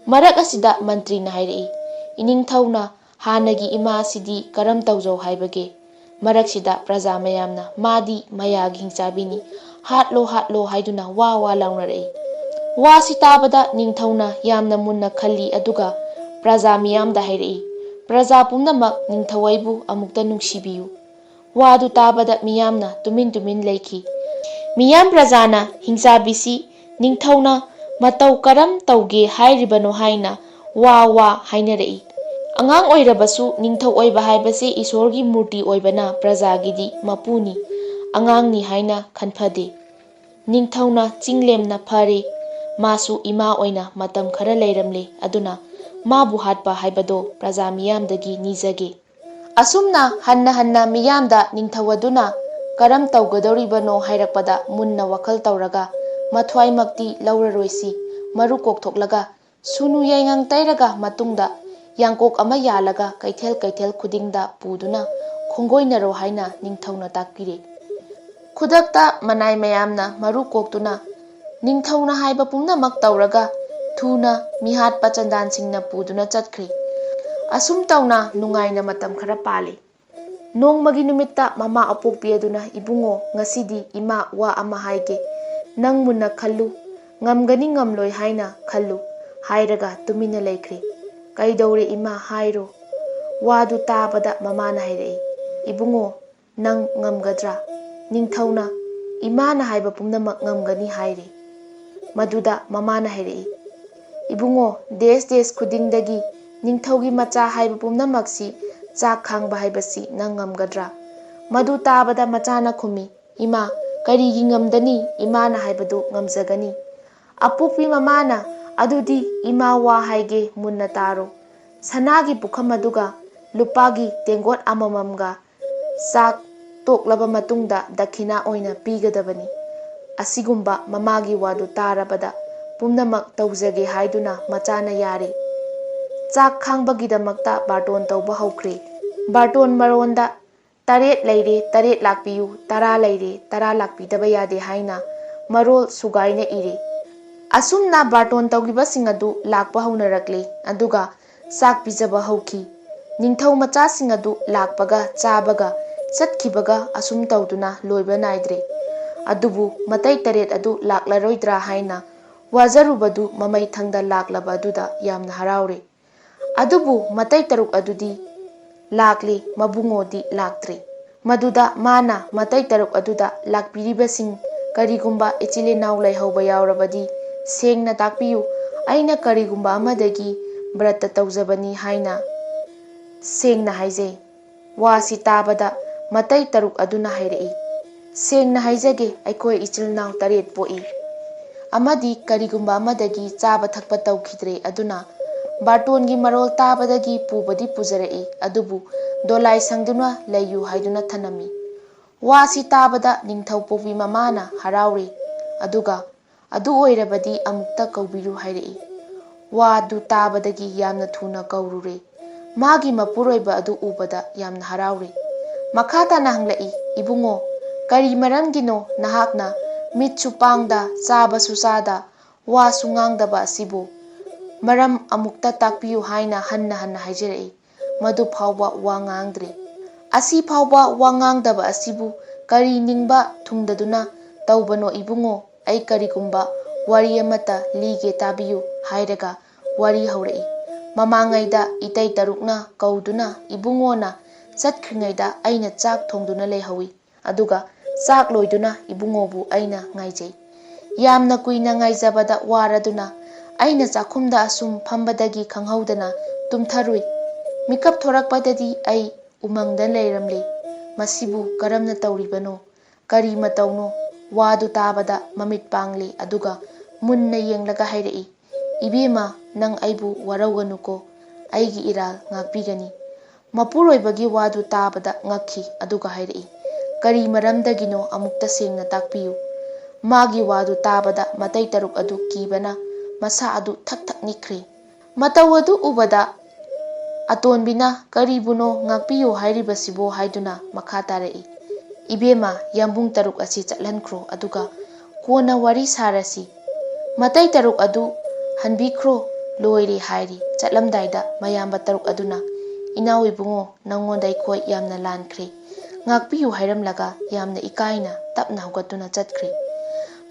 ꯃꯔꯛ ꯑꯁꯤꯗ ꯃꯟꯇ꯭ꯔꯤꯅ ꯍꯥꯏꯔꯛꯏ, "ꯏꯅꯤꯡꯊꯧꯅ ꯍꯥꯟꯅꯒꯤ ꯏꯃꯥ ꯑꯁꯤꯗꯤ ꯀꯔꯝ ꯇꯧꯖꯧ ꯍꯥꯏꯕꯒꯦ?" ꯃꯔꯛꯁꯤꯗ ꯄ꯭ꯔꯖꯥ ꯃꯌꯥꯝꯅ "ꯃꯥꯗꯤ ꯃꯌꯥꯒꯤ ꯍꯤꯡꯆꯥꯕꯤꯅꯤ, ꯍꯥꯠꯂꯣ, ꯍꯥꯠꯂꯣ" ꯍꯥꯏꯗꯨꯅ ꯋꯥ ꯋꯥ ꯂꯥꯎꯅꯔꯛꯏ꯫ ꯋꯥꯁꯤ ꯇꯥꯕꯗ ꯅꯤꯡꯊꯧꯅ ꯌꯥꯝꯅ ꯃꯨꯟꯅ ꯈꯜꯂꯤ, ꯑꯗꯨꯒ ꯄ꯭ꯔꯖꯥ ꯃꯤꯌꯥꯝꯗ ꯍꯥꯏꯔꯛꯏ, "ꯄ꯭ꯔꯖꯥ ꯄꯨꯝꯅꯃꯛ ꯅꯤꯡꯊꯧ ꯑꯩꯕꯨ ꯑꯃꯨꯛꯇ ꯅꯨꯡꯁꯤꯕꯤꯌꯨ"꯫ ꯋꯥꯗꯨ ꯇꯥꯕꯗ ꯃꯤꯌꯥꯝꯅ ꯇꯨꯃꯤꯟ ꯇꯨꯃꯤꯟ ꯂꯩꯈꯤ꯫ ꯃꯤꯌꯥꯝ ꯄ꯭ꯔꯖꯥꯅ ꯍꯤꯡꯆꯥꯕꯤꯁꯤ ꯅꯤꯡꯊꯧꯅ ꯃꯇꯧ ꯀꯔꯝ ꯇꯧꯒꯦ ꯍꯥꯏꯔꯤꯕꯅꯣ ꯍꯥꯏꯅ ꯋꯥ ꯋꯥ ꯍꯥꯏꯅꯔꯛꯏ꯫ ꯑꯉꯥꯡ ꯑꯣꯏꯔꯕꯁꯨ ꯅꯤꯡꯊꯧ ꯑꯣꯏꯕ ꯍꯥꯏꯕꯁꯤ ꯏꯁꯣꯔꯒꯤ ꯃꯨꯔꯇꯤ ꯑꯣꯏꯕꯅ ꯄ꯭ꯔꯖꯥꯒꯤꯗꯤ ꯃꯄꯨꯅꯤ, ꯑꯉꯥꯡꯅꯤ ꯍꯥꯏꯅ ꯈꯟꯐꯗꯦ꯫ ꯅꯤꯡꯊꯧꯅ ꯆꯤꯡꯂꯦꯝꯅ ꯐꯔꯦ, ꯃꯥꯁꯨ ꯏꯃꯥ ꯑꯣꯏꯅ ꯃꯇꯝ ꯈꯔ ꯂꯩꯔꯝꯂꯦ, ꯑꯗꯨꯅ ꯃꯥꯕꯨ ꯍꯥꯠꯄ ꯍꯥꯏꯕꯗꯣ ꯄ꯭ꯔꯖꯥ ꯃꯤꯌꯥꯝꯗꯒꯤ ꯅꯤꯖꯒꯦ꯫ ꯑꯁꯨꯝꯅ ꯍꯟꯅ ꯍꯟꯅ ꯃꯤꯌꯥꯝꯗ ꯅꯤꯡꯊꯧ ꯑꯗꯨꯅ ꯀꯔꯝ ꯇꯧꯒꯗꯧꯔꯤꯕꯅꯣ ꯍꯥꯏꯔꯛꯄꯗ ꯃꯨꯟꯅ ꯋꯥꯈꯜ ꯇꯧꯔꯒ ꯃꯊ꯭ꯋꯥꯏꯃꯛꯇꯤ ꯂꯧꯔꯔꯣꯏꯁꯤ, ꯃꯔꯨ ꯀꯣꯛꯊꯣꯛꯂꯒ ꯁꯨꯅꯨ ꯌꯥꯏꯉꯪ ꯇꯩꯔꯒ ꯃꯇꯨꯡꯗ ꯌꯥꯡꯀꯣꯛ ꯑꯃ ꯌꯥꯜꯂꯒ ꯀꯩꯊꯦꯜ ꯀꯩꯊꯦꯜ ꯈꯨꯗꯤꯡꯗ ꯄꯨꯗꯨꯅ ꯈꯣꯡꯒꯣꯏꯅꯔꯣ ꯍꯥꯏꯅ ꯅꯤꯡꯊꯧꯅ ꯇꯥꯛꯄꯤꯔꯦ꯫ ꯈꯨꯗꯛꯇ ꯃꯅꯥꯏ ꯃꯌꯥꯝꯅ ꯃꯔꯨ ꯀꯣꯛꯇꯨꯅ ꯅꯤꯡꯊꯧꯅ ꯍꯥꯏꯕ ꯄꯨꯝꯅꯃꯛ ꯇꯧꯔꯒ ꯊꯨꯅ ꯃꯤꯍꯥꯠꯄ ꯆꯟꯗꯥꯟꯁꯤꯡꯅ ꯄꯨꯗꯨꯅ ꯆꯠꯈ꯭ꯔꯦ꯫ ꯑꯁꯨꯝ ꯇꯧꯅ ꯅꯨꯡꯉꯥꯏꯅ ꯃꯇꯝ ꯈꯔ ꯄꯥꯜꯂꯤ꯫ ꯅꯣꯡꯃꯒꯤ ꯅꯨꯃꯤꯠꯇ ꯃꯃꯥ ꯑꯄꯣꯛꯄꯤ ꯑꯗꯨꯅ, "ꯏꯕꯨꯡꯉꯣ, ꯉꯁꯤꯗꯤ ꯏꯃꯥ ꯋꯥ ꯑꯃ ꯍꯥꯏꯒꯦ꯫ ꯅꯪ ꯃꯨꯟꯅ ꯈꯜꯂꯨ꯫ ꯉꯝꯒꯅꯤ ꯉꯝꯂꯣꯏ ꯍꯥꯏꯅ ꯈꯜꯂꯨ" ꯍꯥꯏꯔꯒ ꯇꯨꯃꯤꯟꯅ ꯂꯩꯈ꯭ꯔꯦ꯫ "ꯀꯩꯗꯧꯔꯦ ꯏꯃꯥ, ꯍꯥꯏꯔꯣ"꯫ ꯋꯥꯗꯨ ꯇꯥꯕꯗ ꯃꯃꯥꯅ ꯍꯥꯏꯔꯛꯏ, "ꯏꯕꯨꯡꯉꯣ, ꯅꯪ ꯉꯝꯒꯗ꯭ꯔꯥ?" ꯅꯤꯡꯊꯧꯅ, "ꯏꯃꯥꯅ ꯍꯥꯏꯕ ꯄꯨꯝꯅꯃꯛ ꯉꯝꯒꯅꯤ" ꯍꯥꯏꯔꯦ꯫ ꯃꯗꯨꯗ ꯃꯃꯥꯅ ꯍꯥꯏꯔꯛꯏ, "ꯏꯕꯨꯡꯉꯣ, ꯗꯦꯁ ꯗꯦꯁ ꯈꯨꯗꯤꯡꯗꯒꯤ ꯅꯤꯡꯊꯧꯒꯤ ꯃꯆꯥ ꯍꯥꯏꯕ ꯄꯨꯝꯅꯃꯛꯁꯤ ꯆꯥꯛ ꯈꯥꯡꯕ ꯍꯥꯏꯕꯁꯤ ꯅꯪ ꯉꯝꯒꯗ꯭ꯔꯥ?" ꯃꯗꯨ ꯇꯥꯕꯗ ꯃꯆꯥꯅ ꯈꯨꯝꯃꯤ, "ꯏꯃꯥ, ꯀꯔꯤꯒꯤ ꯉꯝꯗꯅꯤ? ꯏꯃꯥꯅ ꯍꯥꯏꯕꯗꯨ ꯉꯝꯖꯒꯅꯤ꯫" ꯑꯄꯣꯛꯄꯤ ꯃꯃꯥꯅ, "ꯑꯗꯨꯗꯤ ꯏꯃꯥ ꯋꯥ ꯍꯥꯏꯒꯦ, ꯃꯨꯟꯅ ꯇꯥꯔꯣ꯫ ꯁꯅꯥꯒꯤ ꯄꯨꯈꯝ ꯑꯗꯨꯒ ꯂꯨꯄꯥꯒꯤ ꯇꯦꯡꯒꯣꯠ ꯑꯃꯃꯝꯒ ꯆꯥꯛ ꯇꯣꯛꯂꯕ ꯃꯇꯨꯡꯗ ꯗꯈꯤꯅꯥ ꯑꯣꯏꯅ ꯄꯤꯒꯗꯕꯅꯤ꯫" ꯑꯁꯤꯒꯨꯝꯕ ꯃꯃꯥꯒꯤ ꯋꯥꯗꯨ ꯇꯥꯔꯕꯗ ꯄꯨꯝꯅꯃꯛ ꯇꯧꯖꯒꯦ ꯍꯥꯏꯗꯨꯅ ꯃꯆꯥꯅ ꯌꯥꯔꯦ꯫ ꯆꯥꯛ ꯈꯥꯡꯕꯒꯤꯗꯃꯛꯇ ꯕꯥꯔꯇꯣꯟ ꯇꯧꯕ ꯍꯧꯈ꯭ꯔꯦ꯫ ꯕꯥꯔꯇꯣꯟ ꯃꯔꯣꯟꯗ, "ꯇꯔꯦꯠ ꯂꯩꯔꯦ, ꯇꯔꯦꯠ ꯂꯥꯛꯄꯤꯌꯨ, ꯇꯔꯥ ꯂꯩꯔꯦ, ꯇꯔꯥ ꯂꯥꯛꯄꯤꯗꯕ ꯌꯥꯗꯦ" ꯍꯥꯏꯅ ꯃꯔꯣꯜ ꯁꯨꯒꯥꯏꯅ ꯏꯔꯦ꯫ ꯑꯁꯨꯝꯅ ꯕꯥꯔꯇꯣꯟ ꯇꯧꯈꯤꯕꯁꯤꯡ ꯑꯗꯨ ꯂꯥꯛꯄ ꯍꯧꯅꯔꯛꯂꯦ, ꯑꯗꯨꯒ ꯆꯥꯛ ꯄꯤꯖꯕ ꯍꯧꯈꯤ꯫ ꯅꯤꯡꯊꯧ ꯃꯆꯥꯁꯤꯡ ꯑꯗꯨ ꯂꯥꯛꯄꯒ ꯆꯥꯕꯒ ꯆꯠꯈꯤꯕꯒ ꯑꯁꯨꯝ ꯇꯧꯗꯨꯅ ꯂꯣꯏꯕ ꯅꯥꯏꯗ꯭ꯔꯦ꯫ ꯑꯗꯨꯕꯨ ꯃꯇꯩ ꯇꯔꯦꯠ ꯑꯗꯨ ꯂꯥꯛꯂꯔꯣꯏꯗ꯭ꯔꯥ ꯍꯥꯏꯅ ꯋꯥꯖꯔꯨꯕꯗꯨ ꯃꯃꯩꯊꯪꯗ ꯂꯥꯛꯂꯕ ꯑꯗꯨꯗ ꯌꯥꯝꯅ ꯍꯔꯥꯎꯔꯦ꯫ ꯑꯗꯨꯕꯨ ꯃꯇꯩ ꯇꯔꯨꯛ ꯑꯗꯨꯗꯤ ꯂꯥꯛꯂꯤ, ꯃꯕꯨꯡꯉꯣꯗꯤ ꯂꯥꯛꯇ꯭ꯔꯤ꯫ ꯃꯗꯨꯗ ꯃꯥꯅ ꯃꯇꯩ ꯇꯔꯨꯛ ꯑꯗꯨꯗ ꯂꯥꯛꯄꯤꯔꯤꯕꯁꯤꯡ ꯀꯔꯤꯒꯨꯝꯕ ꯏꯆꯤꯜ ꯏꯅꯥꯎ ꯂꯩꯍꯧꯕ ꯌꯥꯎꯔꯕꯗꯤ ꯁꯦꯡꯅ ꯇꯥꯛꯄꯤꯌꯨ, ꯑꯩꯅ ꯀꯔꯤꯒꯨꯝꯕ ꯑꯃꯗꯒꯤ ꯕ꯭ꯔꯠꯇ ꯇꯧꯖꯕꯅꯤ ꯍꯥꯏꯅ ꯁꯦꯡꯅ ꯍꯥꯏꯖꯩ꯫ ꯋꯥꯁꯤ ꯇꯥꯕꯗ ꯃꯇꯩ ꯇꯔꯨꯛ ꯑꯗꯨꯅ ꯍꯥꯏꯔꯛꯏ, "ꯁꯦꯡꯅ ꯍꯥꯏꯖꯒꯦ, ꯑꯩꯈꯣꯏ ꯏꯆꯤꯜ ꯏꯅꯥꯎ ꯇꯔꯦꯠ ꯄꯣꯛꯏ ꯑꯃꯗꯤ ꯀꯔꯤꯒꯨꯝꯕ ꯑꯃꯗꯒꯤ ꯆꯥꯕ ꯊꯛꯄ ꯇꯧꯈꯤꯗ꯭ꯔꯦ, ꯑꯗꯨꯅ ꯕꯥꯔꯇꯣꯟꯒꯤ ꯃꯔꯣꯜ ꯇꯥꯕꯗꯒꯤ ꯄꯨꯕꯗꯤ ꯄꯨꯖꯔꯛꯏ, ꯑꯗꯨꯕꯨ ꯗꯣꯂꯥꯏ ꯁꯪꯗꯨꯅ ꯂꯩꯌꯨ ꯍꯥꯏꯗꯨꯅ ꯊꯅꯝꯃꯤ꯫" ꯋꯥꯁꯤ ꯇꯥꯕꯗ ꯅꯤꯡꯊꯧ ꯄꯣꯛꯄꯤ ꯃꯃꯥꯅ ꯍꯔꯥꯎꯔꯦ, ꯑꯗꯨꯒ "ꯑꯗꯨ ꯑꯣꯏꯔꯕꯗꯤ ꯑꯃꯨꯛꯇ ꯀꯧꯕꯤꯔꯨ" ꯍꯥꯏꯔꯛꯏ꯫ ꯋꯥꯗꯨ ꯇꯥꯕꯗꯒꯤ ꯌꯥꯝꯅ ꯊꯨꯅ ꯀꯧꯔꯨꯔꯦ꯫ ꯃꯥꯒꯤ ꯃꯄꯨꯔꯣꯏꯕ ꯑꯗꯨ ꯎꯕꯗ ꯌꯥꯝꯅ ꯍꯔꯥꯎꯔꯦ꯫ ꯃꯈꯥ ꯇꯥꯅ ꯍꯪꯂꯛꯏ, "ꯏꯕꯨꯡꯉꯣ, ꯀꯔꯤ ꯃꯔꯝꯒꯤꯅꯣ ꯅꯍꯥꯛꯅ ꯃꯤꯠꯁꯨ ꯄꯥꯡꯗ, ꯆꯥꯕꯁꯨ ꯆꯥꯗ, ꯋꯥꯁꯨ ꯉꯥꯡꯗꯕ ꯑꯁꯤꯕꯨ? ꯃꯔꯝ ꯑꯃꯨꯛꯇ ꯇꯥꯛꯄꯤꯌꯨ" ꯍꯥꯏꯅ ꯍꯟꯅ ꯍꯟꯅ ꯍꯥꯏꯖꯔꯛꯏ꯫ ꯃꯗꯨ ꯐꯥꯎꯕ ꯋꯥ ꯉꯥꯡꯗ꯭ꯔꯦ꯫ ꯑꯁꯤ ꯐꯥꯎꯕ ꯋꯥ ꯉꯥꯡꯗꯕ ꯑꯁꯤꯕꯨ ꯀꯔꯤ ꯅꯤꯡꯕ ꯊꯨꯡꯗꯗꯨꯅ ꯇꯧꯕꯅꯣ ꯏꯕꯨꯡꯉꯣ? ꯑꯩ ꯀꯔꯤꯒꯨꯝꯕ ꯋꯥꯔꯤ ꯑꯃꯠꯇ ꯂꯤꯒꯦ, ꯇꯥꯕꯤꯌꯨ ꯍꯥꯏꯔꯒ ꯋꯥꯔꯤ ꯍꯧꯔꯛꯏ꯫ ꯃꯃꯥꯡꯉꯩꯗ ꯏꯇꯩ ꯇꯔꯨꯛꯅ ꯀꯧꯗꯨꯅ ꯏꯕꯨꯡꯉꯣꯅ ꯆꯠꯈ꯭ꯔꯤꯉꯩꯗ ꯑꯩꯅ ꯆꯥꯛ ꯊꯣꯡꯗꯨꯅ ꯂꯩꯍꯧꯏ꯫ ꯑꯗꯨꯒ ꯆꯥꯛ ꯂꯣꯏꯗꯨꯅ ꯏꯕꯨꯡꯉꯣꯕꯨ ꯑꯩꯅ ꯉꯥꯏꯖꯩ꯫ ꯌꯥꯝꯅ ꯀꯨꯏꯅ ꯉꯥꯏꯖꯕꯗ ꯋꯥꯔꯗꯨꯅ ꯑꯩꯅ ꯆꯥꯛꯈꯨꯝꯗ ꯑꯁꯨꯝ ꯐꯝꯕꯗꯒꯤ ꯈꯪꯍꯧꯗꯅ ꯇꯨꯝꯊꯔꯨꯏ꯫ ꯃꯤꯀꯞ ꯊꯣꯔꯛꯄꯗꯗꯤ ꯑꯩ ꯎꯃꯪꯗ ꯂꯩꯔꯝꯂꯤ꯫ ꯃꯁꯤꯕꯨ ꯀꯔꯝꯅ ꯇꯧꯔꯤꯕꯅꯣ? ꯀꯔꯤ ꯃꯇꯧꯅꯣ? ꯋꯥꯗꯨ ꯇꯥꯕꯗ ꯃꯃꯤꯠ ꯄꯥꯡꯂꯤ, ꯑꯗꯨꯒ ꯃꯨꯟꯅ ꯌꯦꯡꯂꯒ ꯍꯥꯏꯔꯛꯏ, "ꯏꯕꯦꯝꯃ, ꯅꯪ ꯑꯩꯕꯨ ꯋꯥꯔꯧꯒꯅꯨꯀꯣ, ꯑꯩꯒꯤ ꯏꯔꯥꯜ ꯉꯥꯛꯄꯤꯒꯅꯤ꯫" ꯃꯄꯨꯔꯣꯏꯕꯒꯤ ꯋꯥꯗꯨ ꯇꯥꯕꯗ ꯉꯛꯈꯤ, ꯑꯗꯨꯒ ꯍꯥꯏꯔꯛꯏ, "ꯀꯔꯤ ꯃꯔꯝꯗꯒꯤꯅꯣ? ꯑꯃꯨꯛꯇ ꯁꯦꯡꯅ ꯇꯥꯛꯄꯤꯌꯨ꯫" ꯃꯥꯒꯤ ꯋꯥꯗꯨ ꯇꯥꯕꯗ ꯃꯇꯩ ꯇꯔꯨꯛ ꯑꯗꯨ ꯀꯤꯕꯅ ꯃꯁꯥ ꯑꯗꯨ ꯊꯛ ꯊꯛ ꯅꯤꯛꯈ꯭ꯔꯦ꯫ ꯃꯇꯧ ꯑꯗꯨ ꯎꯕꯗ ꯑꯇꯣꯟꯕꯤꯅ, "ꯀꯔꯤꯕꯨꯅꯣ ꯉꯥꯛꯄꯤꯌꯨ ꯍꯥꯏꯔꯤꯕꯁꯤꯕꯣ?" ꯍꯥꯏꯗꯨꯅ ꯃꯈꯥ ꯇꯥꯔꯛꯏ, "ꯏꯕꯦꯝꯃ, ꯌꯥꯝꯕꯨꯡ ꯇꯔꯨꯛ ꯑꯁꯤ ꯆꯠꯍꯟꯈ꯭ꯔꯣ, ꯑꯗꯨꯒ ꯀꯣꯟꯅ ꯋꯥꯔꯤ ꯁꯥꯔꯁꯤ꯫ ꯃꯇꯩ ꯇꯔꯨꯛ ꯑꯗꯨ ꯍꯟꯕꯤꯈ꯭ꯔꯣ, ꯂꯣꯏꯔꯦ ꯍꯥꯏꯔꯤ꯫ ꯆꯠꯂꯝꯗꯥꯏꯗ ꯃꯌꯥꯝꯕ ꯇꯔꯨꯛ ꯑꯗꯨꯅ, 'ꯏꯅꯥꯎ ꯏꯕꯨꯡꯉꯣ, ꯅꯪꯉꯣꯟꯗ ꯑꯩꯈꯣꯏ ꯌꯥꯝꯅ ꯂꯥꯟꯈ꯭ꯔꯦ꯫ ꯉꯥꯛꯄꯤꯌꯨ,' ꯍꯥꯏꯔꯝꯂꯒ ꯌꯥꯝꯅ ꯏꯀꯥꯏꯅ ꯇꯞꯅ ꯍꯧꯒꯠꯇꯨꯅ ꯆꯠꯈ꯭ꯔꯦ꯫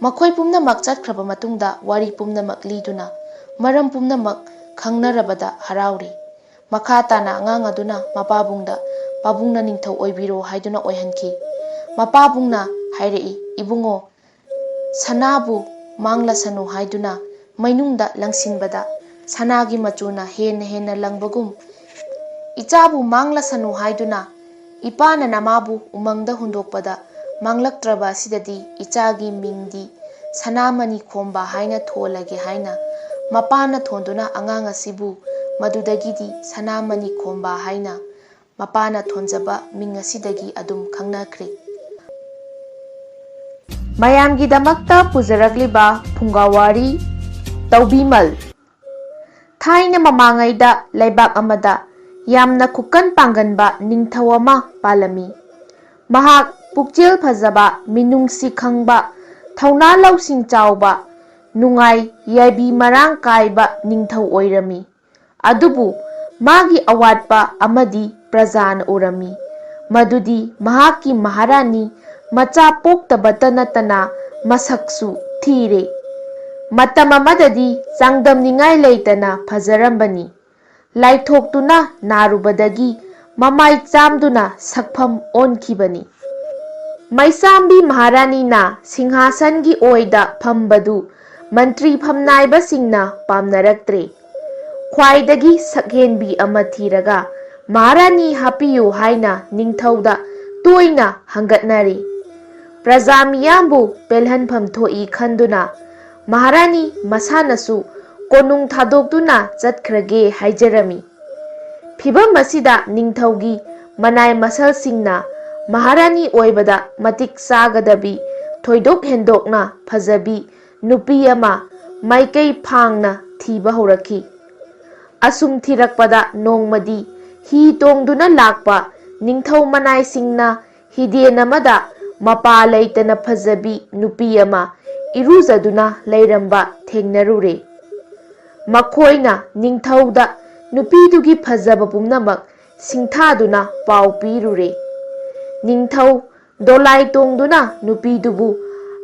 ꯃꯈꯣꯏ ꯄꯨꯝꯅꯃꯛ ꯆꯠꯈ꯭ꯔꯕ ꯃꯇꯨꯡꯗ ꯋꯥꯔꯤ ꯄꯨꯝꯅꯃꯛ ꯂꯤꯗꯨꯅ ꯃꯔꯝ ꯄꯨꯝꯅꯃꯛ ꯈꯪꯅꯔꯕꯗ ꯍꯔꯥꯎꯔꯤ꯫ ꯃꯈꯥ ꯇꯥꯅ ꯑꯉꯥꯡ ꯑꯗꯨꯅ ꯃꯄꯥꯕꯨꯡꯗ, "ꯄꯥꯕꯨꯡꯅ ꯅꯤꯡꯊꯧ ꯑꯣꯏꯕꯤꯔꯣ" ꯍꯥꯏꯗꯨꯅ ꯑꯣꯏꯍꯟꯈꯤ꯫ ꯃꯄꯥꯕꯨꯡꯅ ꯍꯥꯏꯔꯛꯏ, "ꯏꯕꯨꯡꯉꯣ, ꯁꯅꯥꯕꯨ ꯃꯥꯡꯂꯁꯅꯨ" ꯍꯥꯏꯗꯨꯅ ꯃꯩꯅꯨꯡꯗ ꯂꯪꯁꯤꯟꯕꯗ ꯁꯅꯥꯒꯤ ꯃꯆꯨꯅ ꯍꯦꯟꯅ ꯍꯦꯟꯅ ꯂꯪꯕꯒꯨꯝ, ꯏꯆꯥꯕꯨ ꯃꯥꯡꯂꯁꯅꯨ ꯍꯥꯏꯗꯨꯅ ꯏꯄꯥꯅ ꯅꯃꯥꯕꯨ ꯎꯃꯪꯗ ꯍꯨꯟꯗꯣꯛꯄꯗ ꯃꯥꯡꯂꯛꯇ꯭ꯔꯕ ꯑꯁꯤꯗꯗꯤ ꯏꯆꯥꯒꯤ ꯃꯤꯡꯗꯤ ꯁꯅꯥꯃꯅꯤ ꯈꯣꯝꯕ ꯍꯥꯏꯅ ꯊꯣꯜꯂꯒꯦ ꯍꯥꯏꯅ ꯃꯄꯥꯅ ꯊꯣꯟꯗꯨꯅ ꯑꯉꯥꯡ ꯑꯁꯤꯕꯨ ꯃꯗꯨꯗꯒꯤꯗꯤ ꯁꯅꯥꯃꯅꯤ ꯈꯣꯝꯕ ꯍꯥꯏꯅ ꯃꯄꯥꯅ ꯊꯣꯟꯖꯕ ꯃꯤꯡ ꯑꯁꯤꯗꯒꯤ ꯑꯗꯨꯝ ꯈꯪꯅꯈ꯭ꯔꯦ꯫ ꯃꯌꯥꯝꯒꯤꯗꯃꯛꯇ ꯄꯨꯖꯔꯛꯂꯤꯕ ꯐꯨꯡꯒꯥꯋꯥꯔꯤ ꯇꯧꯕꯤꯃꯜ꯫ ꯊꯥꯏꯅ ꯃꯃꯥꯡꯉꯩꯗ ꯂꯩꯕꯥꯛ ꯑꯃꯗ ꯌꯥꯝꯅ ꯈꯨꯀꯟ ꯄꯥꯡꯒꯟꯕ ꯅꯤꯡꯊꯧ ꯑꯃ ꯄꯥꯜꯂꯝꯃꯤ꯫ ꯃꯍꯥꯛ ꯄꯨꯛꯆꯦꯜ ꯐꯖꯕ, ꯃꯤꯅꯨꯡꯁꯤ ꯈꯪꯕ, ꯊꯧꯅꯥ ꯂꯧꯁꯤꯡ ꯆꯥꯎꯕ, ꯅꯨꯡꯉꯥꯏ ꯌꯥꯏꯕꯤ ꯃꯔꯥꯡ ꯀꯥꯏꯕ ꯅꯤꯡꯊꯧ ꯑꯣꯏꯔꯝꯃꯤ꯫ ꯑꯗꯨꯕꯨ ꯃꯥꯒꯤ ꯑꯋꯥꯠꯄ ꯑꯃꯗꯤ ꯄ꯭ꯔꯖꯥꯅ ꯎꯔꯝꯃꯤ, ꯃꯗꯨꯗꯤ ꯃꯍꯥꯛꯀꯤ ꯃꯍꯥꯔꯥꯅꯤ ꯃꯆꯥ ꯄꯣꯛꯇꯕꯇ ꯅꯠꯇꯅ ꯃꯁꯛꯁꯨ ꯊꯤꯔꯦ꯫ ꯃꯇꯝ ꯑꯃꯗꯗꯤ ꯆꯥꯡꯗꯝꯅꯤꯡꯉꯥꯏ ꯂꯩꯇꯅ ꯐꯖꯔꯝꯕꯅꯤ꯫ ꯂꯥꯏꯊꯣꯛꯇꯨꯅ ꯅꯥꯔꯨꯕꯗꯒꯤ ꯃꯃꯥꯏ ꯆꯥꯝꯗꯨꯅ ꯁꯛꯐꯝ ꯑꯣꯟꯈꯤꯕꯅꯤ꯫ ꯃꯩꯁꯥꯝꯕꯤ ꯃꯍꯥꯔꯥꯅꯤꯅ ꯁꯤꯡꯍꯥꯁꯟꯒꯤ ꯑꯣꯏꯗ ꯐꯝꯕꯗꯨ ꯃꯟꯇ꯭ꯔꯤ ꯐꯝꯅꯥꯏꯕꯁꯤꯡꯅ ꯄꯥꯝꯅꯔꯛꯇ꯭ꯔꯦ꯫ ꯈ꯭ꯋꯥꯏꯗꯒꯤ ꯁꯛꯍꯦꯟꯕꯤ ꯑꯃ ꯊꯤꯔꯒ ꯃꯍꯥꯔꯥꯅꯤ ꯍꯥꯞꯄꯤꯌꯨ ꯍꯥꯏꯅ ꯅꯤꯡꯊꯧꯗ ꯇꯣꯏꯅ ꯍꯪꯒꯠꯅꯔꯤ꯫ ꯄ꯭ꯔꯖꯥ ꯃꯤꯌꯥꯝꯕꯨ ꯄꯦꯜꯍꯟꯐꯝ ꯊꯣꯛꯏ ꯈꯟꯗꯨꯅ ꯃꯍꯥꯔꯥꯅꯤ ꯃꯁꯥꯅꯁꯨ ꯀꯣꯅꯨꯡ ꯊꯥꯗꯣꯛꯇꯨꯅ ꯆꯠꯈ꯭ꯔꯒꯦ ꯍꯥꯏꯖꯔꯝꯃꯤ꯫ ꯐꯤꯚꯝ ꯑꯁꯤꯗ ꯅꯤꯡꯊꯧꯒꯤ ꯃꯅꯥꯏ ꯃꯁꯜꯁꯤꯡꯅ ꯃꯍꯥꯔꯥꯅꯤ ꯑꯣꯏꯕꯗ ꯃꯇꯤꯛ ꯆꯥꯒꯗꯕꯤ, ꯊꯣꯏꯗꯣꯛ ꯍꯦꯟꯗꯣꯛꯅ ꯐꯖꯕꯤ ꯅꯨꯄꯤ ꯑꯃ ꯃꯥꯏꯀꯩ ꯐꯥꯡꯅ ꯊꯤꯕ ꯍꯧꯔꯛꯈꯤ꯫ ꯑꯁꯨꯝ ꯊꯤꯔꯛꯄꯗ ꯅꯣꯡꯃꯗꯤ ꯍꯤ ꯇꯣꯡꯗꯨꯅ ꯂꯥꯛꯄ ꯅꯤꯡꯊꯧ ꯃꯅꯥꯏꯁꯤꯡꯅ ꯍꯤꯗꯦꯟ ꯑꯃꯗ ꯃꯄꯥ ꯂꯩꯇꯅ ꯐꯖꯕꯤ ꯅꯨꯄꯤ ꯑꯃ ꯏꯔꯨꯖꯗꯨꯅ ꯂꯩꯔꯝꯕ ꯊꯦꯡꯅꯔꯨꯔꯦ꯫ ꯃꯈꯣꯏꯅ ꯅꯤꯡꯊꯧꯗ ꯅꯨꯄꯤꯗꯨꯒꯤ ꯐꯖꯕ ꯄꯨꯝꯅꯃꯛ ꯁꯤꯡꯊꯥꯗꯨꯅ ꯄꯥꯎ ꯄꯤꯔꯨꯔꯦ꯫ ꯅꯤꯡꯊꯧ ꯗꯣꯂꯥꯏ ꯇꯣꯡꯗꯨꯅ ꯅꯨꯄꯤꯗꯨꯕꯨ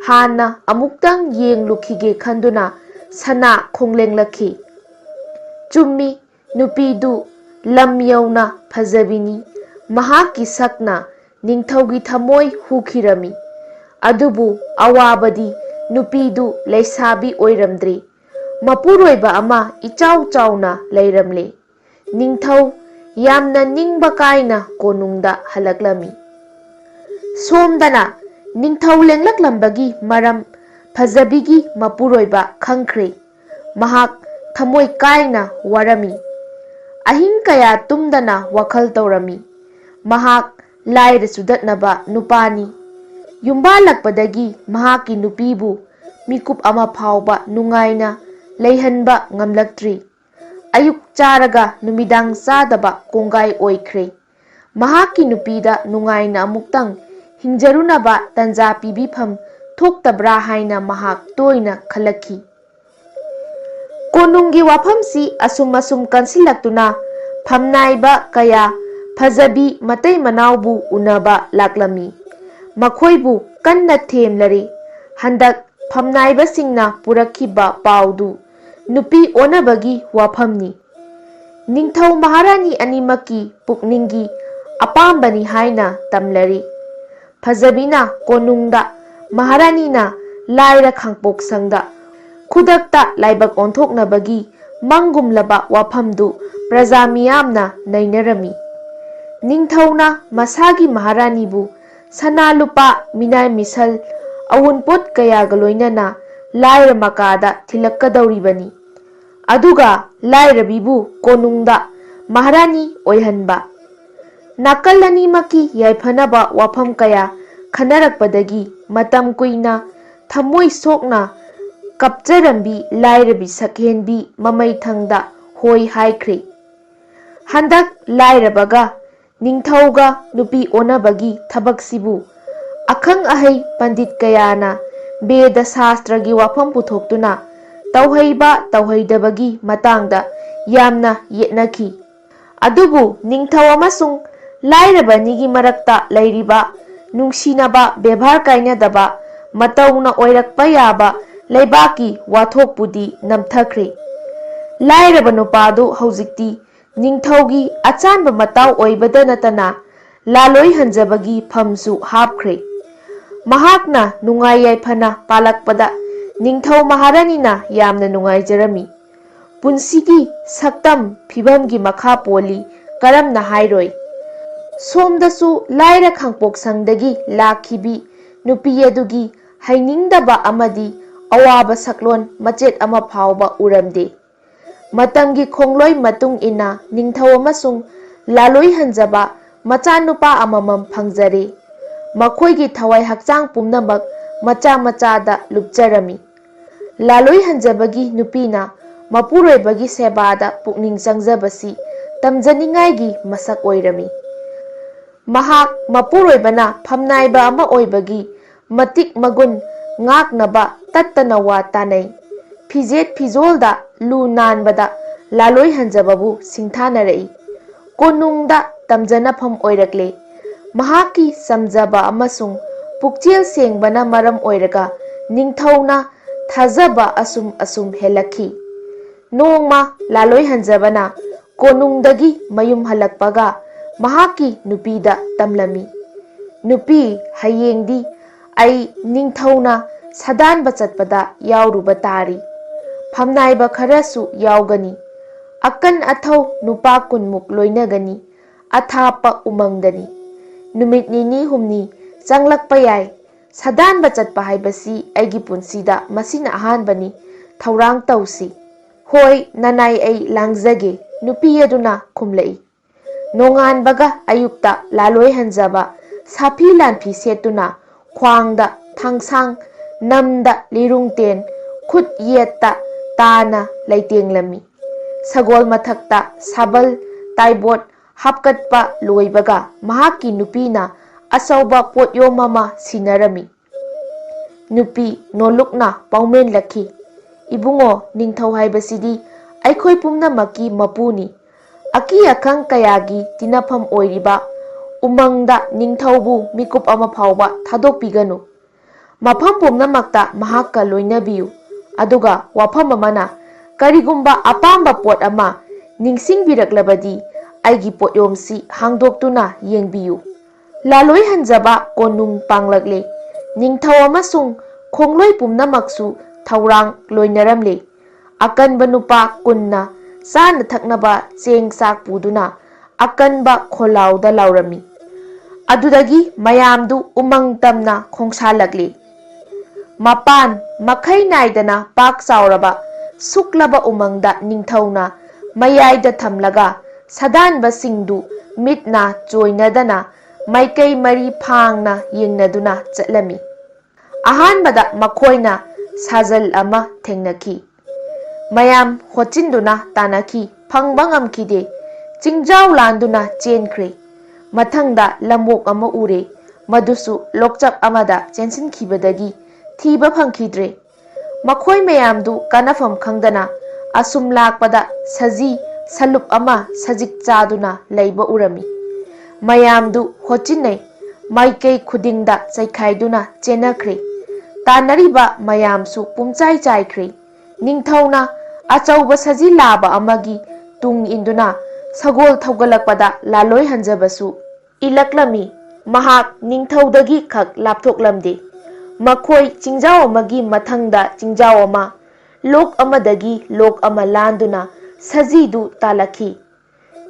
ꯍꯥꯟꯅ ꯑꯃꯨꯛꯇꯪ ꯌꯦꯡꯂꯨꯈꯤꯒꯦ ꯈꯟꯗꯨꯅ ꯁꯅꯥ ꯈꯣꯡꯂꯦꯡꯂꯛꯈꯤ꯫ ꯆꯨꯝꯃꯤ, ꯅꯨꯄꯤꯗꯨ ꯂꯝ ꯌꯧꯅ ꯐꯖꯕꯤꯅꯤ꯫ ꯃꯍꯥꯛꯀꯤ ꯁꯛꯅ ꯅꯤꯡꯊꯧꯒꯤ ꯊꯃꯣꯏ ꯍꯨꯈꯤꯔꯝꯃꯤ꯫ ꯑꯗꯨꯕꯨ ꯑꯋꯥꯕꯗꯤ ꯅꯨꯄꯤꯗꯨ ꯂꯩꯁꯥꯕꯤ ꯑꯣꯏꯔꯝꯗ꯭ꯔꯤ꯫ ꯃꯄꯨꯔꯣꯏꯕ ꯑꯃ ꯏꯆꯥꯎ ꯆꯥꯎꯅ ꯂꯩꯔꯝꯂꯦ꯫ ꯅꯤꯡꯊꯧ ꯌꯥꯝꯅ ꯅꯤꯡꯕ ꯀꯥꯏꯅ ꯀꯣꯅꯨꯡꯗ ꯍꯜꯂꯛꯂꯝꯃꯤ꯫ ꯁꯣꯝꯗꯅ ꯅꯤꯡꯊꯧ ꯂꯦꯡꯂꯛꯂꯝꯕꯒꯤ ꯃꯔꯝ ꯐꯖꯕꯤꯒꯤ ꯃꯄꯨꯔꯣꯏꯕ ꯈꯪꯈ꯭ꯔꯦ꯫ ꯃꯍꯥꯛ ꯊꯃꯣꯏ ꯀꯥꯏꯅ ꯋꯥꯔꯝꯃꯤ꯫ ꯑꯍꯤꯡ ꯀꯌꯥ ꯇꯨꯝꯗꯅ ꯋꯥꯈꯜ ꯇꯧꯔꯝꯃꯤ꯫ ꯃꯍꯥꯛ ꯂꯥꯏꯔ ꯆꯨꯗꯠꯅꯕ ꯅꯨꯄꯥꯅꯤ꯫ ꯌꯨꯝꯕꯥꯜꯂꯛꯄꯗꯒꯤ ꯃꯍꯥꯛꯀꯤ ꯅꯨꯄꯤꯕꯨ ꯃꯤꯀꯨꯞ ꯑꯃ ꯐꯥꯎꯕ ꯅꯨꯡꯉꯥꯏꯅ ꯂꯩꯍꯟꯕ ꯉꯝꯂꯛꯇ꯭ꯔꯤ꯫ ꯑꯌꯨꯛ ꯆꯥꯔꯒ ꯅꯨꯃꯤꯗꯥꯡ ꯆꯥꯗꯕ ꯀꯣꯡꯒꯥꯏ ꯑꯣꯏꯈ꯭ꯔꯦ꯫ ꯃꯍꯥꯛꯀꯤ ꯅꯨꯄꯤꯗ ꯅꯨꯡꯉꯥꯏꯅ ꯑꯃꯨꯛꯇꯪ ꯍꯤꯡꯖꯔꯨꯅꯕ ꯇꯟꯖꯥ ꯄꯤꯕꯤꯐꯝ ꯊꯣꯛꯇꯕ꯭ꯔꯥ ꯍꯥꯏꯅ ꯃꯍꯥꯛ ꯇꯣꯏꯅ ꯈꯜꯂꯛꯈꯤ꯫ ꯀꯣꯅꯨꯡꯒꯤ ꯋꯥꯐꯝꯁꯤ ꯑꯁꯨꯝ ꯑꯁꯨꯝ ꯀꯟꯁꯤꯜꯂꯛꯇꯨꯅ ꯐꯝꯅꯥꯏꯕ ꯀꯌꯥ ꯐꯖꯕꯤ ꯃꯇꯩ ꯃꯅꯥꯎꯕꯨ ꯎꯅꯕ ꯂꯥꯛꯂꯝꯃꯤ꯫ ꯃꯈꯣꯏꯕꯨ ꯀꯟꯅ ꯊꯦꯝꯂꯔꯤ꯫ ꯍꯟꯗꯛ ꯐꯝꯅꯥꯏꯕꯁꯤꯡꯅ ꯄꯨꯔꯛꯈꯤꯕ ꯄꯥꯎꯗꯨ ꯅꯨꯄꯤ ꯑꯣꯟꯅꯕꯒꯤ ꯋꯥꯐꯝꯅꯤ꯫ ꯅꯤꯡꯊꯧ ꯃꯍꯥꯔꯥꯅꯤ ꯑꯅꯤꯃꯛꯀꯤ ꯄꯨꯛꯅꯤꯡꯒꯤ ꯑꯄꯥꯝꯕꯅꯤ ꯍꯥꯏꯅ ꯇꯝꯂꯔꯤ꯫ ꯐꯖꯕꯤꯅ ꯀꯣꯅꯨꯡꯗ ꯃꯍꯥꯔꯥꯅꯤꯅ ꯂꯥꯏꯔ ꯈꯥꯡꯄꯣꯛꯁꯪꯗ ꯈꯨꯗꯛꯇ ꯂꯥꯏꯕꯛ ꯑꯣꯟꯊꯣꯛꯅꯕꯒꯤ ꯃꯪꯒꯨꯝꯂꯕ ꯋꯥꯐꯝꯗꯨ ꯄ꯭ꯔꯖꯥ ꯃꯤꯌꯥꯝꯅ ꯅꯩꯅꯔꯝꯃꯤ꯫ ꯅꯤꯡꯊꯧꯅ ꯃꯁꯥꯒꯤ ꯃꯍꯥꯔꯥꯅꯤꯕꯨ ꯁꯅꯥ ꯂꯨꯄꯥ, ꯃꯤꯅꯥꯏ ꯃꯤꯁꯜ, ꯑꯋꯨꯟꯄꯣꯠ ꯀꯌꯥꯒ ꯂꯣꯏꯅꯅ ꯂꯥꯏꯔ ꯃꯀꯥꯗ ꯊꯤꯜꯂꯛꯀꯗꯧꯔꯤꯕꯅꯤ꯫ ꯑꯗꯨꯒ ꯂꯥꯏꯔꯕꯤꯕꯨ ꯀꯣꯅꯨꯡꯗ ꯃꯍꯥꯔꯥꯅꯤ ꯑꯣꯏꯍꯟꯕ꯫ ꯅꯥꯀꯜ ꯑꯅꯤꯃꯛꯀꯤ ꯌꯥꯏꯐꯅꯕ ꯋꯥꯐꯝ ꯀꯌꯥ ꯈꯟꯅꯔꯛꯄꯗꯒꯤ ꯃꯇꯝ ꯀꯨꯏꯅ ꯊꯃꯣꯏ ꯁꯣꯛꯅ ꯀꯞꯆꯔꯝꯕꯤ ꯂꯥꯏꯔꯕꯤ ꯁꯛꯍꯦꯟꯕꯤ ꯃꯃꯩꯊꯪꯗ ꯍꯣꯏ ꯍꯥꯏꯈ꯭ꯔꯦ꯫ ꯍꯟꯗꯛ ꯂꯥꯏꯔꯕꯒ ꯅꯤꯡꯊꯧꯒ ꯅꯨꯄꯤ ꯑꯣꯟꯅꯕꯒꯤ ꯊꯕꯛꯁꯤꯕꯨ ꯑꯈꯪ ꯑꯍꯩ ꯄꯟꯗꯤꯠ ꯀꯌꯥꯅ ꯕꯦꯗ ꯁꯥꯁꯇ꯭ꯔꯒꯤ ꯋꯥꯐꯝ ꯄꯨꯊꯣꯛꯇꯨꯅ ꯇꯧꯍꯩꯕ ꯇꯧꯍꯩꯗꯕꯒꯤ ꯃꯇꯥꯡꯗ ꯌꯥꯝꯅ ꯌꯦꯠꯅꯈꯤ꯫ ꯑꯗꯨꯕꯨ ꯅꯤꯡꯊꯧ ꯑꯃꯁꯨꯡ ꯂꯥꯏꯔꯕ ꯑꯅꯤꯒꯤ ꯃꯔꯛꯇ ꯂꯩꯔꯤꯕ ꯅꯨꯡꯁꯤꯅꯕ, ꯕꯦꯕꯥꯔ ꯀꯥꯏꯅꯗꯕ, ꯃꯇꯧꯅ ꯑꯣꯏꯔꯛꯄ ꯌꯥꯕ ꯂꯩꯕꯥꯛꯀꯤ ꯋꯥꯊꯣꯛꯄꯨꯗꯤ ꯅꯝꯊꯈ꯭ꯔꯦ꯫ ꯂꯥꯏꯔꯕ ꯅꯨꯄꯥꯗꯨ ꯍꯧꯖꯤꯛꯇꯤ ꯅꯤꯡꯊꯧꯒꯤ ꯑꯆꯥꯟꯕ ꯃꯇꯥꯎ ꯑꯣꯏꯕꯗ ꯅꯠꯇꯅ ꯂꯥꯂꯣꯏ ꯍꯟꯖꯕꯒꯤ ꯐꯝꯁꯨ ꯍꯥꯞꯈ꯭ꯔꯦ꯫ ꯃꯍꯥꯛꯅ ꯅꯨꯡꯉꯥꯏ ꯌꯥꯏꯐꯅ ꯄꯥꯜꯂꯛꯄꯗ ꯅꯤꯡꯊꯧ ꯃꯍꯥꯔꯥꯅꯤꯅ ꯌꯥꯝꯅ ꯅꯨꯡꯉꯥꯏꯖꯔꯝꯃꯤ꯫ ꯄꯨꯟꯁꯤꯒꯤ ꯁꯛꯇꯝ ꯐꯤꯕꯝꯒꯤ ꯃꯈꯥ ꯄꯣꯜꯂꯤ, ꯀꯔꯝꯅ ꯍꯥꯏꯔꯣꯏ? ꯁꯣꯝꯗꯁꯨ ꯂꯥꯏꯔ ꯈꯥꯡꯄꯣꯛꯁꯪꯗꯒꯤ ꯂꯥꯛꯈꯤꯕꯤ ꯅꯨꯄꯤ ꯑꯗꯨꯒꯤ ꯍꯩꯅꯤꯡꯗꯕ ꯑꯃꯗꯤ ꯑꯋꯥꯕ ꯁꯛꯂꯣꯟ ꯃꯆꯦꯠ ꯑꯃ ꯐꯥꯎꯕ ꯎꯔꯝꯗꯦ꯫ ꯃꯇꯝꯒꯤ ꯈꯣꯡꯂꯣꯏ ꯃꯇꯨꯡ ꯏꯟꯅ ꯅꯤꯡꯊꯧ ꯑꯃꯁꯨꯡ ꯂꯥꯂꯣꯏ ꯍꯟꯖꯕ ꯃꯆꯥꯅꯨꯄꯥ ꯑꯃꯃꯝ ꯐꯪꯖꯔꯦ꯫ ꯃꯈꯣꯏꯒꯤ ꯊꯋꯥꯏ ꯍꯛꯆꯥꯡ ꯄꯨꯝꯅꯃꯛ ꯃꯆꯥ ꯃꯆꯥꯗ ꯂꯨꯞꯆꯔꯝꯃꯤ꯫ ꯂꯥꯂꯣꯏ ꯍꯟꯖꯕꯒꯤ ꯅꯨꯄꯤꯅ ꯃꯄꯨꯔꯣꯏꯕꯒꯤ ꯁꯦꯕꯥꯗ ꯄꯨꯛꯅꯤꯡ ꯆꯪꯖꯕꯁꯤ ꯇꯝꯖꯅꯤꯡꯉꯥꯏꯒꯤ ꯃꯁꯛ ꯑꯣꯏꯔꯝꯃꯤ꯫ ꯃꯍꯥꯛ ꯃꯄꯨꯔꯣꯏꯕꯅ ꯐꯝꯅꯥꯏꯕ ꯑꯃ ꯑꯣꯏꯕꯒꯤ ꯃꯇꯤꯛ ꯃꯒꯨꯟ ꯉꯥꯛꯅꯕ ꯇꯠꯇꯅ ꯋꯥ ꯇꯥꯅꯩ꯫ ꯐꯤꯖꯦꯠ ꯐꯤꯖꯣꯜꯗ ꯂꯨ ꯅꯥꯟꯕꯗ ꯂꯥꯂꯣꯏ ꯍꯟꯖꯕꯕꯨ ꯁꯤꯡꯊꯥꯅꯔꯛꯏ꯫ ꯀꯣꯅꯨꯡꯗ ꯇꯝꯖꯅꯐꯝ ꯑꯣꯏꯔꯛꯂꯦ꯫ ꯃꯍꯥꯛꯀꯤ ꯆꯝꯖꯕ ꯑꯃꯁꯨꯡ ꯄꯨꯛꯆꯦꯜ ꯁꯦꯡꯕꯅ ꯃꯔꯝ ꯑꯣꯏꯔꯒ ꯅꯤꯡꯊꯧꯅ ꯊꯥꯖꯕ ꯑꯁꯨꯝ ꯑꯁꯨꯝ ꯍꯦꯜꯂꯛꯈꯤ꯫ ꯅꯣꯡꯃ ꯂꯥꯂꯣꯏ ꯍꯟꯖꯕꯅ ꯀꯣꯅꯨꯡꯗꯒꯤ ꯃꯌꯨꯝ ꯍꯜꯂꯛꯄꯒ ꯃꯍꯥꯛꯀꯤ ꯅꯨꯄꯤꯗ ꯇꯝꯂꯝꯃꯤ, "ꯅꯨꯄꯤ, ꯍꯌꯦꯡꯗꯤ ꯑꯩ ꯅꯤꯡꯊꯧꯅ ꯁꯥꯗꯥꯟꯕ ꯆꯠꯄꯗ ꯌꯥꯎꯔꯨꯕ ꯇꯥꯔꯤ꯫ ꯐꯝꯅꯥꯏꯕ ꯈꯔꯁꯨ ꯌꯥꯎꯒꯅꯤ꯫ ꯑꯀꯟ ꯑꯊꯧ ꯅꯨꯄꯥ ꯀꯨꯟꯃꯨꯛ ꯂꯣꯏꯅꯒꯅꯤ꯫ ꯑꯊꯥꯞꯄ ꯎꯃꯪꯗꯅꯤ꯫ ꯅꯨꯃꯤꯠ ꯅꯤꯅꯤ ꯍꯨꯝꯅꯤ ꯆꯪꯂꯛꯄ ꯌꯥꯏ꯫ ꯁꯥꯗꯥꯟꯕ ꯆꯠꯄ ꯍꯥꯏꯕꯁꯤ ꯑꯩꯒꯤ ꯄꯨꯟꯁꯤꯗ ꯃꯁꯤꯅ ꯑꯍꯥꯟꯕꯅꯤ꯫ ꯊꯧꯔꯥꯡ ꯇꯧꯁꯤ꯫" "ꯍꯣꯏ, ꯅꯅꯥꯏ, ꯑꯩ ꯂꯥꯡꯖꯒꯦ," ꯅꯨꯄꯤ ꯑꯗꯨꯅ ꯈꯨꯝꯂꯛꯏ꯫ ꯅꯣꯡꯉꯥꯟꯕꯒ ꯑꯌꯨꯛꯇ ꯂꯥꯂꯣꯏ ꯍꯟꯖꯕ ꯁꯥꯐꯤ ꯂꯥꯟꯐꯤ ꯁꯦꯠꯇꯨꯅ, ꯈ꯭ꯋꯥꯡꯗ ꯊꯥꯡꯁꯥꯡ, ꯅꯝꯗ ꯂꯤꯔꯨꯡꯇꯦꯟ, ꯈꯨꯠ ꯌꯦꯠꯇ ꯇꯥꯅ ꯂꯩꯇꯦꯡꯂꯝꯃꯤ꯫ ꯁꯒꯣꯜ ꯃꯊꯛꯇ ꯁꯥꯕꯜ ꯇꯥꯏꯕꯣꯠ ꯍꯥꯞꯀꯠꯄ ꯂꯣꯏꯕꯒ ꯃꯍꯥꯛꯀꯤ ꯅꯨꯄꯤꯅ ꯑꯆꯧꯕ ꯄꯣꯠꯌꯣꯝ ꯑꯃ ꯁꯤꯟꯅꯔꯝꯃꯤ꯫ ꯅꯨꯄꯤ ꯅꯣꯂꯨꯛꯅ ꯄꯥꯎꯃꯦꯟꯂꯛꯈꯤ, "ꯏꯕꯨꯡꯉꯣ, ꯅꯤꯡꯊꯧ ꯍꯥꯏꯕꯁꯤꯗꯤ ꯑꯩꯈꯣꯏ ꯄꯨꯝꯅꯃꯛꯀꯤ ꯃꯄꯨꯅꯤ꯫ ꯑꯀꯤ ꯑꯈꯪ ꯀꯌꯥꯒꯤ ꯇꯤꯟꯅꯐꯝ ꯑꯣꯏꯔꯤꯕ ꯎꯃꯪꯗ ꯅꯤꯡꯊꯧꯕꯨ ꯃꯤꯀꯨꯞ ꯑꯃ ꯐꯥꯎꯕ ꯊꯥꯗꯣꯛꯄꯤꯒꯅꯨ꯫ ꯃꯐꯝ ꯄꯨꯝꯅꯃꯛꯇ ꯃꯍꯥꯛꯀ ꯂꯣꯏꯅꯕꯤꯌꯨ꯫ ꯑꯗꯨꯒ ꯋꯥꯐꯝ ꯑꯃꯅ, ꯀꯔꯤꯒꯨꯝꯕ ꯑꯄꯥꯝꯕ ꯄꯣꯠ ꯑꯃ ꯅꯤꯡꯁꯤꯡꯕꯤꯔꯛꯂꯕꯗꯤ ꯑꯩꯒꯤ ꯄꯣꯠꯌꯣꯝꯁꯤ ꯍꯥꯡꯗꯣꯛꯇꯨꯅ ꯌꯦꯡꯕꯤꯌꯨ꯫" ꯂꯥꯂꯣꯏ ꯍꯟꯖꯕ ꯀꯣꯅꯨꯡ ꯄꯥꯡꯂꯛꯂꯦ꯫ ꯅꯤꯡꯊꯧ ꯑꯃꯁꯨꯡ ꯈꯣꯡꯂꯣꯏ ꯄꯨꯝꯅꯃꯛꯁꯨ ꯊꯧꯔꯥꯡ ꯂꯣꯏꯅꯔꯝꯂꯦ꯫ ꯑꯀꯟꯕ ꯅꯨꯄꯥ ꯀꯨꯟꯅ ꯆꯥꯅ ꯊꯛꯅꯕ ꯆꯦꯡ ꯆꯥꯛ ꯄꯨꯗꯨꯅ ꯑꯀꯟꯕ ꯈꯣꯜꯂꯥꯎꯗ ꯂꯥꯎꯔꯝꯃꯤ꯫ ꯑꯗꯨꯗꯒꯤ ꯃꯌꯥꯝꯗꯨ ꯎꯃꯪ ꯇꯝꯅ ꯈꯣꯡꯁꯥꯜꯂꯛꯂꯤ꯫ ꯃꯄꯥꯟ ꯃꯈꯩ ꯅꯥꯏꯗꯅ ꯄꯥꯛ ꯆꯥꯎꯔꯕ ꯁꯨꯛꯂꯕ ꯎꯃꯪꯗ ꯅꯤꯡꯊꯧꯅ ꯃꯌꯥꯏꯗ ꯊꯝꯂꯒ ꯁꯥꯗꯥꯟꯕꯁꯤꯡꯗꯨ ꯃꯤꯠ ꯅꯥ ꯆꯣꯏꯅꯗꯅ ꯃꯥꯏꯀꯩ ꯃꯔꯤ ꯐꯥꯡꯅ ꯌꯦꯡꯅꯗꯨꯅ ꯆꯠꯂꯝꯃꯤ꯫ ꯑꯍꯥꯟꯕꯗ ꯃꯈꯣꯏꯅ ꯁꯥꯖꯜ ꯑꯃ ꯊꯦꯡꯅꯈꯤ꯫ ꯃꯌꯥꯝ ꯍꯣꯠꯆꯤꯟꯗꯨꯅ ꯇꯥꯟꯅꯈꯤ, ꯐꯪꯕ ꯉꯝꯈꯤꯗꯦ꯫ ꯆꯤꯡꯖꯥꯎ ꯂꯥꯟꯗꯨꯅ ꯆꯦꯟꯈ꯭ꯔꯦ꯫ ꯃꯊꯪꯗ ꯂꯝꯑꯣꯛ ꯑꯃ ꯎꯔꯦ, ꯃꯗꯨꯁꯨ ꯂꯣꯛꯆꯞ ꯑꯃꯗ ꯆꯦꯟꯁꯤꯟꯈꯤꯕꯗꯒꯤ ꯊꯤꯕ ꯐꯪꯈꯤꯗ꯭ꯔꯦ꯫ ꯃꯈꯣꯏ ꯃꯌꯥꯝꯗꯨ ꯀꯥꯟꯅꯐꯝ ꯈꯪꯗꯅ ꯑꯁꯨꯝ ꯂꯥꯛꯄꯗ ꯁꯖꯤ ꯁꯂꯨꯞ ꯑꯃ ꯁꯖꯤꯛ ꯆꯥꯗꯨꯅ ꯂꯩꯕ ꯎꯔꯝꯃꯤ꯫ ꯃꯌꯥꯝꯗꯨ ꯍꯣꯠꯆꯤꯟꯅꯩ꯫ ꯃꯥꯏꯀꯩ ꯈꯨꯗꯤꯡꯗ ꯆꯩꯈꯥꯏꯗꯨꯅ ꯆꯦꯟꯅꯈ꯭ꯔꯦ꯫ ꯇꯥꯟꯅꯔꯤꯕ ꯃꯌꯥꯝꯁꯨ ꯄꯨꯝꯆꯥꯏ ꯆꯥꯏꯈ꯭ꯔꯦ꯫ ꯅꯤꯡꯊꯧꯅ ꯑꯆꯧꯕ ꯁꯖꯤ ꯂꯥꯕ ꯑꯃꯒꯤ ꯇꯨꯡ ꯏꯟꯗꯨꯅ ꯁꯒꯣꯜ ꯊꯧꯒꯠꯂꯛꯄꯗ ꯂꯥꯂꯣꯏ ꯍꯟꯖꯕꯁꯨ ꯏꯜꯂꯛꯂꯝꯃꯤ꯫ ꯃꯍꯥꯛ ꯅꯤꯡꯊꯧꯗꯒꯤ ꯈꯛ ꯂꯥꯞꯊꯣꯛꯂꯝꯗꯦ꯫ ꯃꯈꯣꯏ ꯆꯤꯡꯖꯥꯎ ꯑꯃꯒꯤ ꯃꯊꯪꯗ ꯆꯤꯡꯖꯥꯎ ꯑꯃ, ꯂꯣꯛ ꯑꯃꯗꯒꯤ ꯂꯣꯛ ꯑꯃ ꯂꯥꯟꯗꯨꯅ ꯁꯖꯤꯗꯨ ꯇꯥꯜꯂꯛꯈꯤ꯫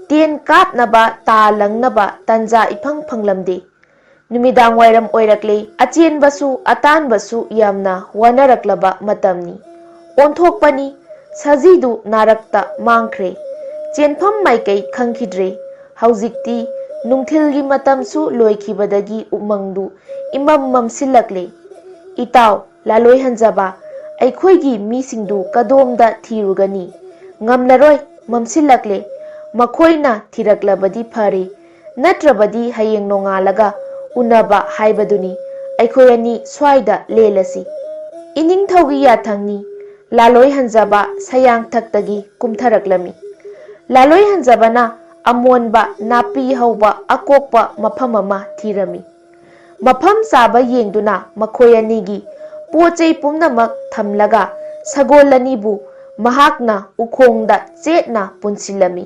ꯇꯦꯟ ꯀꯥꯞꯅꯕ, ꯇꯥ ꯂꯪꯅꯕ ꯇꯟꯖꯥ ꯏꯐꯪ ꯐꯪꯂꯝꯗꯦ꯫ ꯅꯨꯃꯤꯗꯥꯡ ꯋꯥꯏꯔꯝ ꯑꯣꯏꯔꯛꯂꯦ꯫ ꯑꯆꯦꯟꯕꯁꯨ ꯑꯇꯥꯟꯕꯁꯨ ꯌꯥꯝꯅ ꯋꯥꯅꯔꯛꯂꯕ ꯃꯇꯝꯅꯤ꯫ ꯑꯣꯟꯊꯣꯛꯄꯅꯤ, ꯁꯖꯤꯗꯨ ꯅꯥꯔꯛꯇ ꯃꯥꯡꯈ꯭ꯔꯦ꯫ ꯆꯦꯟꯐꯝ ꯃꯥꯏꯀꯩ ꯈꯪꯈꯤꯗ꯭ꯔꯦ꯫ ꯍꯧꯖꯤꯛꯇꯤ ꯅꯨꯡꯊꯤꯜꯒꯤ ꯃꯇꯝꯁꯨ ꯂꯣꯏꯈꯤꯕꯗꯒꯤ ꯎꯃꯪꯗꯨ ꯏꯃꯝ ꯃꯝꯁꯤꯜꯂꯛꯂꯦ꯫ ꯏꯇꯥꯎ, ꯂꯥꯂꯣꯏ ꯍꯟꯖꯕ, ꯑꯩꯈꯣꯏꯒꯤ ꯃꯤꯁꯤꯡꯗꯨ ꯀꯗꯣꯝꯗ ꯊꯤꯔꯨꯒꯅꯤ? ꯉꯝꯂꯔꯣꯏ, ꯃꯝꯁꯤꯜꯂꯛꯂꯦ꯫ ꯃꯈꯣꯏꯅ ꯊꯤꯔꯛꯂꯕꯗꯤ ꯐꯔꯦ, ꯅꯠꯇ꯭ꯔꯕꯗꯤ ꯍꯌꯦꯡ ꯅꯣꯡꯉꯥꯜꯂꯒ ꯎꯅꯕ ꯍꯥꯏꯕꯗꯨꯅꯤ꯫ ꯑꯩꯈꯣꯏ ꯑꯅꯤ ꯁ꯭ꯋꯥꯏꯗ ꯂꯦꯜꯂꯁꯤ꯫ ꯏꯅꯤꯡꯊꯧꯒꯤ ꯌꯥꯊꯪꯅꯤ꯫ ꯂꯥꯂꯣꯏ ꯍꯟꯖꯕ ꯁꯌꯥꯡꯊꯛꯇꯒꯤ ꯀꯨꯝꯊꯔꯛꯂꯝꯃꯤ꯫ ꯂꯥꯂꯣꯏ ꯍꯟꯖꯕꯅ ꯑꯃꯣꯟꯕ ꯅꯥꯄꯤ ꯍꯧꯕ ꯑꯀꯣꯛꯄ ꯃꯐꯝ ꯑꯃ ꯊꯤꯔꯝꯃꯤ꯫ ꯃꯐꯝ ꯆꯥꯕ ꯌꯦꯡꯗꯨꯅ ꯃꯈꯣꯏ ꯑꯅꯤꯒꯤ ꯄꯣꯠ ꯆꯩ ꯄꯨꯝꯅꯃꯛ ꯊꯝꯂꯒ ꯁꯒꯣꯜ ꯑꯅꯤꯕꯨ ꯃꯍꯥꯛꯅ ꯎꯈꯣꯡꯗ ꯆꯦꯠꯅ ꯄꯨꯟꯁꯤꯜꯂꯝꯃꯤ꯫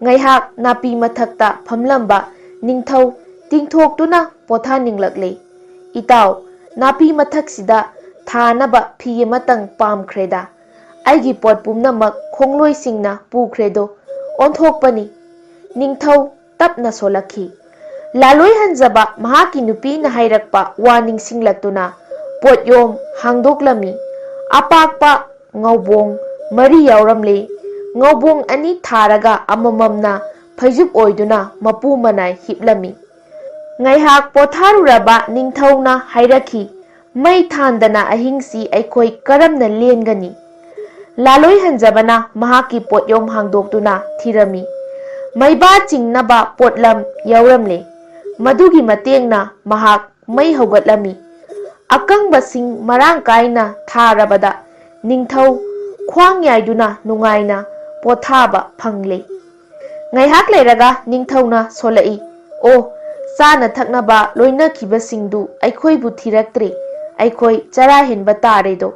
ꯉꯥꯏꯍꯥꯛ ꯅꯥꯄꯤ ꯃꯊꯛꯇ ꯐꯝꯂꯝꯕ ꯅꯤꯡꯊꯧ ꯇꯤꯡꯊꯣꯛꯇꯨꯅ ꯄꯣꯊꯥꯅꯤꯡꯂꯛꯂꯦ꯫ "ꯏꯇꯥꯎ, ꯅꯥꯄꯤ ꯃꯊꯛꯁꯤꯗ ꯊꯥꯅꯕ ꯐꯤ ꯑꯃꯇꯪ ꯄꯥꯝꯈ꯭ꯔꯦꯗ꯫ ꯑꯩꯒꯤ ꯄꯣꯠ ꯄꯨꯝꯅꯃꯛ ꯈꯣꯡꯂꯣꯏꯁꯤꯡꯅ ꯄꯨꯈ꯭ꯔꯦꯗꯣ, ꯑꯣꯟꯊꯣꯛꯄꯅꯤ꯫" ꯅꯤꯡꯊꯧ ꯇꯞꯅ ꯁꯣꯜꯂꯛꯈꯤ꯫ ꯂꯥꯂꯣꯏ ꯍꯟꯖꯕ ꯃꯍꯥꯛꯀꯤ ꯅꯨꯄꯤꯅ ꯍꯥꯏꯔꯛꯄ ꯋꯥ ꯅꯤꯡꯁꯤꯡꯂꯛꯇꯨꯅ ꯄꯣꯠꯌꯣꯝ ꯍꯥꯡꯗꯣꯛꯂꯝꯃꯤ꯫ ꯑꯄꯥꯛꯄ ꯉꯧꯕꯣꯡ ꯃꯔꯤ ꯌꯥꯎꯔꯝꯂꯦ꯫ ꯉꯧꯕꯣꯡ ꯑꯅꯤ ꯊꯥꯔꯒ ꯑꯃꯃꯝꯅ ꯐꯩꯖꯨꯞ ꯑꯣꯏꯗꯨꯅ ꯃꯄꯨ ꯃꯅꯥꯏ ꯍꯤꯞꯂꯝꯃꯤ꯫ ꯉꯥꯏꯍꯥꯛ ꯄꯣꯊꯥꯔꯨꯔꯕ ꯅꯤꯡꯊꯧꯅ ꯍꯥꯏꯔꯛꯈꯤ, "ꯃꯩ ꯊꯥꯟꯗꯅ ꯑꯍꯤꯡꯁꯤ ꯑꯩꯈꯣꯏ ꯀꯔꯝꯅ ꯂꯦꯟꯒꯅꯤ?" ꯂꯥꯂꯣꯏ ꯍꯟꯖꯕꯅ ꯃꯍꯥꯛꯀꯤ ꯄꯣꯠꯌꯣꯝ ꯍꯥꯡꯗꯣꯛꯇꯨꯅ ꯊꯤꯔꯝꯃꯤ꯫ ꯃꯩꯕꯥ ꯆꯤꯡꯅꯕ ꯄꯣꯠꯂꯝ ꯌꯥꯎꯔꯝꯂꯦ꯫ ꯃꯗꯨꯒꯤ ꯃꯇꯦꯡꯅ ꯃꯍꯥꯛ ꯃꯩ ꯍꯧꯒꯠꯂꯝꯃꯤ꯫ ꯑꯀꯪꯕꯁꯤꯡ ꯃꯔꯥꯡ ꯀꯥꯏꯅ ꯊꯥꯔꯕꯗ ꯅꯤꯡꯊꯧ ꯈ꯭ꯋꯥꯡ ꯌꯥꯏꯗꯨꯅ ꯅꯨꯡꯉꯥꯏꯅ ꯄꯣꯊꯥꯕ ꯐꯪꯂꯦ꯫ ꯉꯥꯏꯍꯥꯛ ꯂꯩꯔꯒ ꯅꯤꯡꯊꯧꯅ ꯁꯣꯜꯂꯛꯏ, "ꯑꯣ, ꯆꯥꯅ ꯊꯛꯅꯕ ꯂꯣꯏꯅꯈꯤꯕꯁꯤꯡꯗꯨ ꯑꯩꯈꯣꯏꯕꯨ ꯊꯤꯔꯛꯇ꯭ꯔꯦ꯫ ꯑꯩꯈꯣꯏ ꯆꯔꯥ ꯍꯦꯟꯕ ꯇꯥꯔꯦꯗꯣ꯫"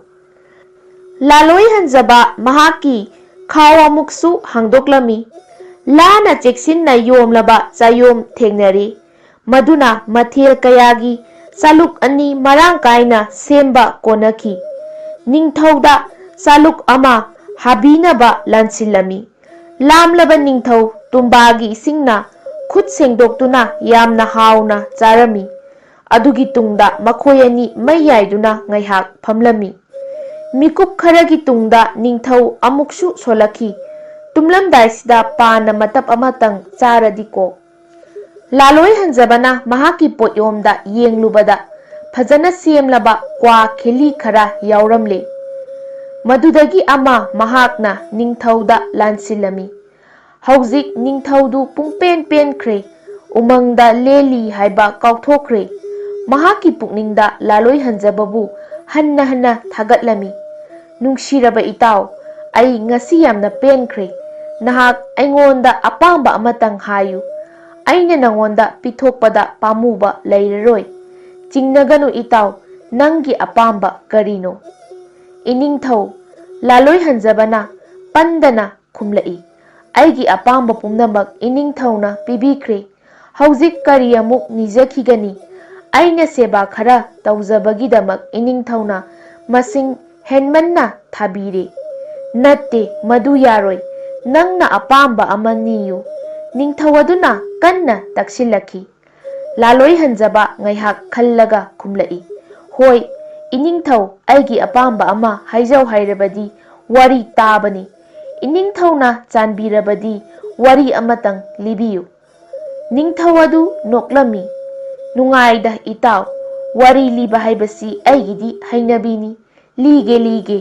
ꯂꯥꯂꯣꯏ ꯍꯟꯖꯕ ꯃꯍꯥꯛꯀꯤ ꯈꯥꯎ ꯑꯃꯨꯛꯁꯨ ꯍꯥꯡꯗꯣꯛꯂꯝꯃꯤ꯫ ꯂꯥꯅ ꯆꯦꯛꯁꯤꯟꯅ ꯌꯣꯝꯂꯕ ꯆꯌꯣꯝ ꯊꯦꯡꯅꯔꯦ꯫ ꯃꯗꯨꯅ ꯃꯊꯦꯜ ꯀꯌꯥꯒꯤ ꯆꯥꯂꯨꯛ ꯑꯅꯤ ꯃꯔꯥꯡ ꯀꯥꯏꯅ ꯁꯦꯝꯕ ꯀꯣꯟꯅꯈꯤ꯫ ꯅꯤꯡꯊꯧꯗ ꯆꯥꯂꯨꯛ ꯑꯃ ꯍꯥꯕꯤꯅꯕ ꯂꯥꯟꯁꯤꯜꯂꯝꯃꯤ꯫ ꯂꯥꯝꯂꯕ ꯅꯤꯡꯊꯧ ꯇꯨꯝꯕꯥꯒꯤ ꯏꯁꯤꯡꯅ ꯈꯨꯠ ꯁꯦꯡꯗꯣꯛꯇꯨꯅ ꯌꯥꯝꯅ ꯍꯥꯎꯅ ꯆꯥꯔꯝꯃꯤ꯫ ꯑꯗꯨꯒꯤ ꯇꯨꯡꯗ ꯃꯈꯣꯏ ꯑꯅꯤ ꯃꯩ ꯌꯥꯏꯗꯨꯅ ꯉꯥꯏꯍꯥꯛ ꯐꯝꯂꯝꯃꯤ꯫ ꯃꯤꯀꯨꯞ ꯈꯔꯒꯤ ꯇꯨꯡꯗ ꯅꯤꯡꯊꯧ ꯑꯃꯨꯛꯁꯨ ꯁꯣꯜꯂꯛꯈꯤ꯫ ꯇꯨꯝꯂꯝꯗꯥꯏꯁꯤꯗ ꯄꯥꯅ ꯃꯇꯞ ꯑꯃꯇꯪ ꯆꯥꯔꯗꯤꯀꯣ꯫ ꯂꯥꯂꯣꯏ ꯍꯟꯖꯕꯅ ꯃꯍꯥꯛꯀꯤ ꯄꯣꯠꯌꯣꯝꯗ ꯌꯦꯡꯂꯨꯕꯗ ꯐꯖꯅ ꯁꯦꯝꯂꯕ ꯀ꯭ꯋꯥ ꯈꯦꯂꯤ ꯈꯔ ꯌꯥꯎꯔꯝꯂꯦ꯫ ꯃꯗꯨꯗꯒꯤ ꯑꯃ ꯃꯍꯥꯛꯅ ꯅꯤꯡꯊꯧꯗ ꯂꯥꯟꯁꯤꯜꯂꯝꯃꯤ꯫ ꯍꯧꯖꯤꯛ ꯅꯤꯡꯊꯧꯗꯨ ꯄꯨꯡꯄꯦꯟ ꯄꯦꯟꯈ꯭ꯔꯦ꯫ ꯎꯃꯪꯗ ꯂꯦꯜꯂꯤ ꯍꯥꯏꯕ ꯀꯥꯎꯊꯣꯛꯈ꯭ꯔꯦ꯫ ꯃꯍꯥꯛꯀꯤ ꯄꯨꯛꯅꯤꯡꯗ ꯂꯥꯂꯣꯏ ꯍꯟꯖꯕꯕꯨ ꯍꯟꯅ ꯍꯟꯅ ꯊꯥꯒꯠꯂꯝꯃꯤ꯫ "ꯅꯨꯡꯁꯤꯔꯕ ꯏꯇꯥꯎ, ꯑꯩ ꯉꯁꯤ ꯌꯥꯝꯅ ꯄꯦꯟꯈ꯭ꯔꯦ꯫ ꯅꯍꯥꯛ ꯑꯩꯉꯣꯟꯗ ꯑꯄꯥꯝꯕ ꯑꯃꯇꯪ ꯍꯥꯏꯌꯨ꯫ ꯑꯩꯅ ꯅꯉꯣꯟꯗ ꯄꯤꯊꯣꯛꯄꯗ ꯄꯥꯝꯃꯨꯕ ꯂꯩꯔꯔꯣꯏ꯫ ꯆꯤꯡꯅꯒꯅꯨ ꯏꯇꯥꯎ, ꯅꯪꯒꯤ ꯑꯄꯥꯝꯕ ꯀꯔꯤꯅꯣ?" ꯏꯅꯤꯡꯊꯧ, ꯂꯥꯂꯣꯏ ꯍꯟꯖꯕꯅ ꯄꯟꯗꯅ ꯈꯨꯝꯂꯛꯏ, "ꯑꯩꯒꯤ ꯑꯄꯥꯝꯕ ꯄꯨꯝꯅꯃꯛ ꯏꯅꯤꯡꯊꯧꯅ ꯄꯤꯕꯤꯈ꯭ꯔꯦ꯫ ꯍꯧꯖꯤꯛ ꯀꯔꯤ ꯑꯃꯨꯛ ꯅꯤꯖꯈꯤꯒꯅꯤ? ꯑꯩꯅ ꯁꯦꯕꯥ ꯈꯔ ꯇꯧꯖꯕꯒꯤꯗꯃꯛ ꯏꯅꯤꯡꯊꯧꯅ ꯃꯁꯤꯡ ꯍꯦꯟꯃꯟꯅ ꯊꯥꯕꯤꯔꯦ꯫" "ꯅꯠꯇꯦ, ꯃꯗꯨ ꯌꯥꯔꯣꯏ꯫ ꯅꯪꯅ ꯑꯄꯥꯝꯕ ꯑꯃ ꯅꯤꯌꯨ꯫" ꯅꯤꯡꯊꯧ ꯑꯗꯨꯅ ꯀꯟꯅ ꯇꯛꯁꯤꯜꯂꯛꯈꯤ꯫ ꯂꯥꯂꯣꯏ ꯍꯟꯖꯕ ꯉꯥꯏꯍꯥꯛ ꯈꯜꯂꯒ ꯈꯨꯝꯂꯛꯏ, "ꯍꯣꯏ, ꯏꯅꯤꯡꯊꯧ, ꯑꯩꯒꯤ ꯑꯄꯥꯝꯕ ꯑꯃ ꯍꯥꯏꯖꯧ ꯍꯥꯏꯔꯕꯗꯤ ꯋꯥꯔꯤ ꯇꯥꯕꯅꯤ꯫ ꯏꯅꯤꯡꯊꯧꯅ ꯆꯥꯟꯕꯤꯔꯕꯗꯤ ꯋꯥꯔꯤ ꯑꯃꯇꯪ ꯂꯤꯕꯤꯌꯨ꯫" ꯅꯤꯡꯊꯧ ꯑꯗꯨ ꯅꯣꯛꯂꯝꯃꯤ꯫ "ꯅꯨꯡꯉꯥꯏꯗ ꯏꯇꯥꯎ, ꯋꯥꯔꯤ ꯂꯤꯕ ꯍꯥꯏꯕꯁꯤ ꯑꯩꯒꯤꯗꯤ ꯍꯩꯅꯕꯤꯅꯤ꯫ ꯂꯤꯒꯦ, ꯂꯤꯒꯦ꯫"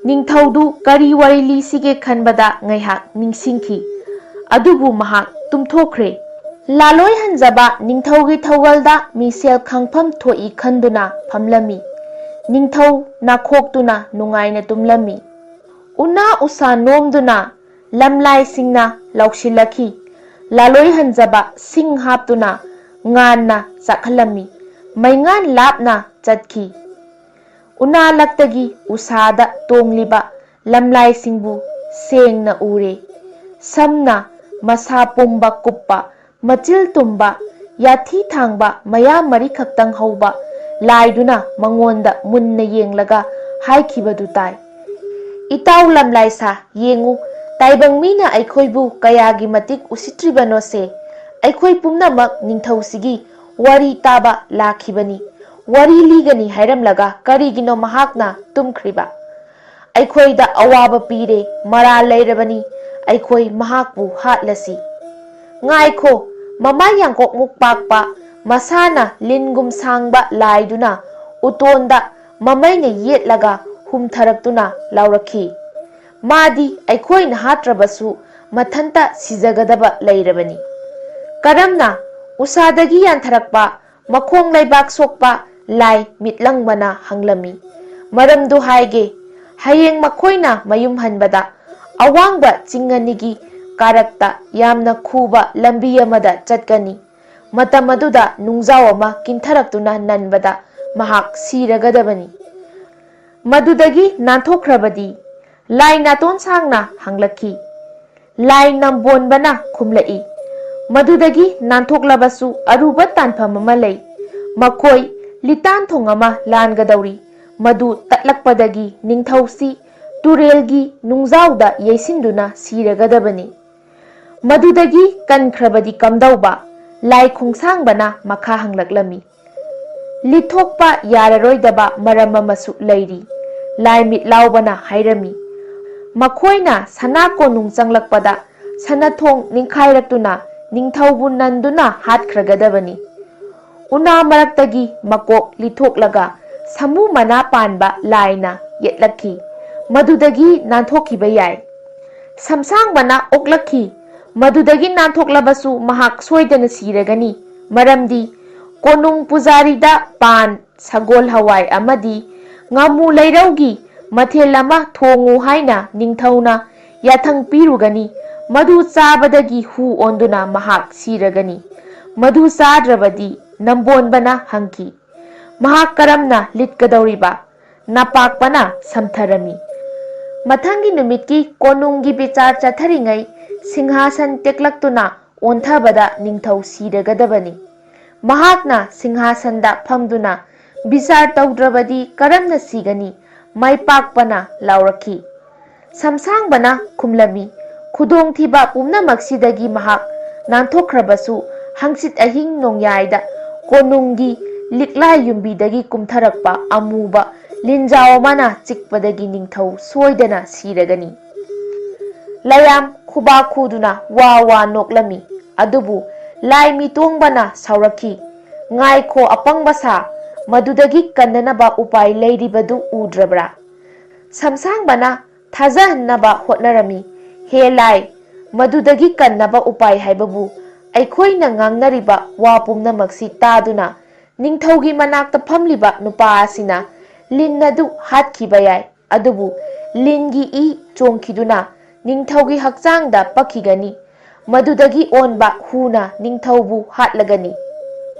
ꯅꯤꯡꯊꯧꯗꯨ ꯀꯔꯤ ꯋꯥꯔꯤ ꯂꯤꯁꯤꯒꯦ ꯈꯟꯕꯗ ꯉꯥꯏꯍꯥꯛ ꯅꯤꯡꯁꯤꯡꯈꯤ꯫ ꯑꯗꯨꯕꯨ ꯃꯍꯥꯛ ꯇꯨꯝꯊꯣꯛꯈ꯭ꯔꯦ꯫ ꯂꯥꯂꯣꯏ ꯍꯟꯖꯕ ꯅꯤꯡꯊꯧꯒꯤ ꯊꯧꯒꯜꯗ ꯃꯤꯁꯦꯜ ꯈꯪꯐꯝ ꯊꯣꯛꯏ ꯈꯟꯗꯨꯅ ꯐꯝꯂꯝꯃꯤ꯫ ꯅꯤꯡꯊꯧ ꯅꯥꯈꯣꯛꯇꯨꯅ ꯅꯨꯡꯉꯥꯏꯅ ꯇꯨꯝꯂꯝꯃꯤ꯫ ꯎꯅꯥ ꯎꯁꯥ ꯅꯣꯝꯗꯨꯅ ꯂꯝꯂꯥꯏꯁꯤꯡꯅ ꯂꯥꯎꯁꯤꯜꯂꯛꯈꯤ꯫ ꯂꯥꯂꯣꯏ ꯍꯟꯖꯕ ꯁꯤꯡ ꯍꯥꯞꯇꯨꯅ ꯉꯥꯟꯅ ꯆꯥꯛꯍꯜꯂꯝꯃꯤ꯫ ꯃꯩꯉꯥꯟ ꯂꯥꯞꯅ ꯆꯠꯈꯤ꯫ ꯎꯅꯥ ꯂꯛꯇꯒꯤ ꯎꯁꯥꯗ ꯇꯣꯡꯂꯤꯕ ꯂꯝꯂꯥꯏꯁꯤꯡꯕꯨ ꯁꯦꯡꯅ ꯎꯔꯦ꯫ ꯁꯝꯅ ꯃꯁꯥ ꯄꯨꯝꯕ ꯀꯨꯞꯄ, ꯃꯆꯤꯜ ꯇꯨꯝꯕ, ꯌꯥꯊꯤ ꯊꯥꯡꯕ ꯃꯌꯥ ꯃꯔꯤꯈꯛꯇꯪ ꯍꯧꯕ ꯂꯥꯏꯗꯨꯅ ꯃꯉꯣꯟꯗ ꯃꯨꯟꯅ ꯌꯦꯡꯂꯒ ꯍꯥꯏꯈꯤꯕꯗꯨ ꯇꯥꯏ, "ꯏꯇꯥꯎ ꯂꯝꯂꯥꯏꯁꯥ, ꯌꯦꯡꯉꯨ, ꯇꯥꯏꯕꯪ ꯃꯤꯅ ꯑꯩꯈꯣꯏꯕꯨ ꯀꯌꯥꯒꯤ ꯃꯇꯤꯛ ꯎꯁꯤꯠꯇ꯭ꯔꯤꯕꯅꯣꯁꯦ꯫ ꯑꯩꯈꯣꯏ ꯄꯨꯝꯅꯃꯛ ꯅꯤꯡꯊꯧꯁꯤꯒꯤ ꯋꯥꯔꯤ ꯇꯥꯕ ꯂꯥꯛꯈꯤꯕꯅꯤ꯫ ꯋꯥꯔꯤ ꯂꯤꯒꯅꯤ ꯍꯥꯏꯔꯝꯂꯒ ꯀꯔꯤꯒꯤꯅꯣ ꯃꯍꯥꯛꯅ ꯇꯨꯝꯈ꯭ꯔꯤꯕ? ꯑꯩꯈꯣꯏꯗ ꯑꯋꯥꯕ ꯄꯤꯔꯦ, ꯃꯔꯥꯜ ꯂꯩꯔꯕꯅꯤ꯫ ꯑꯩꯈꯣꯏ ꯃꯍꯥꯛꯄꯨ ꯍꯥꯠꯂꯁꯤ꯫" ꯉꯥꯏꯈꯣ, ꯃꯃꯥꯏ ꯌꯥꯡꯀꯣꯛꯃꯨꯛ ꯄꯥꯛꯄ, ꯃꯁꯥꯅ ꯂꯤꯟꯒꯨꯝ ꯁꯥꯡꯕ ꯂꯥꯏꯗꯨꯅ ꯎꯇꯣꯟꯗ ꯃꯃꯩꯅ ꯌꯦꯠꯂꯒ ꯍꯨꯝꯊꯔꯛꯇꯨꯅ ꯂꯥꯎꯔꯛꯈꯤ, "ꯃꯥꯗꯤ ꯑꯩꯈꯣꯏꯅ ꯍꯥꯠꯇ꯭ꯔꯕꯁꯨ ꯃꯊꯟꯇ ꯁꯤꯖꯒꯗꯕ ꯂꯩꯔꯕꯅꯤ꯫ ꯀꯔꯝꯅ?" ꯎꯁꯥꯗꯒꯤ ꯌꯥꯟꯊꯔꯛꯄ ꯃꯈꯣꯡ ꯂꯩꯕꯥꯛ ꯁꯣꯛꯄ ꯂꯥꯏ ꯃꯤꯠꯂꯪꯕꯅ ꯍꯪꯂꯝꯃꯤ꯫ "ꯃꯔꯝꯗꯨ ꯍꯥꯏꯒꯦ꯫ ꯍꯌꯦꯡ ꯃꯈꯣꯏꯅ ꯃꯌꯨꯝ ꯍꯟꯕꯗ ꯑꯋꯥꯡꯕ ꯆꯤꯡ ꯑꯅꯤꯒꯤ ꯀꯥꯔꯛꯇ ꯌꯥꯝꯅ ꯈꯨꯕ ꯂꯝꯕꯤ ꯑꯃꯗ ꯆꯠꯀꯅꯤ꯫ ꯃꯇꯝ ꯑꯗꯨꯗ ꯅꯨꯡꯖꯥꯎ ꯑꯃ ꯀꯤꯟꯊꯔꯛꯇꯨꯅ ꯅꯟꯕꯗ ꯃꯍꯥꯛ ꯁꯤꯔꯒꯗꯕꯅꯤ꯫" "ꯃꯗꯨꯗꯒꯤ ꯅꯥꯟꯊꯣꯛꯈ꯭ꯔꯕꯗꯤ?" ꯂꯥꯏ ꯅꯥꯇꯣꯟ ꯁꯥꯡꯅ ꯍꯪꯂꯛꯈꯤ꯫ ꯂꯥꯏ ꯅꯝꯕꯣꯟꯕꯅ ꯈꯨꯝꯂꯛꯏ, "ꯃꯗꯨꯗꯒꯤ ꯅꯥꯟꯊꯣꯛꯂꯕꯁꯨ ꯑꯔꯨꯕ ꯇꯥꯟꯐꯝ ꯑꯃ ꯂꯩ꯫ ꯃꯈꯣꯏ ꯂꯤꯇꯥꯟ ꯊꯣꯡ ꯑꯃ ꯂꯥꯟꯒꯗꯧꯔꯤ꯫ ꯃꯗꯨ ꯇꯠꯂꯛꯄꯗꯒꯤ ꯅꯤꯡꯊꯧꯁꯤ ꯇꯨꯔꯦꯜꯒꯤ ꯅꯨꯡꯖꯥꯎꯗ ꯌꯩꯁꯤꯟꯗꯨꯅ ꯁꯤꯔꯒꯗꯕꯅꯤ꯫" "ꯃꯗꯨꯗꯒꯤ ꯀꯟꯈ꯭ꯔꯕꯗꯤ ꯀꯝꯗꯧꯕ?" ꯂꯥꯏ ꯈꯣꯡꯁꯥꯡꯕꯅ ꯃꯈꯥ ꯍꯪꯂꯛꯂꯝꯃꯤ꯫ "ꯂꯤꯊꯣꯛꯄ ꯌꯥꯔꯔꯣꯏꯗꯕ ꯃꯔꯝ ꯑꯃꯁꯨ ꯂꯩꯔꯤ", ꯂꯥꯏ ꯃꯤꯠ ꯂꯥꯎꯕꯅ ꯍꯥꯏꯔꯝꯃꯤ꯫ "ꯃꯈꯣꯏꯅ ꯁꯅꯥ ꯀꯣꯅꯨꯡ ꯆꯪꯂꯛꯄꯗ ꯁꯅꯥꯊꯣꯡ ꯅꯤꯡꯈꯥꯏꯔꯛꯇꯨꯅ ꯅꯤꯡꯊꯧꯕꯨ ꯅꯟꯗꯨꯅ ꯍꯥꯠꯈ꯭ꯔꯒꯗꯕꯅꯤ꯫" ꯎꯅꯥ ꯃꯔꯛꯇꯒꯤ ꯃꯀꯣꯛ ꯂꯤꯊꯣꯛꯂꯒ ꯁꯃꯨ ꯃꯅꯥ ꯄꯥꯟꯕ ꯂꯥꯏꯅ ꯌꯦꯠꯂꯛꯈꯤ, "ꯃꯗꯨꯗꯒꯤ ꯅꯥꯟꯊꯣꯛꯈꯤꯕ ꯌꯥꯏ꯫" ꯁꯝꯁꯥꯡꯕꯅ ꯑꯣꯛꯂꯛꯈꯤ, "ꯃꯗꯨꯗꯒꯤ ꯅꯥꯟꯊꯣꯛꯂꯕꯁꯨ ꯃꯍꯥꯛ ꯁꯣꯏꯗꯅ ꯁꯤꯔꯒꯅꯤ꯫ ꯃꯔꯝꯗꯤ ꯀꯣꯅꯨꯡ ꯄꯨꯖꯥꯔꯤꯗ ꯄꯥꯟ, ꯁꯒꯣꯜ ꯍꯋꯥꯏ ꯑꯃꯗꯤ ꯉꯥꯃꯨ ꯂꯩꯔꯧꯒꯤ ꯃꯊꯦꯜ ꯑꯃ ꯊꯣꯡꯉꯨ ꯍꯥꯏꯅ ꯅꯤꯡꯊꯧꯅ ꯌꯥꯊꯪ ꯄꯤꯔꯨꯒꯅꯤ꯫ ꯃꯗꯨ ꯆꯥꯕꯗꯒꯤ ꯍꯨ ꯑꯣꯟꯗꯨꯅ ꯃꯍꯥꯛ ꯁꯤꯔꯒꯅꯤ꯫" "ꯃꯗꯨ ꯆꯥꯗ꯭ꯔꯕꯗꯤ?" ꯅꯝꯕꯣꯟꯕꯅ ꯍꯪꯈꯤ꯫ "ꯃꯍꯥꯛ ꯀꯔꯝꯅ ꯂꯤꯠꯀꯗꯧꯔꯤꯕ?" ꯅꯄꯥꯛꯄꯅ ꯁꯝꯊꯔꯝꯃꯤ꯫ ꯃꯊꯪꯒꯤ ꯅꯨꯃꯤꯠꯀꯤ ꯀꯣꯅꯨꯡꯒꯤ ꯕꯤꯆꯥꯔ ꯆꯠꯊꯔꯤꯉꯩ ꯁꯤꯡꯍꯥꯁꯟ ꯇꯦꯛꯂꯛꯇꯨꯅ ꯑꯣꯟꯊꯕꯗ ꯅꯤꯡꯊꯧ ꯁꯤꯔꯒꯗꯕꯅꯤ꯫ ꯃꯍꯥꯛꯅ ꯁꯤꯡꯍꯥꯁꯟꯗ ꯐꯝꯗꯨꯅ ꯕꯤꯆꯥꯔ ꯇꯧꯗ꯭ꯔꯕꯗꯤ ꯀꯔꯝꯅ ꯁꯤꯒꯅꯤ? ꯃꯥꯏꯄꯥꯛꯄꯅ ꯂꯥꯎꯔꯛꯈꯤ꯫ ꯁꯝꯁꯥꯡꯕꯅ ꯈꯨꯝꯂꯝꯃꯤ, "ꯈꯨꯗꯣꯡꯊꯤꯕ ꯄꯨꯝꯅꯃꯛꯁꯤꯗꯒꯤ ꯃꯍꯥꯛ ꯅꯥꯟꯊꯣꯛꯈ꯭ꯔꯕꯁꯨ, ꯍꯪꯆꯤꯠ ꯑꯍꯤꯡ ꯅꯣꯡꯌꯥꯏꯗ ꯀꯣꯅꯨꯡꯒꯤ ꯂꯤꯛꯂꯥꯏ ꯌꯨꯝꯕꯤꯗꯒꯤ ꯀꯨꯝꯊꯔꯛꯄ ꯑꯃꯨꯕ ꯂꯤꯟꯖꯥꯎ ꯑꯃꯅ ꯆꯤꯛꯄꯗꯒꯤ ꯅꯤꯡꯊꯧ ꯁꯣꯏꯗꯅ ꯁꯤꯔꯒꯅꯤ꯫" ꯂꯌꯥꯝ ꯈꯨꯕꯥꯛ ꯈꯨꯗꯨꯅ ꯋꯥ ꯋꯥ ꯅꯣꯛꯂꯝꯃꯤ꯫ ꯑꯗꯨꯕꯨ ꯂꯥꯏ ꯃꯤꯇꯣꯡꯕꯅ ꯁꯥꯎꯔꯛꯈꯤ, "ꯉꯥꯏꯈꯣ ꯑꯄꯪꯕ ꯁꯥ, ꯃꯗꯨꯗꯒꯤ ꯀꯟꯅꯅꯕ ꯎꯄꯥꯏ ꯂꯩꯔꯤꯕꯗꯨ ꯎꯗ꯭ꯔꯕ꯭ꯔꯥ?" ꯁꯝꯁꯥꯡꯕꯅ ꯊꯥꯖꯍꯟꯅꯕ ꯍꯣꯠꯅꯔꯝꯃꯤ, "ꯍꯦ ꯂꯥꯏ, ꯃꯗꯨꯗꯒꯤ ꯀꯟꯅꯕ ꯎꯄꯥꯏ ꯍꯥꯏꯕꯕꯨ ꯑꯩꯈꯣꯏꯅ ꯉꯥꯡꯅꯔꯤꯕ ꯋꯥ ꯄꯨꯝꯅꯃꯛꯁꯤ ꯇꯥꯗꯨꯅ ꯅꯤꯡꯊꯧꯒꯤ ꯃꯅꯥꯛꯇ ꯐꯝꯂꯤꯕ ꯅꯨꯄꯥ ꯑꯁꯤꯅ ꯂꯤꯟ ꯑꯗꯨ ꯍꯥꯠꯈꯤꯕ ꯌꯥꯏ, ꯑꯗꯨꯕꯨ ꯂꯤꯟꯒꯤ ꯏ ꯆꯣꯡꯈꯤꯗꯨꯅ ꯅꯤꯡꯊꯧꯒꯤ ꯍꯛꯆꯥꯡꯗ ꯄꯛꯈꯤꯒꯅꯤ꯫ ꯃꯗꯨꯗꯒꯤ ꯑꯣꯟꯕ ꯍꯨꯅ ꯅꯤꯡꯊꯧꯕꯨ ꯍꯥꯠꯂꯒꯅꯤ꯫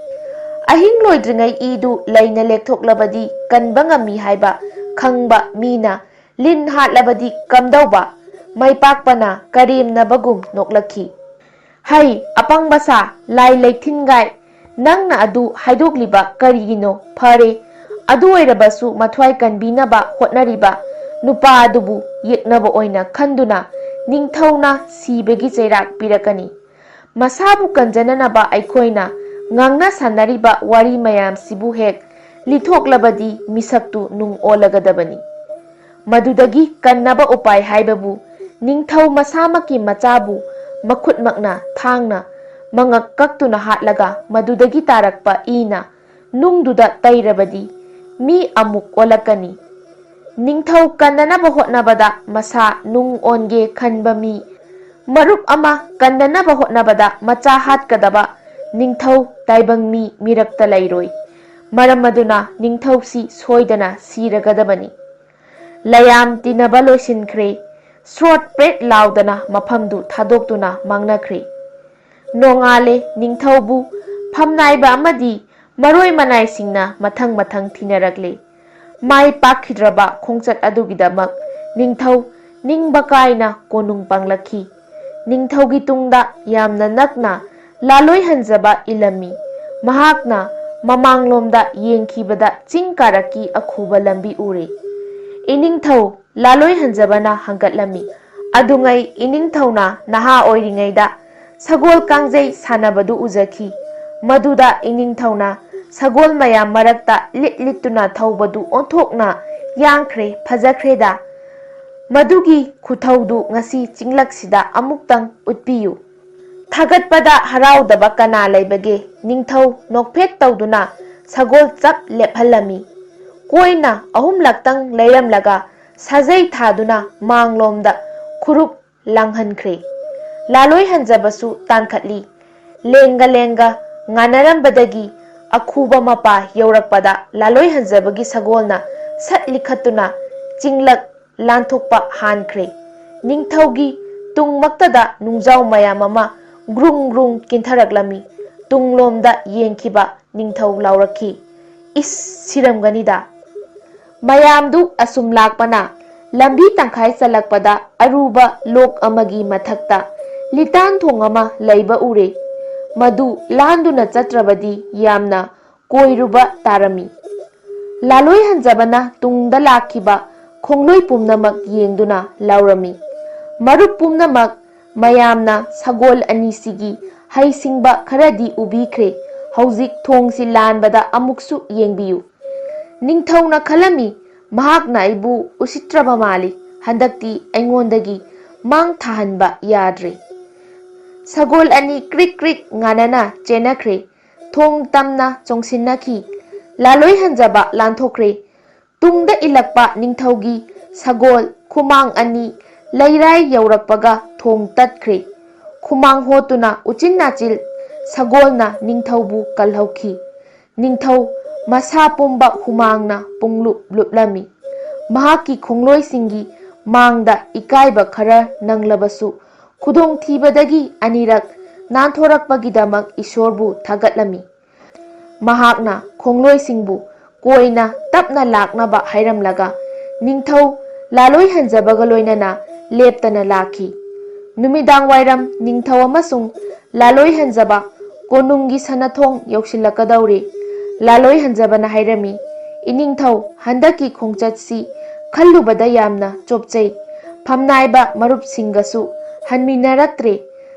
ꯑꯍꯤꯡ ꯂꯣꯏꯗ꯭ꯔꯤꯉꯩ ꯏꯗꯨ ꯂꯩꯅ ꯂꯦꯛꯊꯣꯛꯂꯕꯗꯤ ꯀꯟꯕ ꯉꯝꯃꯤ ꯍꯥꯏꯕ ꯈꯪꯕ ꯃꯤꯅ ꯂꯤꯟ ꯍꯥꯠꯂꯕꯗꯤ ꯀꯝꯗꯧꯕ?" ꯃꯥꯏꯄꯥꯛꯄꯅ ꯀꯔꯦꯝꯅꯕꯒꯨꯝ ꯅꯣꯛꯂꯛꯈꯤ꯫ "ꯍꯩ, ꯑꯄꯪꯕ ꯁꯥ, ꯂꯥꯏ ꯂꯩꯊꯤꯟꯒꯥꯏ, ꯅꯪꯅ ꯑꯗꯨ ꯍꯥꯏꯗꯣꯛꯂꯤꯕ ꯀꯔꯤꯒꯤꯅꯣ? ꯐꯔꯦ, ꯑꯗꯨ ꯑꯣꯏꯔꯕꯁꯨ ꯃꯊ꯭ꯋꯥꯏ ꯀꯟꯕꯤꯅꯕ ꯍꯣꯠꯅꯔꯤꯕ ꯅꯨꯄꯥ ꯑꯗꯨꯕꯨ ꯌꯦꯛꯅꯕ ꯑꯣꯏꯅ ꯈꯟꯗꯨꯅ ꯅꯤꯡꯊꯧꯅ ꯁꯤꯕꯒꯤ ꯆꯩꯔꯥꯛ ꯄꯤꯔꯛꯀꯅꯤ꯫ ꯃꯁꯥꯕꯨ ꯀꯟꯖꯅꯅꯕ ꯑꯩꯈꯣꯏꯅ ꯉꯥꯡꯅ ꯁꯥꯟꯅꯔꯤꯕ ꯋꯥꯔꯤ ꯃꯌꯥꯝꯁꯤꯕꯨ ꯍꯦꯛ ꯂꯤꯊꯣꯛꯂꯕꯗꯤ ꯃꯤꯁꯛꯇꯨ ꯅꯨꯡ ꯑꯣꯜꯂꯒꯗꯕꯅꯤ꯫ ꯃꯗꯨꯗꯒꯤ ꯀꯟꯅꯕ ꯎꯄꯥꯏ ꯍꯥꯏꯕꯕꯨ ꯅꯤꯡꯊꯧ ꯃꯁꯥꯃꯛꯀꯤ ꯃꯆꯥꯕꯨ ꯃꯈꯨꯠꯃꯛꯅ ꯊꯥꯡꯅ ꯃꯉꯛ ꯀꯛꯇꯨꯅ ꯍꯥꯠꯂꯒ ꯃꯗꯨꯗꯒꯤ ꯇꯥꯔꯛꯄ ꯏꯅ ꯅꯨꯡꯗꯨꯗ ꯇꯩꯔꯕꯗꯤ ꯃꯤ ꯑꯃꯨꯛ ꯑꯣꯜꯂꯛꯀꯅꯤ꯫ ꯅꯤꯡꯊꯧ ꯀꯟꯅꯅꯕ ꯍꯣꯠꯅꯕꯗ ꯃꯁꯥ ꯅꯨꯡ ꯑꯣꯟꯒꯦ ꯈꯟꯕ ꯃꯤ, ꯃꯔꯨꯞ ꯑꯃ ꯀꯟꯅꯅꯕ ꯍꯣꯠꯅꯕꯗ ꯃꯆꯥ ꯍꯥꯠꯀꯗꯕ ꯅꯤꯡꯊꯧ ꯇꯥꯏꯕꯪ ꯃꯤ ꯃꯤꯔꯛꯇ ꯂꯩꯔꯣꯏ꯫ ꯃꯔꯝ ꯑꯗꯨꯅ ꯅꯤꯡꯊꯧꯁꯤ ꯁꯣꯏꯗꯅ ꯁꯤꯔꯒꯗꯕꯅꯤ꯫" ꯂꯌꯥꯝ ꯇꯤꯟꯅꯕ ꯂꯣꯏꯁꯤꯟꯈ꯭ꯔꯦ꯫ ꯁ꯭ꯔꯣꯠ ꯄ꯭ꯔꯦꯠ ꯂꯥꯎꯗꯅ ꯃꯐꯝꯗꯨ ꯊꯥꯗꯣꯛꯇꯨꯅ ꯃꯥꯡꯅꯈ꯭ꯔꯦ꯫ ꯅꯣꯡꯉꯥꯜꯂꯦ꯫ ꯅꯤꯡꯊꯧꯕꯨ ꯐꯝꯅꯥꯏꯕ ꯑꯃꯗꯤ ꯃꯔꯣꯏ ꯃꯅꯥꯏꯁꯤꯡꯅ ꯃꯊꯪ ꯃꯊꯪ ꯊꯤꯅꯔꯛꯂꯦ꯫ ꯃꯥꯏ ꯄꯥꯛꯈꯤꯗ꯭ꯔꯕ ꯈꯣꯡꯆꯠ ꯑꯗꯨꯒꯤꯗꯃꯛ ꯅꯤꯡꯊꯧ ꯅꯤꯡꯕ ꯀꯥꯏꯅ ꯀꯣꯅꯨꯡ ꯄꯥꯡꯂꯛꯈꯤ꯫ ꯅꯤꯡꯊꯧꯒꯤ ꯇꯨꯡꯗ ꯌꯥꯝꯅ ꯅꯛꯅ ꯂꯥꯂꯣꯏ ꯍꯟꯖꯕ ꯏꯜꯂꯝꯃꯤ꯫ ꯃꯍꯥꯛꯅ ꯃꯃꯥꯡꯂꯣꯝꯗ ꯌꯦꯡꯈꯤꯕꯗ ꯆꯤꯡ ꯀꯥꯔꯛꯀꯤ ꯑꯈꯨꯕ ꯂꯝꯕꯤ ꯎꯔꯦ꯫ ꯏꯅꯤꯡꯊꯧ ꯂꯥꯂꯣꯏ ꯍꯟꯖꯕꯅ ꯍꯪꯒꯠꯂꯝꯃꯤ꯫ ꯑꯗꯨꯉꯩ ꯏꯅꯤꯡꯊꯧꯅ ꯅꯍꯥ ꯑꯣꯏꯔꯤꯉꯩꯗ ꯁꯒꯣꯜ ꯀꯥꯡꯖꯩ ꯁꯥꯟꯅꯕꯗꯨ ꯎꯖꯈꯤ꯫ ꯃꯗꯨꯗ ꯏꯅꯤꯡꯊꯧꯅ ꯁꯒꯣꯜ ꯃꯌꯥꯝ ꯃꯔꯛꯇ ꯂꯤꯠ ꯂꯤꯠꯇꯨꯅ ꯊꯧꯕꯗꯨ ꯑꯣꯟꯊꯣꯛꯅ ꯌꯥꯡꯈ꯭ꯔꯦ, ꯐꯖꯈ꯭ꯔꯦꯗ꯫ ꯃꯗꯨꯒꯤ ꯈꯨꯊꯧꯗꯨ ꯉꯁꯤ ꯆꯤꯡꯂꯛꯁꯤꯗ ꯑꯃꯨꯛꯇꯪ ꯎꯠꯄꯤꯌꯨ꯫ ꯊꯥꯒꯠꯄꯗ ꯍꯔꯥꯎꯗꯕ ꯀꯅꯥ ꯂꯩꯕꯒꯦ? ꯅꯤꯡꯊꯧ ꯅꯣꯛꯐꯦꯠ ꯇꯧꯗꯨꯅ ꯁꯒꯣꯜ ꯆꯞ ꯂꯦꯞꯍꯜꯂꯝꯃꯤ꯫ ꯀꯣꯏꯅ ꯑꯍꯨꯝꯂꯛꯇꯪ ꯂꯩꯔꯝꯂꯒ ꯁꯥꯖꯩ ꯊꯥꯗꯨꯅ ꯃꯥꯡꯂꯣꯝꯗ ꯈꯨꯔꯨꯞ ꯂꯥꯡꯍꯟꯈ꯭ꯔꯦ꯫ ꯂꯥꯂꯣꯏ ꯍꯟꯖꯕꯁꯨ ꯇꯥꯟꯈꯠꯂꯤ꯫ ꯂꯦꯡꯒ ꯂꯦꯡꯒ ꯉꯥꯟꯅꯔꯝꯕꯗꯒꯤ ꯑꯈꯨꯕ ꯃꯄꯥ ꯌꯧꯔꯛꯄꯗ ꯂꯥꯂꯣꯏ ꯍꯟꯖꯕꯒꯤ ꯁꯒꯣꯜꯅ ꯁꯠ ꯂꯤꯈꯠꯇꯨꯅ ꯆꯤꯡꯂꯛ ꯂꯥꯟꯊꯣꯛꯄ ꯍꯥꯟꯈ꯭ꯔꯦ꯫ ꯅꯤꯡꯊꯧꯒꯤ ꯇꯨꯡꯃꯛꯇꯗ ꯅꯨꯡꯖꯥꯎ ꯃꯌꯥꯝ ꯑꯃ ꯒ꯭ꯔꯨꯡ ꯒ꯭ꯔꯨꯡ ꯀꯤꯟꯊꯔꯛꯂꯝꯃꯤ꯫ ꯇꯨꯡꯂꯣꯝꯗ ꯌꯦꯡꯈꯤꯕ ꯅꯤꯡꯊꯧ ꯂꯥꯎꯔꯛꯈꯤ, "ꯏꯁ, ꯁꯤꯔꯝꯒꯅꯤꯗ!" ꯃꯌꯥꯝꯗꯨ ꯑꯁꯨꯝ ꯂꯥꯛꯄꯅ ꯂꯝꯕꯤ ꯇꯪꯈꯥꯏ ꯆꯜꯂꯛꯄꯗ ꯑꯔꯨꯕ ꯂꯣꯛ ꯑꯃꯒꯤ ꯃꯊꯛꯇ ꯂꯤꯇꯥꯟ ꯊꯣꯡ ꯑꯃ ꯂꯩꯕ ꯎꯔꯦ꯫ ꯃꯗꯨ ꯂꯥꯟꯗꯨꯅ ꯆꯠꯇ꯭ꯔꯕꯗꯤ ꯌꯥꯝꯅ ꯀꯣꯏꯔꯨꯕ ꯇꯥꯔꯝꯃꯤ꯫ ꯂꯥꯂꯣꯏ ꯍꯟꯖꯕꯅ ꯇꯨꯡꯗ ꯂꯥꯛꯈꯤꯕ ꯈꯣꯡꯂꯣꯏ ꯄꯨꯝꯅꯃꯛ ꯌꯦꯡꯗꯨꯅ ꯂꯥꯎꯔꯝꯃꯤ꯫ ꯃꯔꯨꯞ ꯄꯨꯝꯅꯃꯛ, ꯃꯌꯥꯝꯅ ꯁꯒꯣꯜ ꯑꯅꯤꯁꯤꯒꯤ ꯍꯩꯁꯤꯡꯕ ꯈꯔꯗꯤ ꯎꯕꯤꯈ꯭ꯔꯦ꯫ ꯍꯧꯖꯤꯛ ꯊꯣꯡꯁꯤ ꯂꯥꯟꯕꯗ ꯑꯃꯨꯛꯁꯨ ꯌꯦꯡꯕꯤꯌꯨ꯫ ꯅꯤꯡꯊꯧꯅ ꯈꯜꯂꯝꯃꯤ, "ꯃꯍꯥꯛꯅ ꯑꯩꯕꯨ ꯎꯁꯤꯠꯇ꯭ꯔꯕ ꯃꯥꯜꯂꯤ꯫ ꯍꯟꯗꯛꯇꯤ ꯑꯩꯉꯣꯟꯗꯒꯤ ꯃꯥꯡ ꯊꯥꯍꯟꯕ ꯌꯥꯗ꯭ꯔꯦ꯫" ꯁꯒꯣꯜ ꯑꯅꯤ ꯀ꯭ꯔꯤꯛ ꯀ꯭ꯔꯤꯛ ꯉꯥꯅꯅ ꯆꯦꯟꯅꯈ꯭ꯔꯦ꯫ ꯊꯣꯡ ꯇꯝꯅ ꯆꯣꯡꯁꯤꯟꯅꯈꯤ꯫ ꯂꯥꯂꯣꯏ ꯍꯟꯖꯕ ꯂꯥꯟꯊꯣꯛꯈ꯭ꯔꯦ꯫ ꯇꯨꯡꯗ ꯏꯜꯂꯛꯄ ꯅꯤꯡꯊꯧꯒꯤ ꯁꯒꯣꯜ ꯈꯨꯃꯥꯡ ꯑꯅꯤ ꯂꯩꯔꯥꯏ ꯌꯧꯔꯛꯄꯒ ꯊꯣꯡ ꯇꯠꯈ꯭ꯔꯦ꯫ ꯈꯨꯃꯥꯡ ꯍꯣꯠꯇꯨꯅ ꯎꯆꯤꯟ ꯅꯥꯆꯤꯜ ꯁꯒꯣꯜꯅ ꯅꯤꯡꯊꯧꯕꯨ ꯀꯜꯍꯧꯈꯤ꯫ ꯅꯤꯡꯊꯧ ꯃꯁꯥ ꯄꯨꯝꯕ ꯍꯨꯃꯥꯡꯅ ꯄꯨꯡꯂꯨꯞ ꯂꯨꯞꯂꯝꯃꯤ꯫ ꯃꯍꯥꯛꯀꯤ ꯈꯣꯡꯂꯣꯏꯁꯤꯡꯒꯤ ꯃꯥꯡꯗ ꯏꯀꯥꯏꯕ ꯈꯔ ꯅꯪꯂꯕꯁꯨ, ꯈꯨꯗꯣꯡꯊꯤꯕꯗꯒꯤ ꯑꯅꯤꯔꯛ ꯅꯥꯟꯊꯣꯔꯛꯄꯒꯤꯗꯃꯛ ꯏꯁꯣꯔꯕꯨ ꯊꯥꯒꯠꯂꯝꯃꯤ꯫ ꯃꯍꯥꯛꯅ ꯈꯣꯡꯂꯣꯏꯁꯤꯡꯕꯨ ꯀꯣꯏꯅ ꯇꯞꯅ ꯂꯥꯛꯅꯕ ꯍꯥꯏꯔꯝꯂꯒ, ꯅꯤꯡꯊꯧ ꯂꯥꯂꯣꯏ ꯍꯟꯖꯕꯒ ꯂꯣꯏꯅꯅ ꯂꯦꯞꯇꯅ ꯂꯥꯛꯈꯤ꯫ ꯅꯨꯃꯤꯗꯥꯡ ꯋꯥꯏꯔꯝ ꯅꯤꯡꯊꯧ ꯑꯃꯁꯨꯡ ꯂꯥꯂꯣꯏ ꯍꯟꯖꯕ ꯀꯣꯅꯨꯡꯒꯤ ꯁꯅꯥꯊꯣꯡ ꯌꯧꯁꯤꯜꯂꯛꯀꯗꯧꯔꯦ꯫ ꯂꯥꯂꯣꯏ ꯍꯟꯖꯕꯅ ꯍꯥꯏꯔꯝꯃꯤ, "ꯏꯅꯤꯡꯊꯧ, ꯍꯟꯗꯛꯀꯤ ꯈꯣꯡꯆꯠꯁꯤ ꯈꯜꯂꯨꯕꯗ ꯌꯥꯝꯅ ꯆꯣꯞꯆꯩ꯫ ꯐꯝꯅꯥꯏꯕ ꯃꯔꯨꯞꯁꯤꯡꯒꯁꯨ ꯍꯟꯃꯤꯟꯅꯔꯛꯇ꯭ꯔꯦ꯫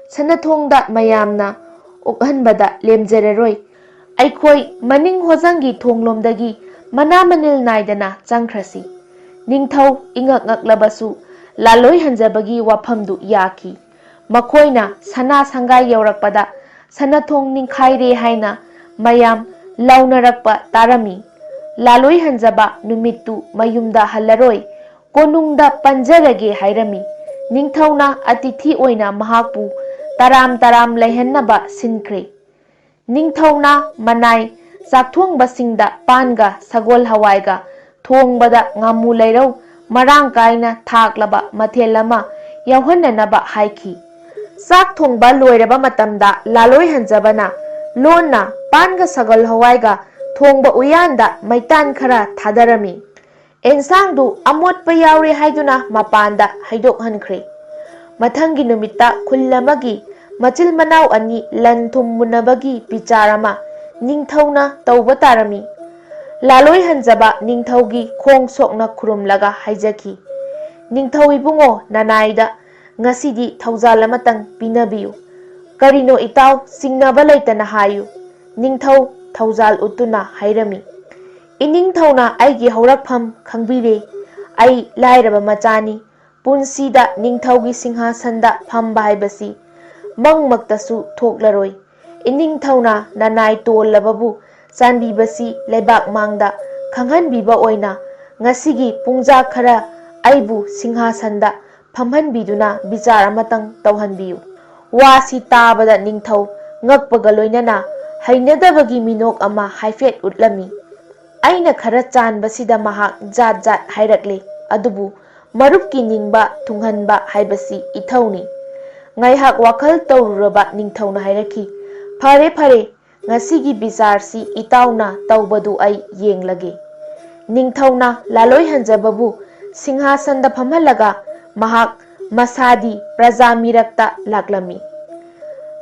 ꯁꯅꯥꯊꯣꯡꯗ ꯃꯌꯥꯝꯅ ꯑꯣꯛꯍꯟꯕꯗ ꯂꯦꯝꯖꯔꯔꯣꯏ꯫ ꯑꯩꯈꯣꯏ ꯃꯅꯤꯡ ꯍꯣꯖꯪꯒꯤ ꯊꯣꯡꯂꯣꯝꯗꯒꯤ ꯃꯅꯥ ꯃꯅꯤꯜ ꯅꯥꯏꯗꯅ ꯆꯪꯈ꯭ꯔꯁꯤ꯫" ꯅꯤꯡꯊꯧ ꯏꯉꯛ ꯉꯛꯂꯕꯁꯨ ꯂꯥꯂꯣꯏ ꯍꯟꯖꯕꯒꯤ ꯋꯥꯐꯝꯗꯨ ꯌꯥꯈꯤ꯫ ꯃꯈꯣꯏꯅ ꯁꯅꯥ ꯁꯪꯒꯥꯏ ꯌꯧꯔꯛꯄꯗ ꯁꯅꯥꯊꯣꯡ ꯅꯤꯡꯈꯥꯏꯔꯦ ꯍꯥꯏꯅ ꯃꯌꯥꯝ ꯂꯥꯎꯅꯔꯛꯄ ꯇꯥꯔꯝꯃꯤ꯫ ꯂꯥꯂꯣꯏ ꯍꯟꯖꯕ ꯅꯨꯃꯤꯠꯇꯨ ꯃꯌꯨꯝꯗ ꯍꯜꯂꯔꯣꯏ, ꯀꯣꯅꯨꯡꯗ ꯄꯟꯖꯔꯒꯦ ꯍꯥꯏꯔꯝꯃꯤ꯫ ꯅꯤꯡꯊꯧꯅ ꯑꯇꯤꯊꯤ ꯑꯣꯏꯅ ꯃꯍꯥꯛꯄꯨ ꯇꯔꯥꯝ ꯇꯔꯥꯝ ꯂꯩꯍꯟꯅꯕ ꯁꯤꯟꯈ꯭ꯔꯦ꯫ ꯅꯤꯡꯊꯧꯅ ꯃꯅꯥꯏ ꯆꯥꯛꯊꯣꯡꯕꯁꯤꯡꯗ ꯄꯥꯟꯒ ꯁꯒꯣꯜ ꯍꯋꯥꯏꯒ ꯊꯣꯡꯕꯗ ꯉꯥꯃꯨ ꯂꯩꯔꯧ ꯃꯔꯥꯡ ꯀꯥꯏꯅ ꯊꯥꯛꯂꯕ ꯃꯊꯦꯜ ꯑꯃ ꯌꯥꯎꯍꯟꯅꯅꯕ ꯍꯥꯏꯈꯤ꯫ ꯆꯥꯛ ꯊꯣꯡꯕ ꯂꯣꯏꯔꯕ ꯃꯇꯝꯗ ꯂꯥꯂꯣꯏ ꯍꯟꯖꯕꯅ ꯂꯣꯟꯅ ꯄꯥꯟꯒ ꯁꯒꯣꯜ ꯍꯋꯥꯏꯒ ꯊꯣꯡꯕ ꯎꯌꯥꯟꯗ ꯃꯩꯇꯥꯟ ꯈꯔ ꯊꯥꯗꯔꯝꯃꯤ꯫ ꯑꯦꯟꯁꯥꯡꯗꯨ ꯑꯃꯣꯠꯄ ꯌꯥꯎꯔꯦ ꯍꯥꯏꯗꯨꯅ ꯃꯄꯥꯟꯗ ꯍꯩꯗꯣꯛꯍꯟꯈ꯭ꯔꯦ꯫ ꯃꯊꯪꯒꯤ ꯅꯨꯃꯤꯠꯇ ꯈꯨꯜ ꯑꯃꯒꯤ ꯃꯆꯤꯜ ꯃꯅꯥꯎ ꯑꯅꯤ ꯂꯟ ꯊꯨꯝ ꯃꯨꯟꯅꯕꯒꯤ ꯕꯤꯆꯥꯔ ꯑꯃ ꯅꯤꯡꯊꯧꯅ ꯇꯧꯕ ꯇꯥꯔꯝꯃꯤ꯫ ꯂꯥꯂꯣꯏ ꯍꯟꯖꯕ ꯅꯤꯡꯊꯧꯒꯤ ꯈꯣꯡ ꯁꯣꯛꯅ ꯈꯨꯔꯨꯝꯂꯒ ꯍꯥꯏꯖꯈꯤ, "ꯅꯤꯡꯊꯧ ꯏꯕꯨꯡꯉꯣ, ꯅꯅꯥꯏꯗ ꯉꯁꯤꯗꯤ ꯊꯧꯖꯥꯜ ꯑꯃꯇꯪ ꯄꯤꯅꯕꯤꯌꯨ꯫ ꯀꯔꯤꯅꯣ ꯏꯇꯥꯎ, ꯆꯤꯡꯅꯕ ꯂꯩꯇꯅ ꯍꯥꯏꯌꯨ꯫" ꯅꯤꯡꯊꯧ ꯊꯧꯖꯥꯜ ꯎꯠꯇꯨꯅ ꯍꯥꯏꯔꯝꯃꯤ, "ꯏꯅꯤꯡꯊꯧꯅ ꯑꯩꯒꯤ ꯍꯧꯔꯛꯐꯝ ꯈꯪꯕꯤꯔꯦ꯫ ꯑꯩ ꯂꯥꯏꯔꯕ ꯃꯆꯥꯅꯤ꯫ ꯄꯨꯟꯁꯤꯗ ꯅꯤꯡꯊꯧꯒꯤ ꯁꯤꯡꯍꯥꯁꯟꯗ ꯐꯝꯕ ꯍꯥꯏꯕꯁꯤ ꯃꯪꯃꯛꯇꯁꯨ ꯊꯣꯛꯂꯔꯣꯏ꯫ ꯏꯅꯤꯡꯊꯧꯅ ꯅꯅꯥꯏ ꯇꯣꯜꯂꯕꯕꯨ ꯆꯥꯟꯕꯤꯕꯁꯤ ꯂꯩꯕꯥꯛ ꯃꯥꯡꯗ ꯈꯪꯍꯟꯕꯤꯕ ꯑꯣꯏꯅ ꯉꯁꯤꯒꯤ ꯄꯨꯡꯖꯥ ꯈꯔ ꯑꯩꯕꯨ ꯁꯤꯡꯍꯥꯁꯟꯗ ꯐꯝꯍꯟꯕꯤꯗꯨꯅ ꯕꯤꯆꯥꯔ ꯑꯃꯇꯪ ꯇꯧꯍꯟꯕꯤꯌꯨ꯫" ꯋꯥꯁꯤ ꯇꯥꯕꯗ ꯅꯤꯡꯊꯧ ꯉꯛꯄꯒ ꯂꯣꯏꯅꯅ ꯍꯩꯅꯗꯕꯒꯤ ꯃꯤꯅꯣꯛ ꯑꯃ ꯍꯥꯏꯐꯦꯠ ꯎꯠꯂꯝꯃꯤ꯫ ꯑꯩꯅ ꯈꯔ ꯆꯥꯟꯕꯁꯤꯗ ꯃꯍꯥꯛ ꯖꯥꯠ ꯖꯥꯠ ꯍꯥꯏꯔꯛꯂꯦ, ꯑꯗꯨꯕꯨ ꯃꯔꯨꯞꯀꯤ ꯅꯤꯡꯕ ꯊꯨꯡꯍꯟꯕ ꯍꯥꯏꯕꯁꯤ ꯏꯊꯧꯅꯤ꯫ ꯉꯥꯏꯍꯥꯛ ꯋꯥꯈꯜ ꯇꯧꯔꯨꯔꯕ ꯅꯤꯡꯊꯧꯅ ꯍꯥꯏꯔꯛꯈꯤ, "ꯐꯔꯦ, ꯐꯔꯦ, ꯉꯁꯤꯒꯤ ꯕꯤꯆꯥꯔꯁꯤ ꯏꯇꯥꯎꯅ ꯇꯧꯕꯗꯨ ꯑꯩ ꯌꯦꯡꯂꯒꯦ꯫" ꯅꯤꯡꯊꯧꯅ ꯂꯥꯂꯣꯏ ꯍꯟꯖꯕꯕꯨ ꯁꯤꯡꯍꯥꯁꯟꯗ ꯐꯝꯍꯜꯂꯒ ꯃꯍꯥꯛ ꯃꯁꯥꯗꯤ ꯄ꯭ꯔꯖꯥ ꯃꯤꯔꯛꯇ ꯂꯥꯛꯂꯝꯃꯤ꯫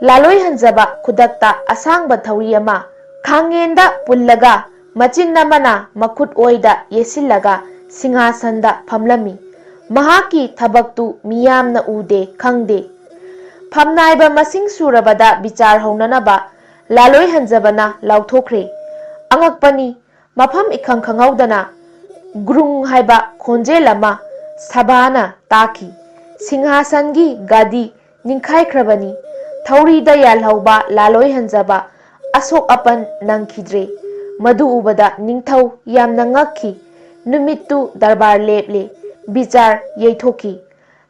ꯂꯥꯂꯣꯏ ꯍꯟꯖꯕ ꯈꯨꯗꯛꯇ ꯑꯁꯥꯡꯕ ꯊꯧꯔꯤ ꯑꯃ ꯈꯥꯡꯉꯦꯟꯗ ꯄꯨꯜꯂꯒ ꯃꯆꯤꯟ ꯑꯃꯅ ꯃꯈꯨꯠ ꯑꯣꯏꯗ ꯌꯦꯠꯁꯤꯜꯂꯒ ꯁꯤꯡꯍꯥꯁꯟꯗ ꯐꯝꯂꯝꯃꯤ꯫ ꯃꯍꯥꯛꯀꯤ ꯊꯕꯛꯇꯨ ꯃꯤꯌꯥꯝꯅ ꯎꯗꯦ ꯈꯪꯗꯦ꯫ ꯐꯝꯅꯥꯏꯕ ꯃꯁꯤꯡ ꯁꯨꯔꯕꯗ ꯕꯤꯆꯥꯔ ꯍꯧꯅꯅꯕ ꯂꯥꯂꯣꯏ ꯍꯟꯖꯕꯅ ꯂꯥꯎꯊꯣꯛꯈ꯭ꯔꯦ꯫ ꯑꯉꯛꯄꯅꯤ, ꯃꯐꯝ ꯏꯈꯪ ꯈꯪꯍꯧꯗꯅ ꯒ꯭ꯔꯨꯡ ꯍꯥꯏꯕ ꯈꯣꯟꯖꯦꯜ ꯑꯃ ꯁꯚꯥꯅ ꯇꯥꯈꯤ꯫ ꯁꯤꯡꯍꯥꯁꯟꯒꯤ ꯒꯥꯗꯤ ꯅꯤꯡꯈꯥꯏꯈ꯭ꯔꯕꯅꯤ꯫ ꯊꯧꯔꯤꯗ ꯌꯥꯜꯍꯧꯕ ꯂꯥꯂꯣꯏ ꯍꯟꯖꯕ ꯑꯁꯣꯛ ꯑꯄꯟ ꯅꯪꯈꯤꯗ꯭ꯔꯦ꯫ ꯃꯗꯨ ꯎꯕꯗ ꯅꯤꯡꯊꯧ ꯌꯥꯝꯅ ꯉꯛꯈꯤ꯫ ꯅꯨꯃꯤꯠꯇꯨ ꯗꯔꯕꯥꯔ ꯂꯦꯞꯂꯦ꯫ ꯕꯤꯆꯥꯔ ꯌꯩꯊꯣꯛꯈꯤ꯫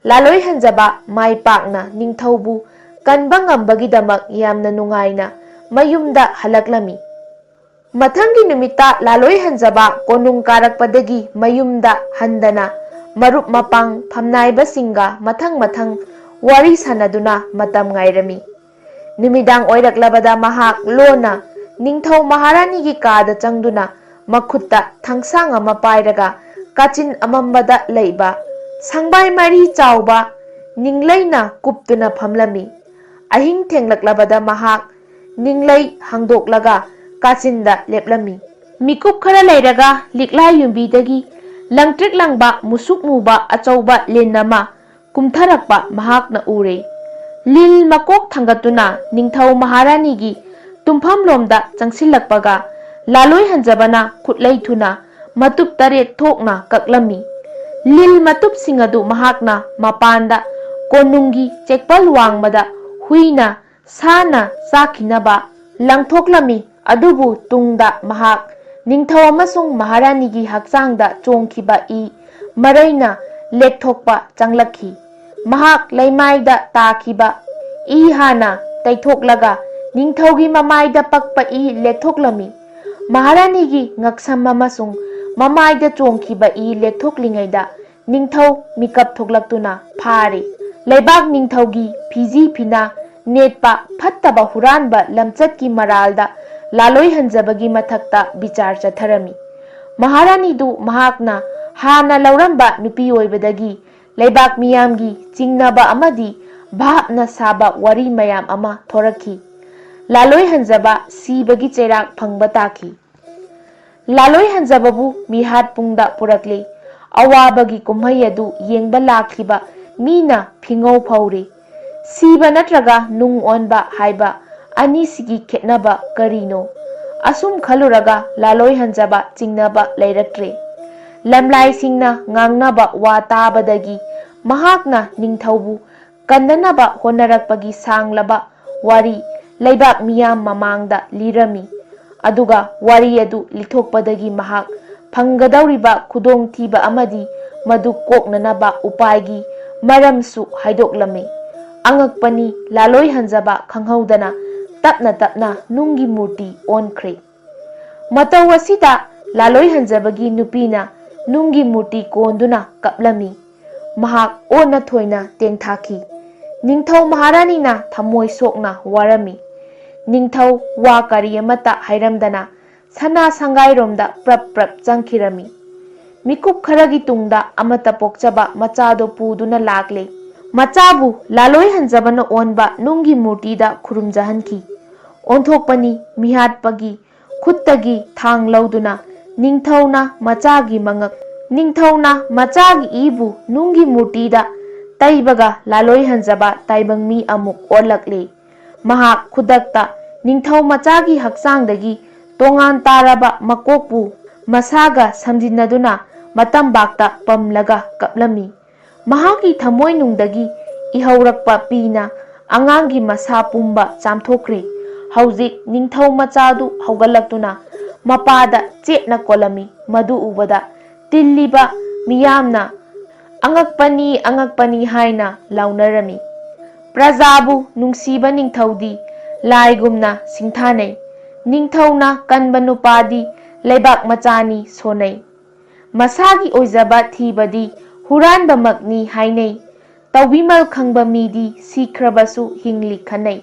ꯂꯥꯂꯣꯏ ꯍꯟꯖꯕ ꯃꯥꯏ ꯄꯥꯛꯅ ꯅꯤꯡꯊꯧꯕꯨ ꯀꯟꯕ ꯉꯝꯕꯒꯤꯗꯃꯛ ꯌꯥꯝꯅ ꯅꯨꯡꯉꯥꯏꯅ ꯃꯌꯨꯝꯗ ꯍꯜꯂꯛꯂꯝꯃꯤ꯫ ꯃꯊꯪꯒꯤ ꯅꯨꯃꯤꯠꯇ ꯂꯥꯂꯣꯏ ꯍꯟꯖꯕ ꯀꯣꯅꯨꯡ ꯀꯥꯔꯛꯄꯗꯒꯤ ꯃꯌꯨꯝꯗ ꯍꯟꯗꯅ ꯃꯔꯨꯞ ꯃꯄꯥꯡ ꯐꯝꯅꯥꯏꯕꯁꯤꯡꯒ ꯃꯊꯪ ꯃꯊꯪ ꯋꯥꯔꯤ ꯁꯥꯟꯅꯗꯨꯅ ꯃꯇꯝ ꯉꯥꯏꯔꯝꯃꯤ꯫ ꯅꯨꯃꯤꯗꯥꯡ ꯑꯣꯏꯔꯛꯂꯕꯗ ꯃꯍꯥꯛ ꯂꯣꯟꯅ ꯅꯤꯡꯊꯧ ꯃꯍꯥꯔꯥꯅꯤꯒꯤ ꯀꯥꯗ ꯆꯪꯗꯨꯅ ꯃꯈꯨꯠꯇ ꯊꯥꯡꯁꯥꯡ ꯑꯃ ꯄꯥꯏꯔꯒ ꯀꯥꯆꯤꯟ ꯑꯃꯝꯕꯗ ꯂꯩꯕ ꯁꯪꯕꯥꯏ ꯃꯔꯤ ꯆꯥꯎꯕ ꯅꯤꯡꯂꯩꯅ ꯀꯨꯞꯇꯨꯅ ꯐꯝꯂꯝꯃꯤ꯫ ꯑꯍꯤꯡ ꯊꯦꯡꯂꯛꯂꯕꯗ ꯃꯍꯥꯛ ꯅꯤꯡꯂꯩ ꯍꯥꯡꯗꯣꯛꯂꯒ ꯀꯥꯆꯤꯟꯗ ꯂꯦꯞꯂꯝꯃꯤ꯫ ꯃꯤꯀꯨꯞ ꯈꯔ ꯂꯩꯔꯒ ꯂꯤꯛꯂꯥ ꯌꯨꯝꯕꯤꯗꯒꯤ ꯂꯪꯇ꯭ꯔꯤꯛ ꯂꯪꯕ ꯃꯨꯁꯨꯛ ꯃꯨꯕ ꯑꯆꯧꯕ ꯂꯤꯟ ꯑꯃ ꯀꯨꯝꯊꯔꯛꯄ ꯃꯍꯥꯛꯅ ꯎꯔꯦ꯫ ꯂꯤꯜ ꯃꯀꯣꯛ ꯊꯥꯡꯒꯠꯇꯨꯅ ꯅꯤꯡꯊꯧ ꯃꯍꯥꯔꯥꯅꯤꯒꯤ ꯇꯨꯝꯐꯝꯂꯣꯝꯗ ꯆꯪꯁꯤꯜꯂꯛꯄꯒ ꯂꯥꯂꯣꯏ ꯍꯟꯖꯕꯅ ꯈꯨꯠꯂꯩ ꯊꯨꯅ ꯃꯇꯨꯞ ꯇꯔꯦꯠ ꯊꯣꯛꯅ ꯀꯛꯂꯝꯃꯤ꯫ ꯂꯤꯜ ꯃꯇꯨꯞꯁꯤꯡ ꯑꯗꯨ ꯃꯍꯥꯛꯅ ꯃꯄꯥꯟꯗ ꯀꯣꯅꯨꯡꯒꯤ ꯆꯦꯛꯄꯜ ꯋꯥꯡꯃꯗ ꯍꯨꯏꯅ ꯁꯥꯅ ꯆꯥꯈꯤꯅꯕ ꯂꯪꯊꯣꯛꯂꯝꯃꯤ꯫ ꯑꯗꯨꯕꯨ ꯇꯨꯡꯗ ꯃꯍꯥꯛ ꯅꯤꯡꯊꯧ ꯑꯃꯁꯨꯡ ꯃꯍꯥꯔꯥꯅꯤꯒꯤ ꯍꯛꯆꯥꯡꯗ ꯆꯣꯡꯈꯤꯕ ꯏ ꯃꯔꯩꯅ ꯂꯦꯛꯊꯣꯛꯄ ꯆꯪꯂꯛꯈꯤ꯫ ꯃꯍꯥꯛ ꯂꯩꯃꯥꯏꯗ ꯇꯥꯈꯤꯕ ꯏ ꯍꯥꯟꯅ ꯇꯩꯊꯣꯛꯂꯒ ꯅꯤꯡꯊꯧꯒꯤ ꯃꯃꯥꯏꯗ ꯄꯛꯄ ꯏ ꯂꯦꯛꯊꯣꯛꯂꯝꯃꯤ꯫ ꯃꯍꯥꯔꯥꯅꯤꯒꯤ ꯉꯛꯁꯝ ꯑꯃꯁꯨꯡ ꯃꯃꯥꯏꯗ ꯆꯣꯡꯈꯤꯕ ꯏ ꯂꯦꯛꯊꯣꯛꯂꯤꯉꯩꯗ ꯅꯤꯡꯊꯧ ꯃꯤꯀꯞ ꯊꯣꯛꯂꯛꯇꯨꯅ ꯐꯥꯔꯦ꯫ ꯂꯩꯕꯥꯛ ꯅꯤꯡꯊꯧꯒꯤ ꯐꯤꯖꯤ ꯐꯤꯅꯥ ꯅꯦꯠꯄ ꯐꯠꯇꯕ ꯍꯨꯔꯥꯟꯕ ꯂꯝꯆꯠꯀꯤ ꯃꯔꯥꯜꯗ ꯂꯥꯂꯣꯏ ꯍꯟꯖꯕꯒꯤ ꯃꯊꯛꯇ ꯕꯤꯆꯥꯔ ꯆꯠꯊꯔꯝꯃꯤ꯫ ꯃꯍꯥꯔꯥꯅꯤꯗꯨ ꯃꯍꯥꯛꯅ ꯍꯥꯟꯅ ꯂꯧꯔꯝꯕ ꯅꯨꯄꯤ ꯑꯣꯏꯕꯗꯒꯤ ꯂꯩꯕꯥꯛ ꯃꯤꯌꯥꯝꯒꯤ ꯆꯤꯡꯅꯕ ꯑꯃꯗꯤ ꯚꯥꯞꯅ ꯁꯥꯕ ꯋꯥꯔꯤ ꯃꯌꯥꯝ ꯑꯃ ꯊꯣꯔꯛꯈꯤ꯫ ꯂꯥꯂꯣꯏ ꯍꯟꯖꯕ ꯁꯤꯕꯒꯤ ꯆꯩꯔꯥꯛ ꯐꯪꯕ ꯇꯥꯈꯤ꯫ ꯂꯥꯂꯣꯏ ꯍꯟꯖꯕꯕꯨ ꯃꯤꯍꯥꯠ ꯄꯨꯡꯗ ꯄꯨꯔꯛꯂꯦ꯫ ꯑꯋꯥꯕꯒꯤ ꯀꯨꯝꯍꯩ ꯑꯗꯨ ꯌꯦꯡꯕ ꯂꯥꯛꯈꯤꯕ ꯃꯤꯅ ꯐꯤꯉꯧ ꯐꯧꯔꯦ꯫ ꯁꯤꯕ ꯅꯠꯇ꯭ꯔꯒ ꯅꯨꯡ ꯑꯣꯟꯕ ꯍꯥꯏꯕ ꯑꯅꯤꯁꯤꯒꯤ ꯈꯦꯠꯅꯕ ꯀꯔꯤꯅꯣ? ꯑꯁꯨꯝ ꯈꯜꯂꯨꯔꯒ ꯂꯥꯂꯣꯏ ꯍꯟꯖꯕ ꯆꯤꯡꯅꯕ ꯂꯩꯔꯛꯇ꯭ꯔꯦ꯫ ꯂꯝꯂꯥꯏꯁꯤꯡꯅ ꯉꯥꯡꯅꯕ ꯋꯥ ꯇꯥꯕꯗꯒꯤ ꯃꯍꯥꯛꯅ ꯅꯤꯡꯊꯧꯕꯨ ꯀꯟꯅꯅꯕ ꯍꯣꯠꯅꯔꯛꯄꯒꯤ ꯁꯥꯡꯂꯕ ꯋꯥꯔꯤ ꯂꯩꯕꯥꯛ ꯃꯤꯌꯥꯝ ꯃꯃꯥꯡꯗ ꯂꯤꯔꯝꯃꯤ꯫ ꯑꯗꯨꯒ ꯋꯥꯔꯤ ꯑꯗꯨ ꯂꯤꯊꯣꯛꯄꯗꯒꯤ ꯃꯍꯥꯛ ꯐꯪꯒꯗꯧꯔꯤꯕ ꯈꯨꯗꯣꯡꯊꯤꯕ ꯑꯃꯗꯤ ꯃꯗꯨ ꯀꯣꯛꯅꯅꯕ ꯎꯄꯥꯏꯒꯤ ꯃꯔꯝꯁꯨ ꯍꯥꯏꯗꯣꯛꯂꯝꯃꯤ꯫ ꯑꯉꯛꯄꯅꯤ, ꯂꯥꯂꯣꯏ ꯍꯟꯖꯕ ꯈꯪꯍꯧꯗꯅ ꯇꯞꯅ ꯇꯞꯅ ꯅꯨꯡꯒꯤ ꯃꯨꯔꯇꯤ ꯑꯣꯟꯈ꯭ꯔꯦ꯫ ꯃꯇꯧ ꯑꯁꯤꯗ ꯂꯥꯂꯣꯏ ꯍꯟꯖꯕꯒꯤ ꯅꯨꯄꯤꯅ ꯅꯨꯡꯒꯤ ꯃꯨꯔꯇꯤ ꯀꯣꯟꯗꯨꯅ ꯀꯞꯂꯝꯃꯤ꯫ ꯃꯍꯥꯛ ꯑꯣꯟꯅ ꯊꯣꯏꯅ ꯇꯦꯡꯊꯥꯈꯤ꯫ ꯅꯤꯡꯊꯧ ꯃꯍꯥꯔꯥꯅꯤꯅ ꯊꯃꯣꯏ ꯁꯣꯛꯅ ꯋꯥꯔꯝꯃꯤ꯫ ꯅꯤꯡꯊꯧ ꯋꯥ ꯀꯔꯤ ꯑꯃꯠꯇ ꯍꯥꯏꯔꯝꯗꯅ ꯁꯅꯥ ꯁꯪꯒꯥꯏꯔꯣꯝꯗ ꯄ꯭ꯔꯞ ꯄ꯭ꯔꯞ ꯆꯪꯈꯤꯔꯝꯃꯤ꯫ ꯃꯤꯀꯨꯞ ꯈꯔꯒꯤ ꯇꯨꯡꯗ ꯑꯃꯠꯇ ꯄꯣꯛꯆꯕ ꯃꯆꯥꯗꯣ ꯄꯨꯗꯨꯅ ꯂꯥꯛꯂꯦ꯫ ꯃꯆꯥꯕꯨ ꯂꯥꯂꯣꯏ ꯍꯟꯖꯕꯅ ꯑꯣꯟꯕ ꯅꯨꯡꯒꯤ ꯃꯨꯔꯇꯤꯗ ꯈꯨꯔꯨꯝꯖꯍꯟꯈꯤ꯫ ꯑꯣꯟꯊꯣꯛꯄꯅꯤ, ꯃꯤꯍꯥꯠꯄꯒꯤ ꯈꯨꯠꯇꯒꯤ ꯊꯥꯡ ꯂꯧꯗꯨꯅ ꯅꯤꯡꯊꯧꯅ ꯃꯆꯥꯒꯤ ꯃꯉꯛ, ꯅꯤꯡꯊꯧꯅ ꯃꯆꯥꯒꯤ ꯏꯕꯨ ꯅꯨꯡꯒꯤ ꯃꯨꯔꯇꯤꯗ ꯇꯩꯕꯒ ꯂꯥꯂꯣꯏ ꯍꯟꯖꯕ ꯇꯥꯏꯕꯪ ꯃꯤ ꯑꯃꯨꯛ ꯑꯣꯜꯂꯛꯂꯦ꯫ ꯃꯍꯥꯛ ꯈꯨꯗꯛꯇ ꯅꯤꯡꯊꯧ ꯃꯆꯥꯒꯤ ꯍꯛꯆꯥꯡꯗꯒꯤ ꯇꯣꯉꯥꯟ ꯇꯥꯔꯕ ꯃꯀꯣꯛꯄꯨ ꯃꯁꯥꯒ ꯁꯝꯖꯤꯟꯅꯗꯨꯅ ꯃꯇꯝꯕꯥꯛꯇ ꯄꯝꯂꯒ ꯀꯞꯂꯝꯃꯤ꯫ ꯃꯍꯥꯛꯀꯤ ꯊꯃꯣꯏꯅꯨꯡꯗꯒꯤ ꯏꯍꯧꯔꯛꯄ ꯄꯤꯅ ꯑꯉꯥꯡꯒꯤ ꯃꯁꯥ ꯄꯨꯝꯕ ꯆꯥꯝꯊꯣꯛꯈ꯭ꯔꯦ꯫ ꯍꯧꯖꯤꯛ ꯅꯤꯡꯊꯧ ꯃꯆꯥꯗꯨ ꯍꯧꯒꯠꯂꯛꯇꯨꯅ ꯃꯄꯥꯗ ꯆꯦꯠꯅ ꯀꯣꯜꯂꯝꯃꯤ꯫ ꯃꯗꯨ ꯎꯕꯗ ꯇꯤꯜꯂꯤꯕ ꯃꯤꯌꯥꯝꯅ "ꯑꯉꯛꯄꯅꯤ, ꯑꯉꯛꯄꯅꯤ" ꯍꯥꯏꯅ ꯂꯥꯎꯅꯔꯝꯃꯤ꯫ ꯄ꯭ꯔꯖꯥꯕꯨ ꯅꯨꯡꯁꯤꯕ ꯅꯤꯡꯊꯧꯗꯤ ꯂꯥꯏꯒꯨꯝꯅ ꯁꯤꯡꯊꯥꯅꯩ꯫ ꯅꯤꯡꯊꯧꯅ ꯀꯟꯕ ꯅꯨꯄꯥꯗꯤ ꯂꯩꯕꯥꯛ ꯃꯆꯥꯅꯤ ꯁꯣꯟꯅꯩ꯫ ꯃꯁꯥꯒꯤ ꯑꯣꯏꯖꯕ ꯊꯤꯕꯗꯤ ꯍꯨꯔꯥꯟꯕꯃꯛꯅꯤ ꯍꯥꯏꯅꯩ꯫ ꯇꯧꯕꯤꯃꯜ ꯈꯪꯕ ꯃꯤꯗꯤ ꯁꯤꯈ꯭ꯔꯕꯁꯨ ꯍꯤꯡꯂꯤ ꯈꯟꯅꯩ꯫